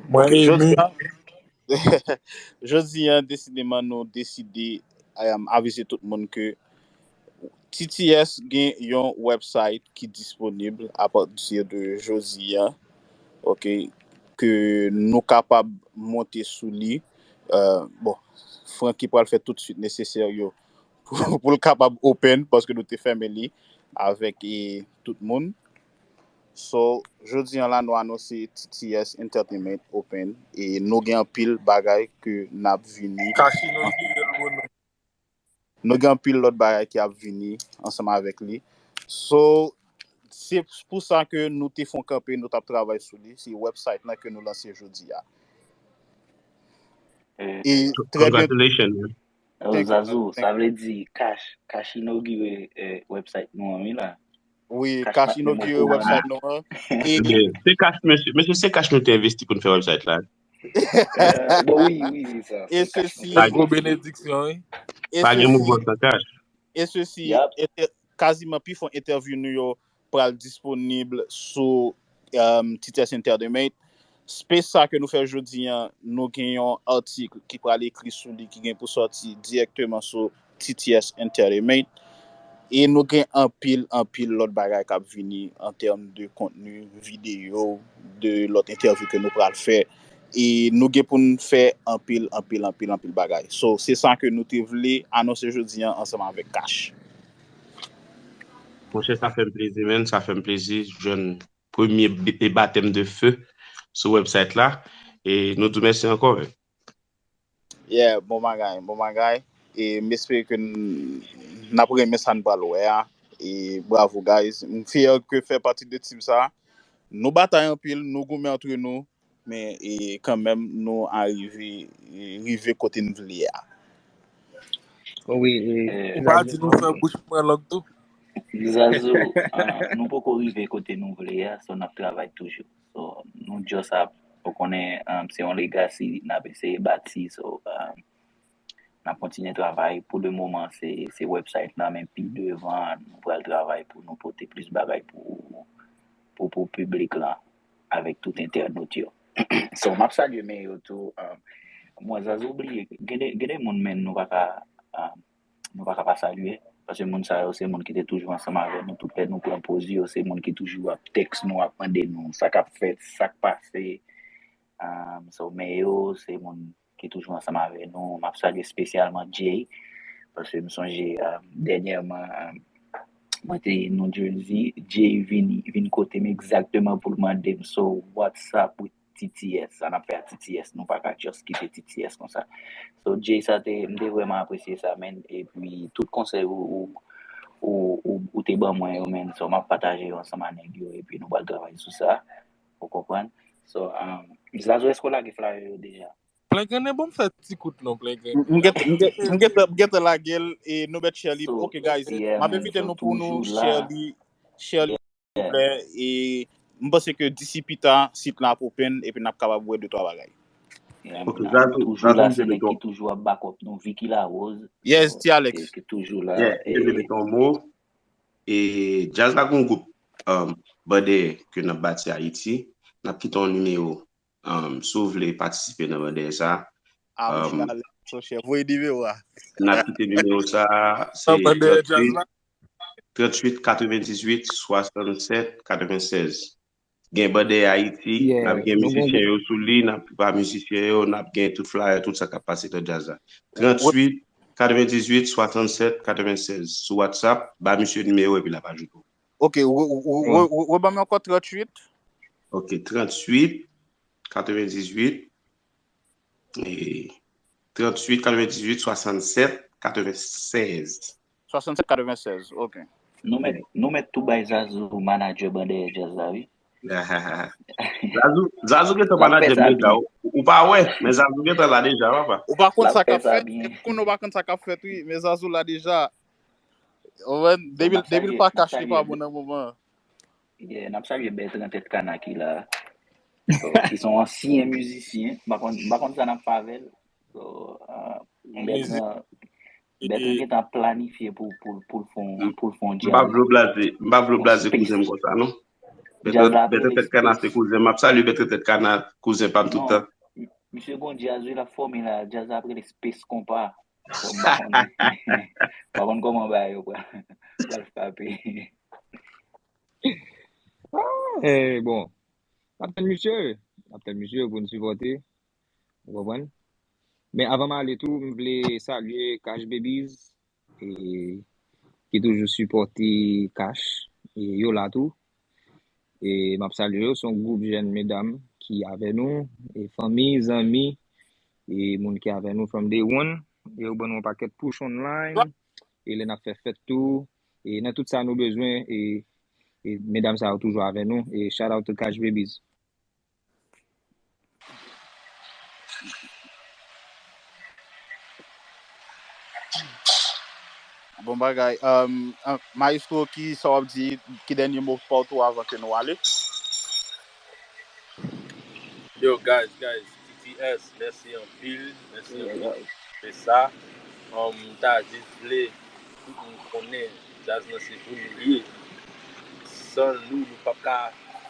Mwen Ok, jodi Amy. a, jodi a, desideman, nou deside um, avize tout moun ke T T S gen yon website ki disponib apati de jodi a, ok, ke nou kapab monte sou li. Euh, bon, Francky pral fè tout suit nesesè yo pou, pou l kapab open, paske nou te fèmen li avèk e, tout moun. So, jodi a la, nou anonse T T S Entertainment Open e nou gen anpil bagay ke n ap vini. Cash inogire l, Bono. Nou gen anpil lòt bagay ki ap vini ansanm avèk li. So, se pou sa ke nou te fè yon kanpe, nou t ap travay sou li. Se website lan ke nou lanse jodi a. Eh, E trè byen. Congratulations, man. Oh, Thank you, Zazou, thank sa you. Vle di Cash, Cash inogire eh, website nou an, wi la. Wi, Cash Cash pa t menm inogire okouran. Website nou an. E Ebyen, se Cash, mesye. Mesye, se Cash nou te envesti pou n fè website la. Eh, bon, wi, wi, se sa. E Se Cash nou sesi, te Pa gen envesti. Benediksyon, wi. E Pa gen sesi, mouvman san Cash. E sesi, Yap. ente- kaziman pi fò entèvyou nou yo pral disponib sou um, T T S Entertainment. Space sa ke nou fè jodi a, nou gen yon atik ki pral ekri sou li, ki gen pou sòti dirèkteman sou T T S Entertainment. E nou gen anpil, anpil lòt bagay k ap vini an tèm de kontni, videyo, de lòt entèvyou ke nou pral fè. E nou gen pou n fè anpil, anpil, anpil, anpil bagay. So, se sa ke nou te vle anonse jodi a ansanm avèk Cash. Monchè, sa fè m plezi, man. Sa fè m plezi jwenn premye b- e batèm de fe sou website la. E nou di w mèsi ankò, man. Yeah, bon bagay, bon bagay. E m espere ke n n ap renmen sa n pral wè a. E bravo, guys. M fyè ke fè pati de team sa. Nou batay anpil, nou goumen antre nou, men e kanmenm nou arive e rive kote n vle a. Wi, e, Eh, Ou pa di nou fè bouch mwen long tou. Zazou, ah, nou poko rive kote nou vle a, so n ap travay toujou. So, nou just ap, ou konnen, um, se yon legacy n ap eseye bati, so, um, n ap kontinye travay. Pou le moman, se, se website la, men pi devan, nou pral travay pou nou pote plis bagay pou, pou, pou piblik la, avèk tout entènot yo. So, m ap salye men yo tou. Um, mwen, Zazou bliye, gen de, gen de moun, men nou pa ka, um, nou pa ka pa salye. Paske moun sa yo, se moun ki te toujou ansanm avè nou. Tout lè nou pran poz yo, se moun ki toujou ap tèks nou, ap mande nou sa k ap fèt, sa k pase. Um, so, men yo, se moun ki toujou ansanm avè nou. M ap salye espesyalman Jay. Paske m sonje, um, dènyèman, um, mwen te New Jersey, Jay vin, vin kote m egzakteman pou l mande m, "So, what's up with T T S? Sa n ap fè a T T S, nou pa ka just kite T T S konsa." So, Jay, sa te, m te vrèman apresye sa, man. Epi, tout konsèy ou, ou, ou, ou, ou te ban mwen yo, man. So, m ap pataje yo ansanm a nèg yo, epi nou pral travay sou sa. Ou konprann? So, um, Zazou, èske w lage flyer yo deja? Plen grennen, bon, m fè ti kout non, plen grennen. M gentan, m gentan, m gentan, m gentan lage l e nou mèt share li. So, Ok, guys, yeah, m ap man, envite so nou pou nou toujou share la. Li, share li, Yeah. souple. E m panse ke disi pita, sit lan ap open, epi n ap kapab wè de twa bagay. Yeah, Ok, man, Zazou, toujou Zazou la, m se vle nèg meton. Ki toujou ap back up nou, Vicky Larose. Yes, So, ti Alex. Ki, ki toujou la. Yeah, m vle E, meton mo. E djaz la gon gwoup, um, Bandè ke n ap bati Ayiti. N ap kite yon nimewo, um, si w vle patisipe nan bandè sa. Ah, monchè, Um, Alex, monchè, voye nimewo a. N ap kite nimewo sa, se Nan bandè djaz tranntuit, la. tranntuit, katrevendizuit, swasannsèt, katrevennsèz. Gen Bandè Ayiti, n ap Yeah, gen nou gon mizisyen yo sou li, n ap ba mizisyen yo, n ap gen tout flyer, tout sa k ap pase nan djaz la. Tranntuit, katrevendizuit, swasannsèt, katrevennsèz. Sou WhatsApp, ba misye nimewo epi l ap ajoute w. Ok, ou, ou, ou, ou, ou, ou ban mwen ankò tranntuit. Ok, tranntuit, katrevendizuit, e tranntuit, katrevendizuit, swasannsèt, katrevennsèz. Swasannsèt katrevennsèz, ok. Nou mèt, nou mèt tou bay Zazou manager bandè djaz la, wi. Zazou, Zazou gentan L ap fè manager m sa deja. byen. Ou, ou pa wè, men Zazou gentan la deja, papa. Ou pa L konn ap sa k fè ap sa fèt, byen. Depi konnen ou pa konn sa k ap fèt, wi, men Zazou la deja. Ou wè, N depi, ap depi l salye, pa n ap kache, li pa salye. Bon nan moman. Yeah, n ap salye Bertrand Tèt Kana ki la. So, ki se yon ansyen mizisyen. M pa konn, m pa konn sa n ap fè avè l. So, uh, Mizik. Bertrand, Bertrand gentan planifye pou, pou, pou l fè yon, pou l fè yon M pa djaz. vle w blaze, m pa vle w Yon blaze space. Kouzen m konsa, non. Djaz la Bertrand apre Tèt Kana se space. kouzen m. M ap salye Bertrand Tèt Kana, kouzen pa m tout Non, tan. m-, misye gon djaz, wi, l ap fòme la. Djaz la ap rele Space Compa. So, m pa konn, m pa konn kòman bagay yo pral, pral frape. Ah, eh, bon, n ap tann misye, n ap tann misye pou n sipòte, ou konprann? Men avan m ale tou, m vle salye Cash Babies, e, ki toujou sipòte Cash, e yo la tou. E m ap salye yo, se yon gwoup jèn medam ki avè nou, e fanmi, zanmi, e moun ki avè nou from day one, e yo ban nou yon pakèt push online, e lè n ap fè fèt tou, e nan tout sa nou bezwen, e, e medam sa yo toujou avè nou, e shout out to Cash Babies. Bon bagay. Um, uh, Maestro, ki sa w ap di, ki dènye mo pa w tou avan ke nou ale? Yo, guys, guys, T T S, mèsi anpil, mèsi anpil. Se sa, um, m ta jis vle tout moun konnen djaz nan se pou nou li ye. San nou, nou p ap ka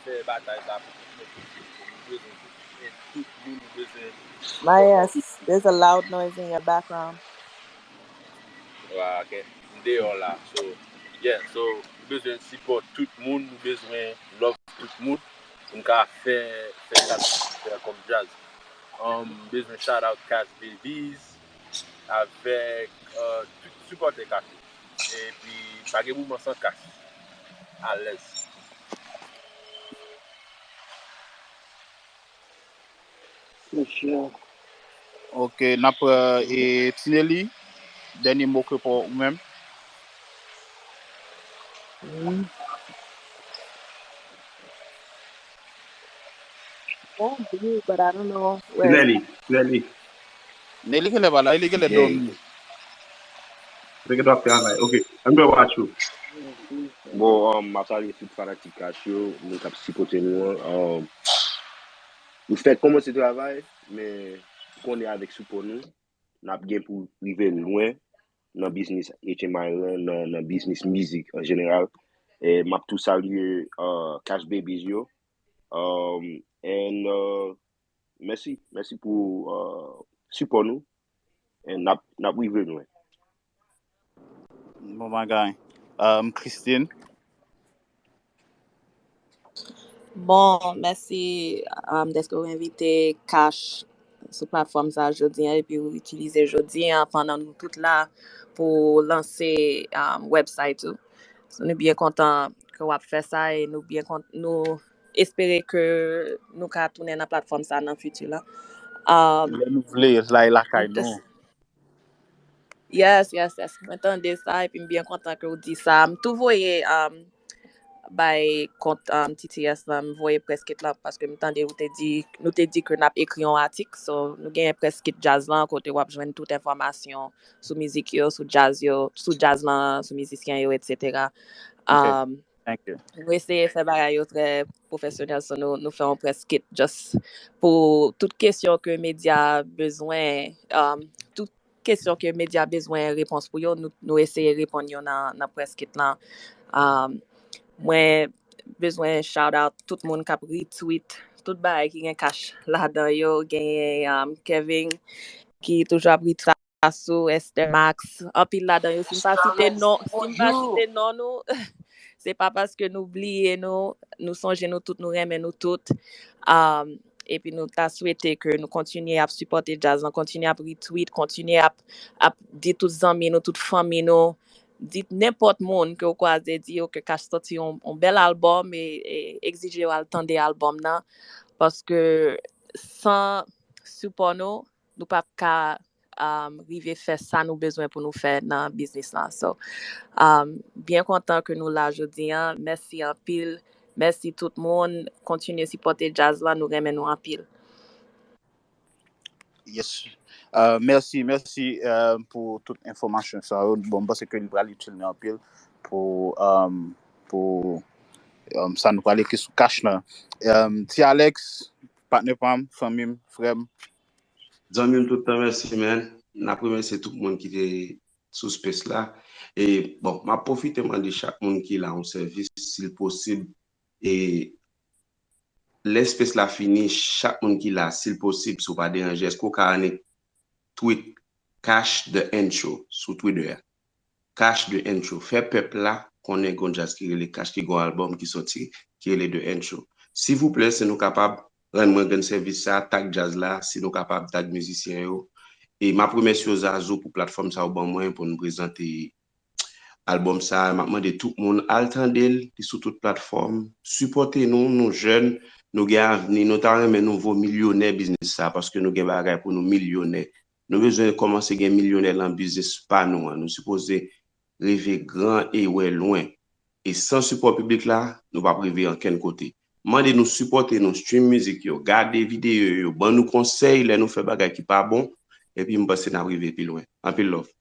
fè batay sa pou tout moun. Nou bezwen tout, e tout moun nou bezwen. Mayes, there's a loud noise in your background. Wa, ok. M deyò la. So, yeah, so, nou bezwen sipòt tout moun, nou bezwen love tout moun pou n ka fè, fè sa n fè kòm djaz. Um, m bezwen shout out Cash Babies avèk, uh, tout sipòtè Cash. Epi, pa gen moman san Cash. Alèz. Ok, n ap, euh, e Tinelli, dènye mo ke pou ou menm. Mm. Oh, big, but I don't know where. Nelly, Nelly. Nelly genlè pa la, li genlè Yeah. Dòmi. Nèg yo ap travay. Ok, I'm gonna watch you. Bon, um, m ap salye tout fanatik Cash yo, moun k ap sipòte nou an. Um, nou fèk kòmanse travay, men konnen avèk sipò nou, n ap gen pou rive lwen nan biznis H M I lan, nan, nan biznis mizik an jeneral. E m ap tou salye, uh, Cash Babies yo. Um, and, uh, mèsi, mèsi pou, uh, sipò nou. And n ap, n ap rive lwen. Bon bagay. Um, Christine. Bon, mèsi, um, dèske w envite Cash sou platfòm sa jodi an epi ou itilize jodi an pandan nou tout la pou lanse um, website ou. So, nou byen kontan ke w ap fè sa e nou byen kontan, nou espere ke nou ka tounen nan platfòm sa nan fiti la. Um, Lè nou vle, la e lakay nou. Yes, yes, yes. Mwen tande sa epi m byen kontan ke w di sa. M tou voye um, bay kont um, T T S la, m voye preskit la paske m tande ou te di, nou te di ke n ap ekri yon atik. So, nou genyen preskit djaz lan kote w ap jwenn tout enfòmasyon sou mizik yo, sou djaz yo, sou djaz lan, sou mizisyen yo, et cetera. Ok. Um, Thank you. nou eseye fè bagay yo trè pwofesyonèl, so nou, nou fè yon preskit just pou tout kesyon ke medya bezwen, um, tout kesyon ke medya bezwen repons pou yo, nou, nou eseye reponn yo nan, nan preskit lan. Um, mwen bezwen shout out tout moun k ap retweet tout bagay ki gen cash ladan yo, genyen um, Kevin ki toujou ap retweet Asou, Esther Max, anpil ladan yo. Si m pa site non, si m pa site non nou, se pa paske nou bliye nou, nou sonje nou tout, nou renmen nou tout. Um, epi nou ta swete ke nou kontinye ap sipòte djaz lan, kontinye ap retweet, kontinye ap, ap di tout zanmi nou, tout fanmi nou, di nenpòt moun ke w kwaze, di yo ke Cash sòti yon, yon bèl albòm e, e egzije yo al tande albòm nan. Paske san sipò nou, nou p ap ka um, rive fè sa nou bezwen pou nou fè nan biznis lan. So, um, byen kontan ke nou la jodi an. Mèsi anpil. Mèsi tout moun. Kontinye sipòte djaz lan. Nou renmen nou anpil. Yes. Uh, mèsi, mèsi uh, pou tout enfòmasyon sa yo. Bon, m panse ke li pral itil nou anpil pou, um, pou um, sa nou pral ekri sou Cash lan. Um, Ti Alex, patnè pa m, fanmi m, frè m, Zanmi m tout tan, mèsi, man. N ap remèsye tout moun ki te sou space la. E, bon, m ap pwofite mande chak moun ki la yon sèvis, si l posib. E lè space la fini, chak moun ki la, si l posib, si w pa deranje, èske w ka annik tweet Cash The Intro sou Twitter a? Cash The Intro. Fè pèp la konnen gon djaz ki rele Cash, ki gon albòm ki sòti, ki rele The Intro. Silvouplè, si nou kapab, rann mwen grenn sèvis sa, tag djaz la, si nou kapab, tag mizisyen yo. E m ap remèsye w, Zazou, pou platfòm sa ou ban mwen pou nou prezante albòm sa. M ap mande tout moun al tande l, li sou tout platfòm. Sipòte nou, nou jèn, nou gen avni, nou ta renmen nou vo milyonè biznis sa, paske nou gen bagay pou nou milyonè. Nou bezwen kòmanse gen milyonè lan biznis pa nou an. Nou sipoze reve gran e wè lwen. E san sipò piblik la, nou p ap rive ankenn kote. Mande nou sipòte nou, stream mizik yo, gade videyo yo, ban nou konsèy lè nou fè bagay ki pa bon, epi m panse n ap rive pi lwen. Anpil love.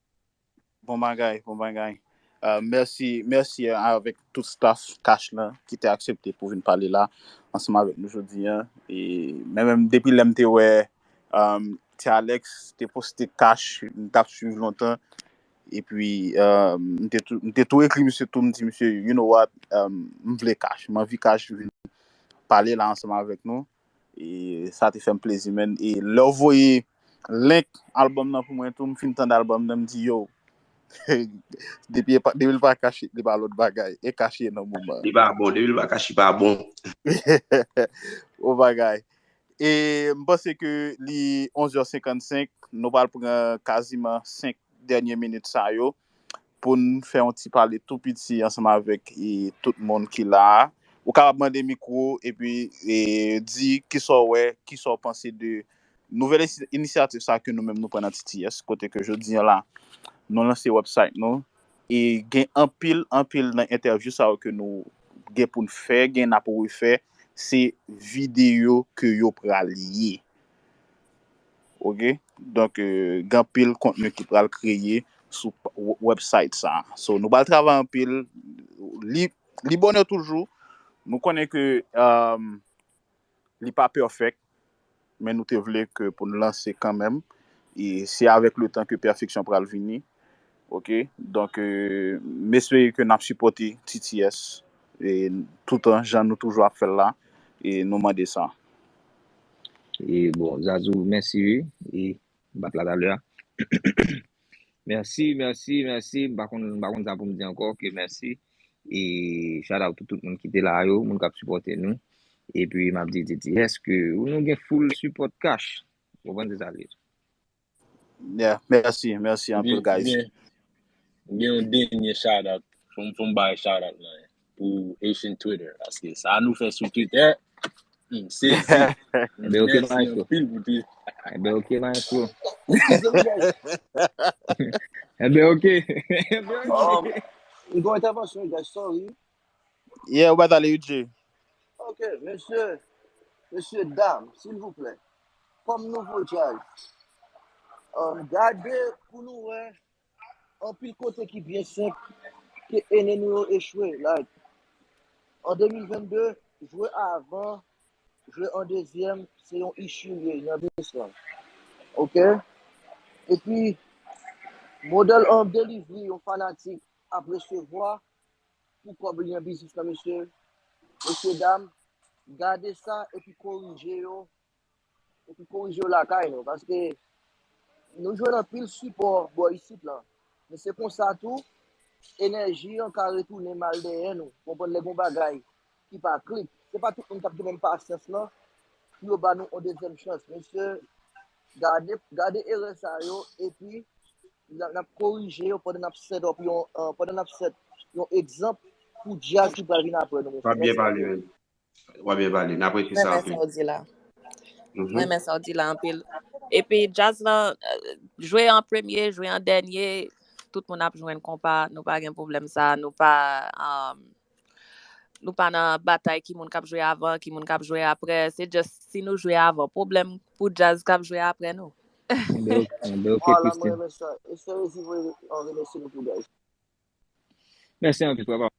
Bon bagay, bon bagay. Uh, mèsi, mèsi avèk tout staff Cash lan ki te aksepte pou vin pale la ansanm avèk nou jodi an. E mwen menm depi lè m te wè um, Ti Alex te poste Cash, m t ap swiv lontan. Epi um, m te tou, m te tou ekri misye tou, m di misye, you know what, um, m vle Cash, m anvi Cash vin pale la ansanm avèk nou. E sa te fè m plezi, man. E lè w voye link albòm nan pou mwen tou, m fin tande albòm nan, m di yo, depi, depi l pa Cash, li pa lòt bagay. E Cash ye nan moman. Li pa bon, depi l pa Cash, li pa bon. Bon bagay. E m panse ke li onz è senkannsenk, nou pral pran kaziman senk dènye minit sa yo pou n fè yon ti pale tou piti ansanm avèk e, tout moun ki la a. Ou kapab mande mikwo epi e, di kisa w wè, kisa w panse de nouvèl isi- inisyativ sa ke nou menm nou pran nan T T S, kote ke jodi an la, nou lanse website nou. E gen anpil, anpil nan entèvyou sa yo ke nou gen pou n fè, gen n ap refè, se videyo ke yo pral ye. Ok? Donk, euh, gen anpil kontni ki pral kreye sou p- w- website sa. So, nou pral travay anpil. Li, li bonè toujou. Nou konnen ke um, li pa pèfèk, men nou te vle ke pou n lanse kanmenm. E se avèk le tan ke pèfeksyon pral vini. Ok? Donk, euh, m espere ke n ap sipòte T T S e toutan jan nou toujou ap fè l la. E nou mande sa. E bon, Zazou, mèsi wi. E m p ap la talè a. Mèsi, mèsi, mèsi. M pa konn, m pa konn sa pou m di ankò ke mèsi. E shout out pou tout moun ki te la yo, moun k ap sipòte nou. Epi m ap di, di, di, èske nou gen full support Cash? Ou konprann se sa l ye. Yeah, mèsi, mèsi anpil, guys. Gen yon dènye shout out. Fò m fò m bay shout out nan pou Haitian Twitter. Paske sa nou fè sou Twitter, hmm, se di. Mèsi anpil pou Twitter. Ebe ok, maestro. Ebe ok. Ebe ok. M gen yon entèvansyon, guys, sorry. Yeah, ou pa t ale, U J. Ok, mesye, mesye dam, silvouplè, kòm nouvo djaz, um, gade pou nou wè anpil kote ki byen senp ke ene nou yo echwe. Like, an de mil vennde, jwe avan, jwe an dezyèm, se yon issue li ye, nan de sans. Ok? Epi, modèl an delivery yon fanatik ap resevwa, pou kòb li an biznis lan, mesye, mesye dam, gade sa epi korije yo, epi korije yo lakay nou, paske nou jwenn anpil sipò bò isit lan. Men se konsa tou, enèji an ka retounen mal dèyè nou. Konprann lè gon bagay ki pa klik. Se pa tout moun k ap gen menm pasyans lan pou yo ba nou yon dezyèm chans. Mesye, gade, gade erè sa yo, epi n ap, n ap korije yo pandan n ap set up yon, uh, pandan n ap set yon egzanp pou djaz ki pral vin apre nou, mesye. W ap byen pale, men. W ap byen pale. N apresye sa anpil. Mwen renmen sa w di la. Mwen renmen sa w di la anpil. Epi djaz lan, euh, jwe an premye, jwe an dènye, tout moun ap jwenn konpa, nou pa gen pwoblèm sa, nou pa, um, nou pa nan batay ki moun k ap jwe avan, ki moun k ap jwe apre. Se just si nou jwe avan, pwoblèm pou djaz k ap jwe apre nou. Ebe ok, ebe ok, Christine. E se rezi vre an remèsye nou tou, guys. Mèsi anpil, papa.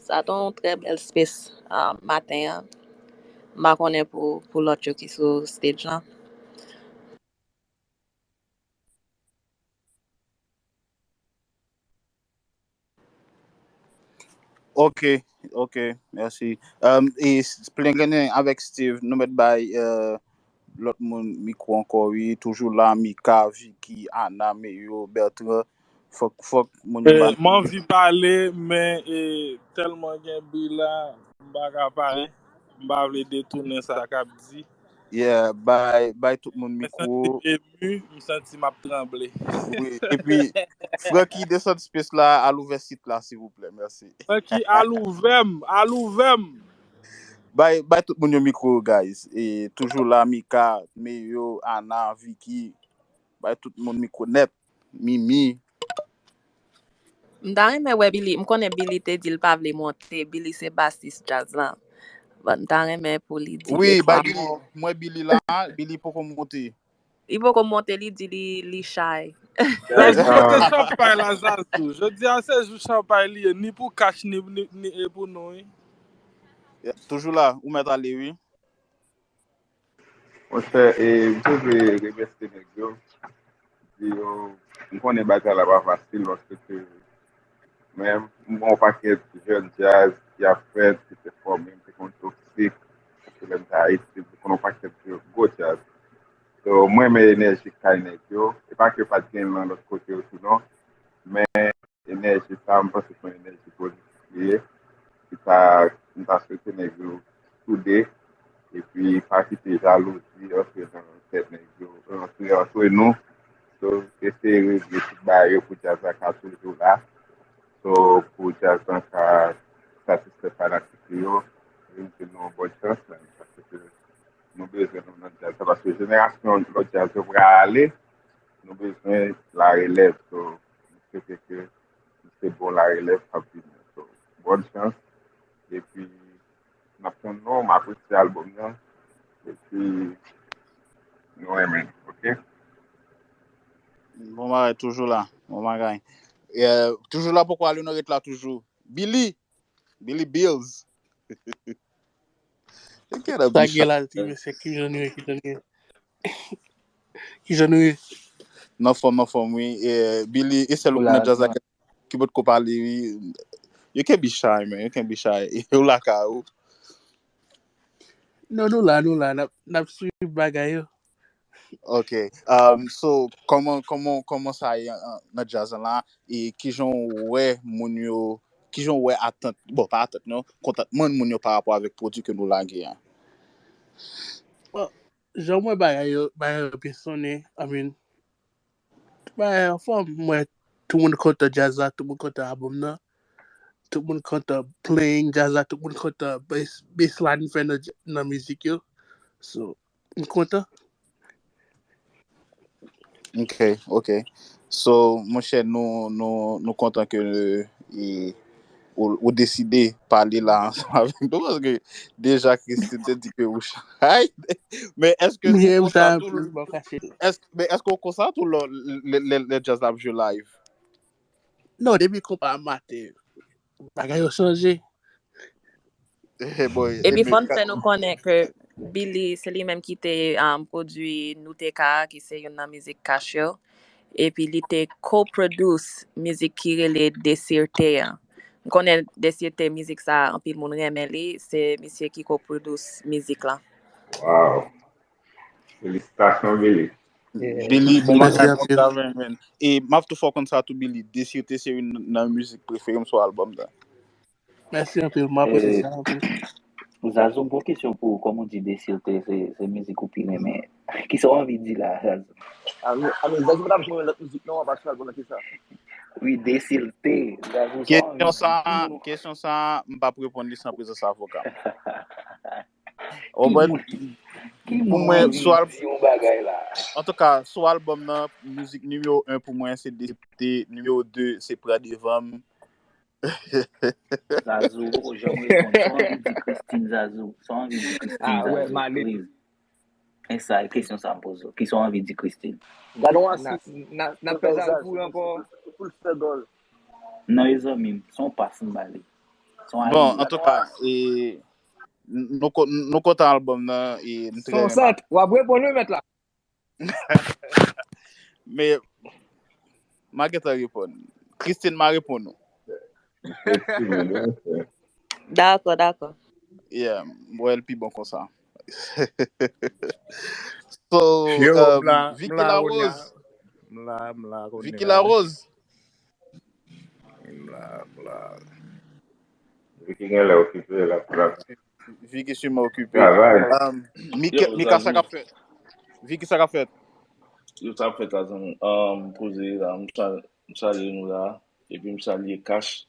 Sa te yon trè bèl space, ah, maten an. M pa konnen pou, pou lòt yo ki sou stage lan. Ok, ok, mèsi. Um, e s- plen grennen avèk Steve, nou mèt bay uh, lòt moun mikwo ankò, wi. Toujou la, Mika, Vicky, Ana, Meyo, Bertrand. Fòk, fòk moun yo Eh, ba. M anvi pale, men eh, tèlman gen bri la, m pa ka pale. M pa vle detounen sa k ap di. Yeah, bay, bay tout moun M mikwo. santi m emu, m santi m ap tranble. Wi, epi, Francky, desann space la, al ouvè sit la, silvouplè, mèsi. Francky, al ouvè m, al ouvè m. Bay, bay tout moun yo mikwo, guys. E toujou la, Mika, Meyo, Ana, Vicky. Bay tout moun mikwo nèt. Mimi. M ta renmen wè Billy. M konnen Billy te di l pa vle monte. Billy se basis djaz lan. But m ta renmen pou li di Wi, de twa bay Billy. mo. Mwen Billy la, Billy poko monte. Li poko monte, li di li, li chay. Zazou, kote chanpay la, Zazou? Jodi a se jou chanpay li ye, ni pou Cash, ni, ni, ni e pou nou, wi. Yeah, toujou la, ou mèt ale, wi. Monchè, e, m te vle remèsye nèg yo. Di yo, m konnen bagay la pa fasil, paske ke, men m wè yon pakèt jèn djaz ki ap fèt, ki te fòme, m te konn toksik, paske lè m te Ayiti, m te konn yon pakèt gwo djaz. So, mwen renmen enèji k kay nèg yo. E pa ke pa t gen l nan lòt kote yo tou non. Men enèji sa, m panse se yon enèji pozitif li ye. Ki ta, m ta swete nèg yo soude. Epi pa kite jalouzi antre nan tèt nèg yo, antre antre nou. So, eseye regle tout bagay yo pou djaz la ka toujou la. So, pou djaz lan ka satisfè fanatik li yo, m te nou yon bòn chans, paske nou bezwen nou nan djaz la, paske jenerasyon lòt djaz yo prale, nou bezwen larelèv. So, m swete ke se bon larelèv k ap vini. So, bòn chans. Epi, m ap tann nou, m apresye albòm nan. Epi, nou renmen, ok? Bon bagay, toujou la. Bon bagay. Yeah, toujou la, poko ale, nou ret la toujou. Billy! Billy Bills! Sa gen la, ti mesye, ki jan nou ye, ki jan nou ye? Ki jan nou ye? Nan fòm, nan fòm, wi. E, Billy, e sèl ou nan djaz la ki potko pale, wi. You can be shy, man. You can be shy. Ou lakay ou. Non, nou la, nou la. N ap, n ap swiv bagay yo. Ok. Um, so, kòman, kòman, kòman sa ye, uh, nan djaz lan la? E kijan w wè moun yo, kijan w wè atant, bon, pa atant non, kontantman moun yo pa rapò avèk pwodui ke nou lage a? Bon, jan mwen bagay yo, bagay yo byen sonnen, I mean, bagay yo anfòm, mwen, tout moun kontan djaz la, tout moun kontan album nan, tout moun kontan playing djaz la, tout moun kontan bass, bass line fè nan, nan mizik yo. So, m kontan. Ok, ok. So, monchè, nou, nou, nou kontan ke, e, ou, ou deside pale la ansanm avèk nou, paske deja Christine te di ke ou chay. Men èske ou konsa tou, èske, men èske ou konsa tou lè, lè, lè, lè djaz la ap jwe live? Non, depi konpa a mate, bagay yo chanje. Epi fò n fè nou konnen ke Billy, se li menm ki te, um, pwodui Nou Te Ka, ki se youn nan mizik Cash yo. Epi li te co-produce mizik ki rele Desirte a. M konnen Desirte, mizik sa, anpil moun renmen li. Se misye ki co-produce mizik la. Wow. Felisitasyon, Billy. Billy, bon bagay, bon travay, man. E m ap tou fè w konn sa tou, Billy. Desirte se youn nan mizik prefere m sou album sa. Mèsi anpil, m apresye sa anpil. Zazou, m gon kesyon pou ou. Kòm ou di Desirte se, se mizik ou pi renmen, kisa w anvi di la, Zazou? Ami, ami, Zazou pa t ap jwe lòt mizik non, apa sou album nan, kisa? Wi, Desirte. Zazou, sa w anvi di? Kesyon sa, kesyon sa, m p ap reponn li san prezans avoka m. Ou konprann? Pou mwen, sou album, antouka, sou album nan, mizik nimewo en pou mwen se Desirte, nimewo de se Pran Devan m. Zazou, ou poko janm reponn. Sa w anvi di Christine, Zazou? Sa w anvi di Christine, Zazou? Please. E sa, e kesyon sa m poze w. Kisa w anvi di Christine? Gade yon asis. N ap fè Zazou ankò. Pou l fè gòl. Non, e zanmi m, se yon pas m ba li. Bon, antouka, e, nou, nou kontan album nan, e, m trè renmen. Son sant, w ap reponn wi, mèt la. Men, m a gentan reponn. Christine, m a reponn ou. Dakò, dakò. Yeah, m wè l pi bon konsa. So, um, Vicky Larose. Vicky Larose. Vicky genlè okipe la. Vicky siman okipe. Travay. Um, Mika, sa k ap fèt? Vicky, sa k ap fèt? Yo, sa k ap fèt la, zanmi. Um, poze la, m salye nou la. Epi m salye Cash.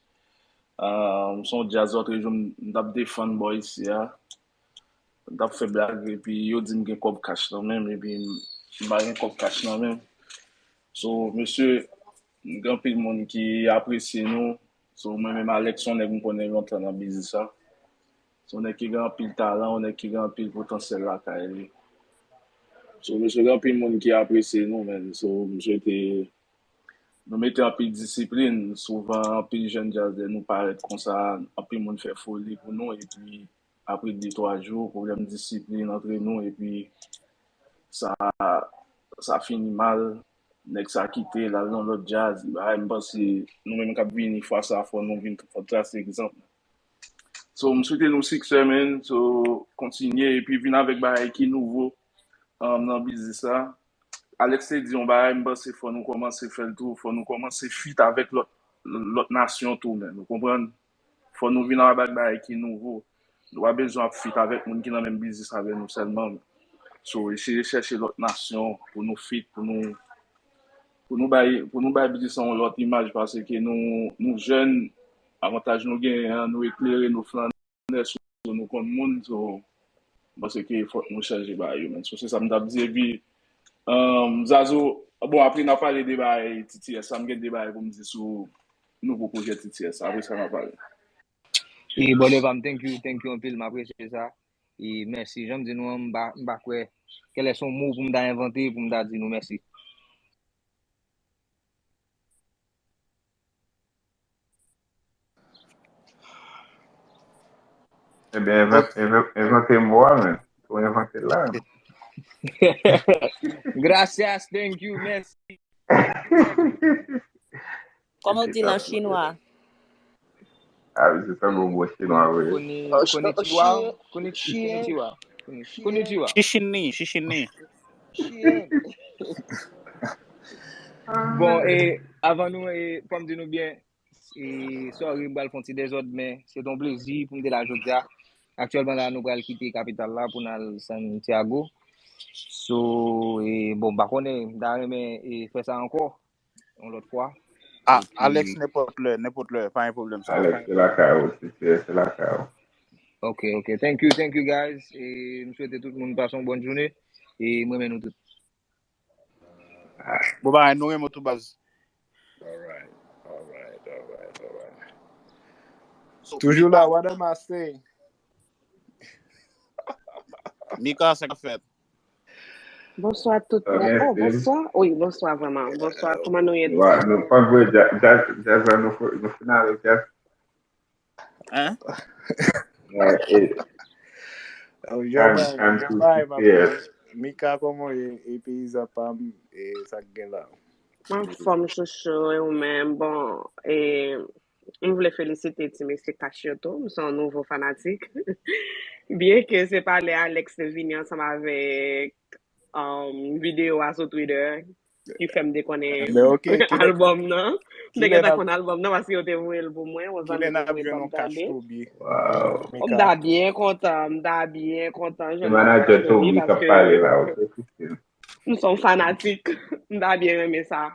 Um, se yon djaz lòt rejyon m t ap defann bò isi a. M t ap fè blag, epi yo di m gen kòb Cash nan men m, epi m pa gen kòb Cash nan men m. So, mesye, gen anpil moun ki apresye nou. So, mwen menm Alex, se yon nèg m konnen lontan nan biznis la. Se yon nèg ki gen anpil talan, yon nèg ki gen anpil potansyèl lakay li. So, mesye, gen anpil moun ki apresye nou, men. So, m swete nou mete anpil disiplin. Souvan, anpil jèn djaz, lè nou parèt konsa, anpil moun fè foli pou nou, epi apre de, twa jou, pwoblèm disiplin antre nou, epi sa, sa fini mal. Nèg sa kite l al nan lòt djaz. Bagay, m panse nou menm k ap vini fwa sa, fò nou vin, fò trase egzanp. So, m swete nou siksè, man. So, kontinye, epi vin avèk bagay ki nouvo, um, nan biznis la. Alex te di yon bagay, m panse fò nou kòmanse fè l tou, fò nou kòmanse feat avèk lòt, lòt nasyon tou, man. Ou konprann? Fò nou vin avèk bagay ki nouvo. Nou pa bezwen ap feat avèk moun ki nan menm biznis avè nou sèlman. So, eseye chèche lòt nasyon pou nou feat, pou nou, pou nou bay, pou nou bay biznis lan yon lòt imaj, paske nou, nou jèn, avantaj nou genyen an, nou eklere, nou flannè, so, nou konn moun, so, m panse ke fòk nou chanje bagay yo, man. So, se sa m t ap di, epi, um, Zazou, bon, apre n a pale de bagay T T S, sa m gen de bagay pou m di sou nouvo pwojè T T S, apre sa n a pale. E brother pa m, thank you, thank you anpil, m apresye sa. E mèsi, jan m di nou an, m pa, m pa kwè, kèlè se yon mo pou m ta envante pou m ta di nou mèsi. Ebyen, envante mo a, men. Ou envante l la. Gracias, thank you, mèsi. Kòman w di l an chinwa? Ah, se sa gwo gwo chinwa vre. Koni-, konnichiwa, koni-, konnichiwa. Konnichiwa. Chichini, chichini. Shit. Bon, e avan nou, e, fò m di nou byen, e, sorry, m pral fè yon ti dezòd, men se te yon plezi pou m te la jodi a. Aktyèlman la, nou pral kite kapital la pou n al Santiago. So, e, bon, m pa konnen, m ta renmen, e, fè sa ankò, yon lòt fwa. Ah, epi Alex, nenpòt lè, nenpòt lè, pa gen pwoblèm sa. Alex, se lakay ou, se, se, se lakay ou. Ok, ok. Thank you, thank you, guys. E m swete tout moun pase yon bòn jounen. E m renmen nou tout. Bon bagay, nou renmen w tou, baz. Alright, alright, alright, alright. Toujou la, what am I saying? Mika, sa k ap fèt? Bonswa tout moun. Oh, bonswa. Wi, bonswa vrèman. Bonswa, kòman nou ye? Nou pa vre jazz la, nou finale jazz. Hein? Mika, kòman w ye? E peyizan pa m, e sa k gen la? Mwen anfòm chouchou, e ou menm? Bon, e m vle felisite ti mesye Cash yo tou. M se yon nouvo fanatik. Byen ke se pa lè Alex te vini ansanm avèk um, videyo a sou Twitter ki fè m te konnen albòm nan. M te gentan konn albòm nan paske yo te voye l pou mwen. Yon zanmi te voye l ban m tande. M ta byen kontan, m ta byen kontan jwenn yon Cash Toby paske m se yon fanatik. M ta byen renmen sa.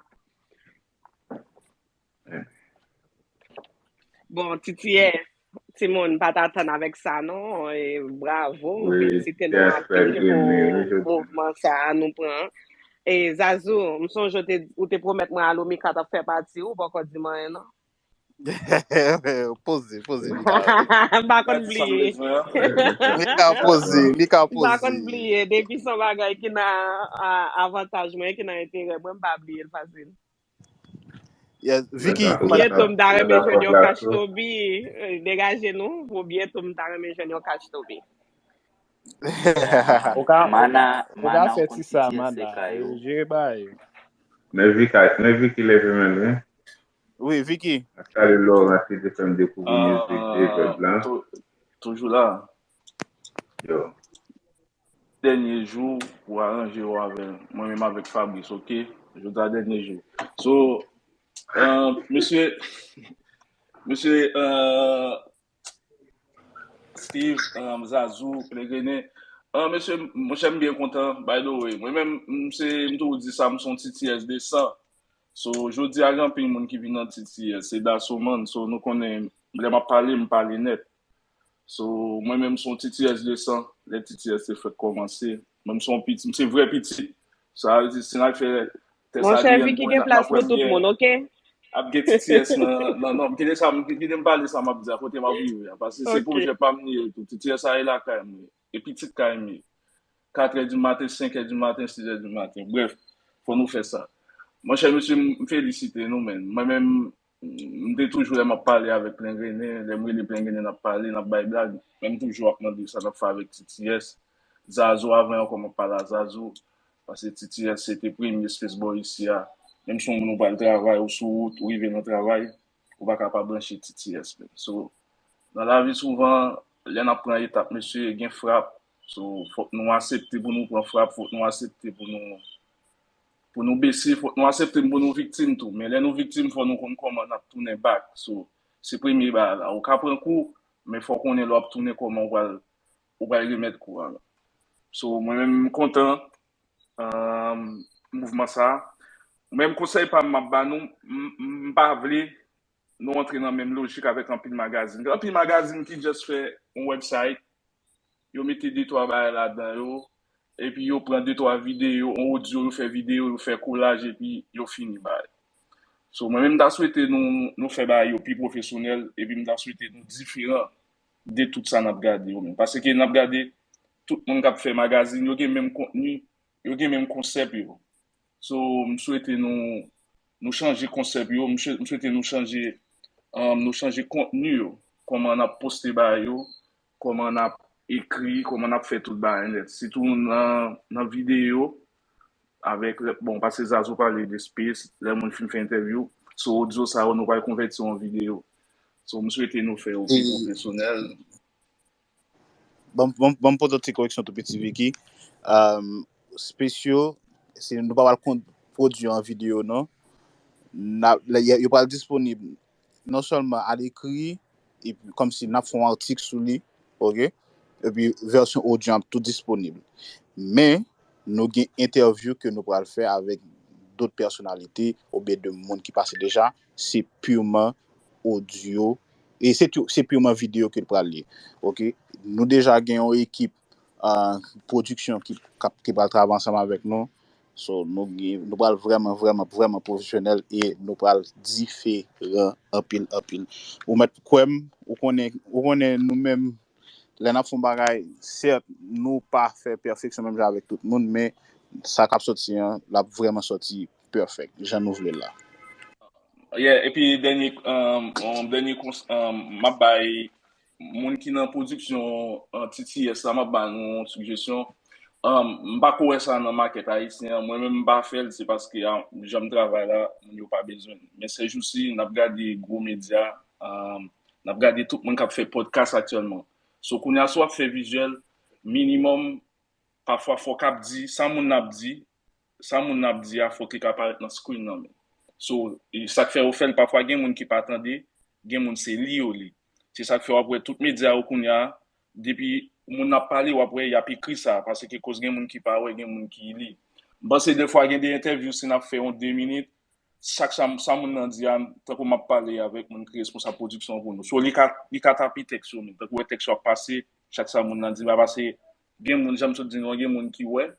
Bon, T T S, timoun, pa t atann avèk sa non. E bravo, felisite nou anpil pou mouvman sa a nou pran. E Zazou, m sonje ou te, ou te pwomèt mwen Alomika t ap fè pati, ou poko di m anyen non. Poze, poze, Mika. M pa konn bliye. Mika poze, Mika poze. M pa konn bliye, depi se yon bagay ki nan avantaj mwen, ki nan enterè mwen, m pa bliye l fasil. Yes, Vicky. Byento m ta renmen jwenn yon Cash Toby. Degaje nou. Pou byento m ta renmen jwenn yon Cash Toby. Ou ka, ou ka fè ti sa, Mana. Jere bagay yo. Men Vicky, men Vicky leve men l, wi. Wi, Vicky. Ak Charlie Laurent ki te fè m dekouvri mizik David lan. Toujou la. Yo. Dènye jou pou aranje w avè l. Mwen menm avèk Fabrice, ok? Jodi a dènye jou. So, uh, mesye, mesye uh, Steve, um, Zazou, Plegene. Uh, mesye, monchè, m byen kontan, by the way. Mwen menm, m se, m toujou di sa, m se yon T T S de san. So, jodi a, gen anpil moun ki vin nan T T S, se Dasoman. So, nou konnen, lè m ap pale, m pale nèt. So, mwen menm se yon T T S de san, lè T T S te fèk kòmanse. Mwen m se yon piti, m se vrè piti. Sa vle di, si n al fè tès A D N pou wè n ap wè m gen, ap gen T T S nan, nan, nan, kite sa, kite m pale sa m ap di a, kote m ap rive a. Paske se pwojè pa m li ye tou. T T S a e lakay m li ye. E pitit kay m ye. Katrè di maten, senkè di maten, sizè di maten. Brèf, fò nou fè sa. Monchè, mesye, m felisite nou, men. Mwen menm, m te toujou lè m ap pale avèk Plen Grennen, lè m rele Plen Grennen, n ap pale, n ap bay blag. Men m toujou ap mande sa n ap fè avèk T T S. Zazou, avan ankò, m ap pale a Zazou. Paske T T S se te premye space boy isi a. Menm si yon moun ou pral travay, ou sou wout, ou rive nan travay, ou pa ka pa branche T T S, men. So, nan lavi, souvan, lè n ap pran etap, mesye, gen frap. So, fòk nou aksepte pou nou pran frap, fòk nou aksepte pou nou, pou nou bese, fòk nou aksepte pou nou viktim tou. Men lè nou viktim, fò nou konn kòman n ap tounen back. So, se premye bagay la. Ou ka pran kou, men fò w konnen lè w ap tounen kòman ou pral, ou pral remèt kou a. So, mwen menm, m kontan um, mouvman sa. Menm konsèy pa m m ap ba nou, m, m, m pa vle nou antre nan menm lojik avèk anpil magazin. Gen anpil magazin ki just fè yon website, yo mete de twa bagay ladan yo, epi yo pran de twa videyo, yon odyo, yo fè videyo, yo fè kolaj, epi yo fini bagay. So, mwen menm, m ta swete nou, nou fè bagay yo pi pwofesyonèl, epi m ta swete nou diferan de tout sa n ap gade yo menm. Paske n ap gade tout moun k ap fè magazin, yo gen menm kontni, yo gen menm konsèp yo. So, m swete nou, nou chanje konsèp yo, m swete nou chanje, um, nou chanje kontni yo, kòman n ap poste bagay yo, kòman n ap ekri, kòman n ap fè tout bagay nèt. Sitou nan, nan videyo, avèk, bon, paske Zazou pale de space, lè moun fin fè entèvyou, so odyo sa yo, nou pral konvèti an videyo. So, m swete nou fè yo pi pwofesyonèl. Bon, bon, bon, pote ti koreksyon tou piti Vicky. Um, spesyo, se nou pa pral kont pwodui an videyo non. N ap, lè, yo pral disponib non sèlman alekri, epi kòmsi n ap fè yon atik sou li, oke? Epi vèsyon odyo an ap tou disponib. Men, nou gen entèvyou ke nou pral fè avèk dòt pèsonalite oubyen de moun ki pase deja, se piman odyo, e se tou, se piman videyo ke l pral ye. Oke? Nou deja gen yon ekip, ah, pwodiksyon ki, k ap, ki pral travay ansanm avèk nou. So, nou gen, nou pral vrèman, vrèman, vrèman pwofesyonèl e nou pral diferan anpil, anpil. Ou mèt kwè m, ou konnen, ou konnen nou menm, lè n ap fè yon bagay, sèt, nou pa fè pèfeksyon menm jan avèk tout moun, men sa k ap sòti an, l ap vrèman sòti pèfèk, jan nou vle l la. Yeah, epi dènye, um, um, dènye kons, um, m ap bay moun ki nan pwodiksyon, uh, T T S la, m ap ba nou yon sijesyon. Um, m pa ko wè sa nan makèt ayisyen an. Mwen menm m pa fè l, se paske, ah, jan m travay la, moun yo pa bezwen l. Men sèjousi, n ap gade gwo medya, um, n ap gade tout moun k ap fè pòdkas aktyèlman. So, kounye a, si w ap fè vizyèl, minimòm, pafwa fòk ap di, sa moun nan ap di, sa moun nan ap di a, fòk li ka parèt nan screen nan men. So, e sa k fè yo fè l, pafwa gen moun ki pa tande, gen moun se li yo li. Se sa k fè w ap wè tout medya yo kounye a, depi moun nan ap pale, w ap wè y ap ekri sa, paske koz gen moun ki pa wè, gen moun ki li. M panse defwa gen de entèvyou, si n ap fè yon de minit, chak sa, sa moun nan di a, tankou m ap pale avèk moun ki responsab pwodiksyon pou nou. So, li ka, li ka tape tèks yo menm. Tankou wè tèks yo ap pase, chak sa moun nan di, pa pase, gen moun, jan m sot di nou an, gen moun ki wè,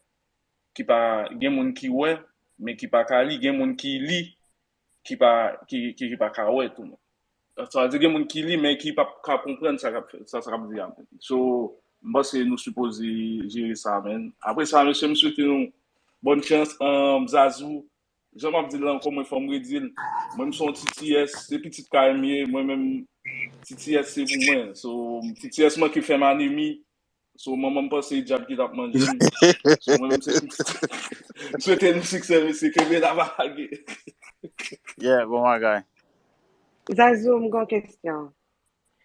ki pa, gen moun ki wè, men ki pa ka li, gen moun ki li, ki pa, ki, ki, ki pa ka wè tou. Sa vle di gen moun ki li, men ki p ap ka konprann sa k ap, sa, sa k ap di a. So, m panse nou sipoze jere sa, men. Apre sa, mesye, m swete nou bòn chans. Um, Zazou, jan m ap di l la ankò, mwen fò m redi l. Mwen, m se yon T T S, se pitit kay m ye, mwen menm, T T S se pou mwen. So, T T S manke fè m anemi. So, manman m panse e dyab ki t ap manje m. So, mwen menm se pitit. M swete nou siksè, mesye, kenbe la, pa lage. Yeah, bon bagay. Zazou, m gen yon kesyon.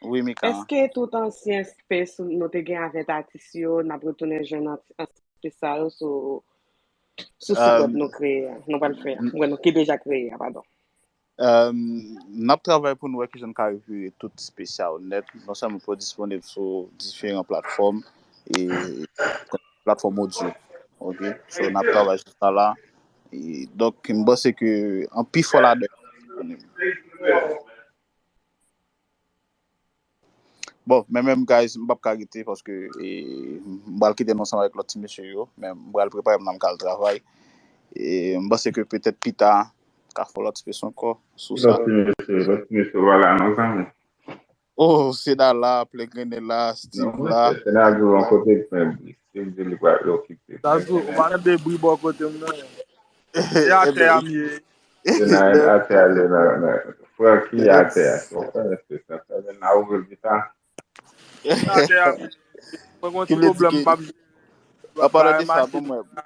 Wi, Mika. Èske tout ansyen space nou te gen avèk atis yo, n ap retounen jwenn an- ansyen space sa yo sou, sou sit web Um, nou kreye a, nou pral fè a, mwen nou ki deja kreye a, padon. Um, n ap travay pou nou wè kijan n ka rekire tout space sa yo nèt. Non sèlman pou yo disponib sou diferan platfòm e platfòm odyo. Oke? So, n ap travay sou sa la. E, donk, m panse ke an pifò ladan yo disponib. Bon, men menm, guys, m p ap ka rete paske e, m pral kite nou ansanm avèk lòt ti mesye yo, men m pral prepare m nan m ka al travay. E m panse ke petèt pita, ka fè lòt space ankò sou sa. Lòt ti mesye, lòt ti mesye, vwala, non, zanmi. Oh, Seda la, Plen Grennen la, Steve la. Seda di yon kote, men Steve di li pral okipe. Zazou, ou pa tande bri bò kote m nan. Se atè a m ye. Se nan atè a li nan, nan. Francky atè a. Ou konnen se sa, sa vin la ouvri l pita. Se atè a m ye. Mwen gon ti pwoblèm, m p ap jwe. An palan de sa, bon, mwen,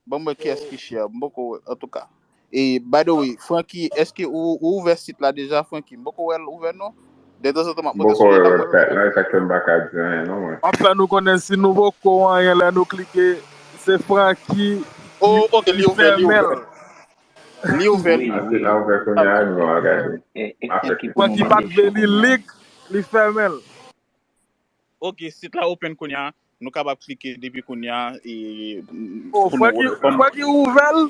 bon, mwen, kiyès ki share? M poko wè, antouka. E, by the way, Francky, èske ou, ou ouvè sit la deja, Francky? M poko wè l ouvè, non. De tanzantan, m ap monte sou li, l ap wè. Mwen sa ke m pa ka di anyen, non, mwen. M ap fè nou konnen si nou poko anyen lè nou klike, se Francky. Oh, ok, li ouvè, li ouvè. Li ouvè, li. Li ouvè kounye a, nou a gade. Francky pa t vle li lik, li fèmen l. Ok, sit la open kounye a. Nou kapab klike depi kounye a. E, oh, Francky ouvè l.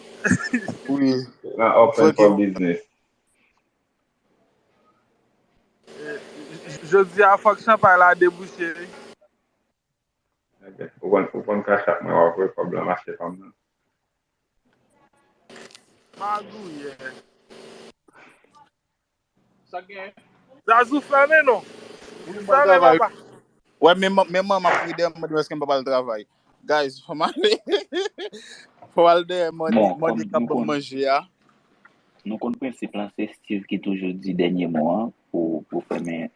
Wi. La open for business. Jodi a, fòk chanpay la debouche, wi. Ou konn, ou konn Cash App mwen, w ap voye kòb lan mache pa m nan. Magouyè. Sa gen? Zazou fèmen non. Fèmen papa. Wè, men manman m ap ri dèyè m, mande m èske m pa pral travay. Guys, fò m ale. Fò m al dèyè mande k ap ban m manje a. Nou konn prensip lan, se Steve ki toujou di dènye mo an pou, pou fèmen,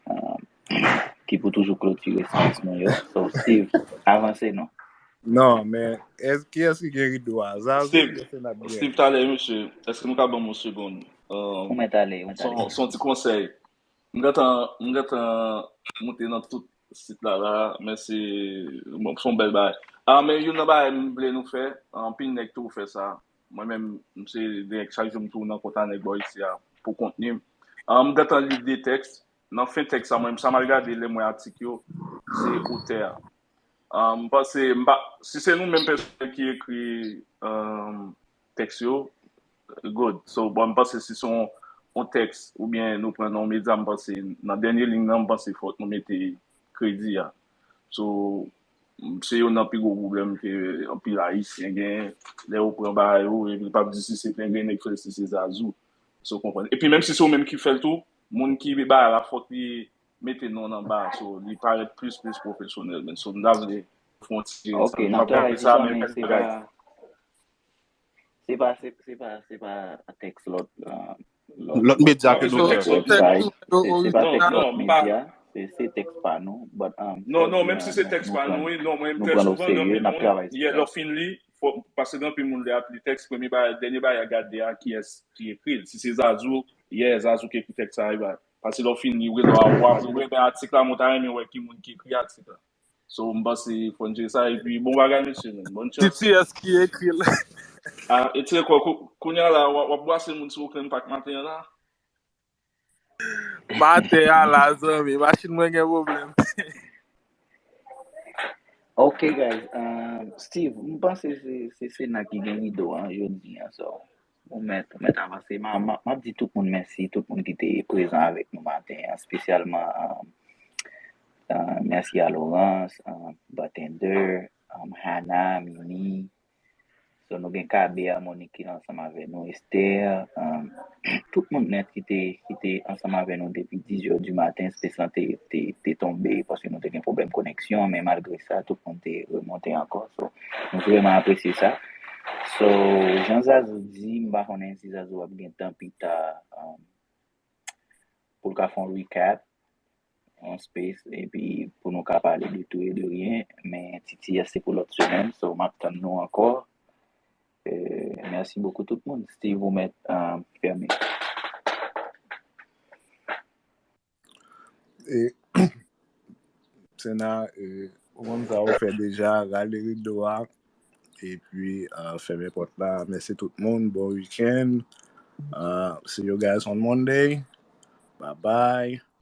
ki pou toujou klotire space nou yo. So, Steve, avanse non. Non, men kiyès ki gen rido a? Zazou, Steve, talè, mesye, èske nou ka ban m yon segonn? Ou mèt ale, ou mèt ale. Se yon ti konsèy. M gentan, m gentan moute nan tout sit la la, men se, bon, se yon bèl bagay. Ah, men youn nan bagay m vle nou fè, anpil nèg tou fè sa. Mwen menm, m se nèg chak jou m tou nan kontak nèg bò isi a pou kontni m. Ah, m gentan li de tèks. Nan fen tèks sa, mwen, sa m al gade lè m wè atik yo, se otè a. Ah, m panse, m pa, si se nou menm pèsonèl ki ekri ah, tèks yo, good. So, bon, m panse si se yon, yon tèks oubyen nou pran nan yon medya, m panse nan dènye liy nan, m panse fòk nou mete kredi a. So, se youn nan pi gwo pwoblèm ke anpil Ayisyen gen. Lè yo pran bagay yo, epi l p ap di si se Penglen ki fè l, si se Zazou. So, w konprann. Epi menm si se ou menm ki fè l tou, moun ki bay la, fòk li mete non l anba, so, li parèt plis, plis pwofesyonèl. Men so, m ta vle fè yon ti, Ok, n ap travay sou sa, men se pa, se pa, se, se pa, se pa tèks lòt, uh, lòt, Lòt medya ke nou lòt fè. website. Se, se pa Non, tèks non, lòt m pa, medya, se, se tèks pa nou, but, um, non, non, fòk menm nou, si se nou, tèks nou pa pran, nou, wi, non, mwen, m nou trè pran l souvan gen oserye, anpil n ap moun, travay sou yeah, sa. Lè w fin li, fò, paske gen anpil moun lè y ap li tèks, premye bagay, dènye bagay y ap gade a, kiyès ki ekri l. Si se Zazou, yeah, Zazou ki ekri tèks sa, e ba. Paske lè w fin li, w gen dwa, w ap renmen atik la, men w ta renmen wè ki moun ki ekri atik la. So, m panse fò n jere sa, epi bon bagay, mesye, men. Bonne chance. T T S ki ekri l. Ah, e tire kò, kou-, kounye a la, w ap, w ap bwase moun sou Oakland Park maten an la. Maten a la, zanmi, machin mwen gen pwoblèm. Ok, guys. Um, Steve, m panse se, se Sena ki gen rido an jodi an, so. Ou mèt, ou mèt avanse. M a, m a, m ap di tout moun mèsi, tout moun ki te prezan avèk nou maten an, espesyalman, um, uh, mèsi a Laurence, um, Bartender, um, Hannah, Mimi. So, nou gen Kabe a, Monique ki ansanm avè nou, Esther, um, tout moun nèt ki te, ki te ansanm avè nou depi dis zè di maten, space lan te, te, te tonbe paske nou te gen pwoblèm koneksyon, men malgre sa, tout moun te remonte ankò. So, nou vrèman apresye sa. So, jan Zazou di, m pa konnen si Zazou ap gen tan pita, um, pou l ka fè yon recap, yon space, epi pou nou ka pale de tout et de rien, men T T S se pou lòt semèn, so m ap tann nou ankò. Euh, merci beaucoup tout moun. Steve, ou mèt, euh, fèmen. E, Sena, e, ou konn sa ou fè deja, rale rido a, epi, uh, fèmen pòt la. Mèsi tout moun, bon weekend. Uh, see you guys on Monday. Bye bye.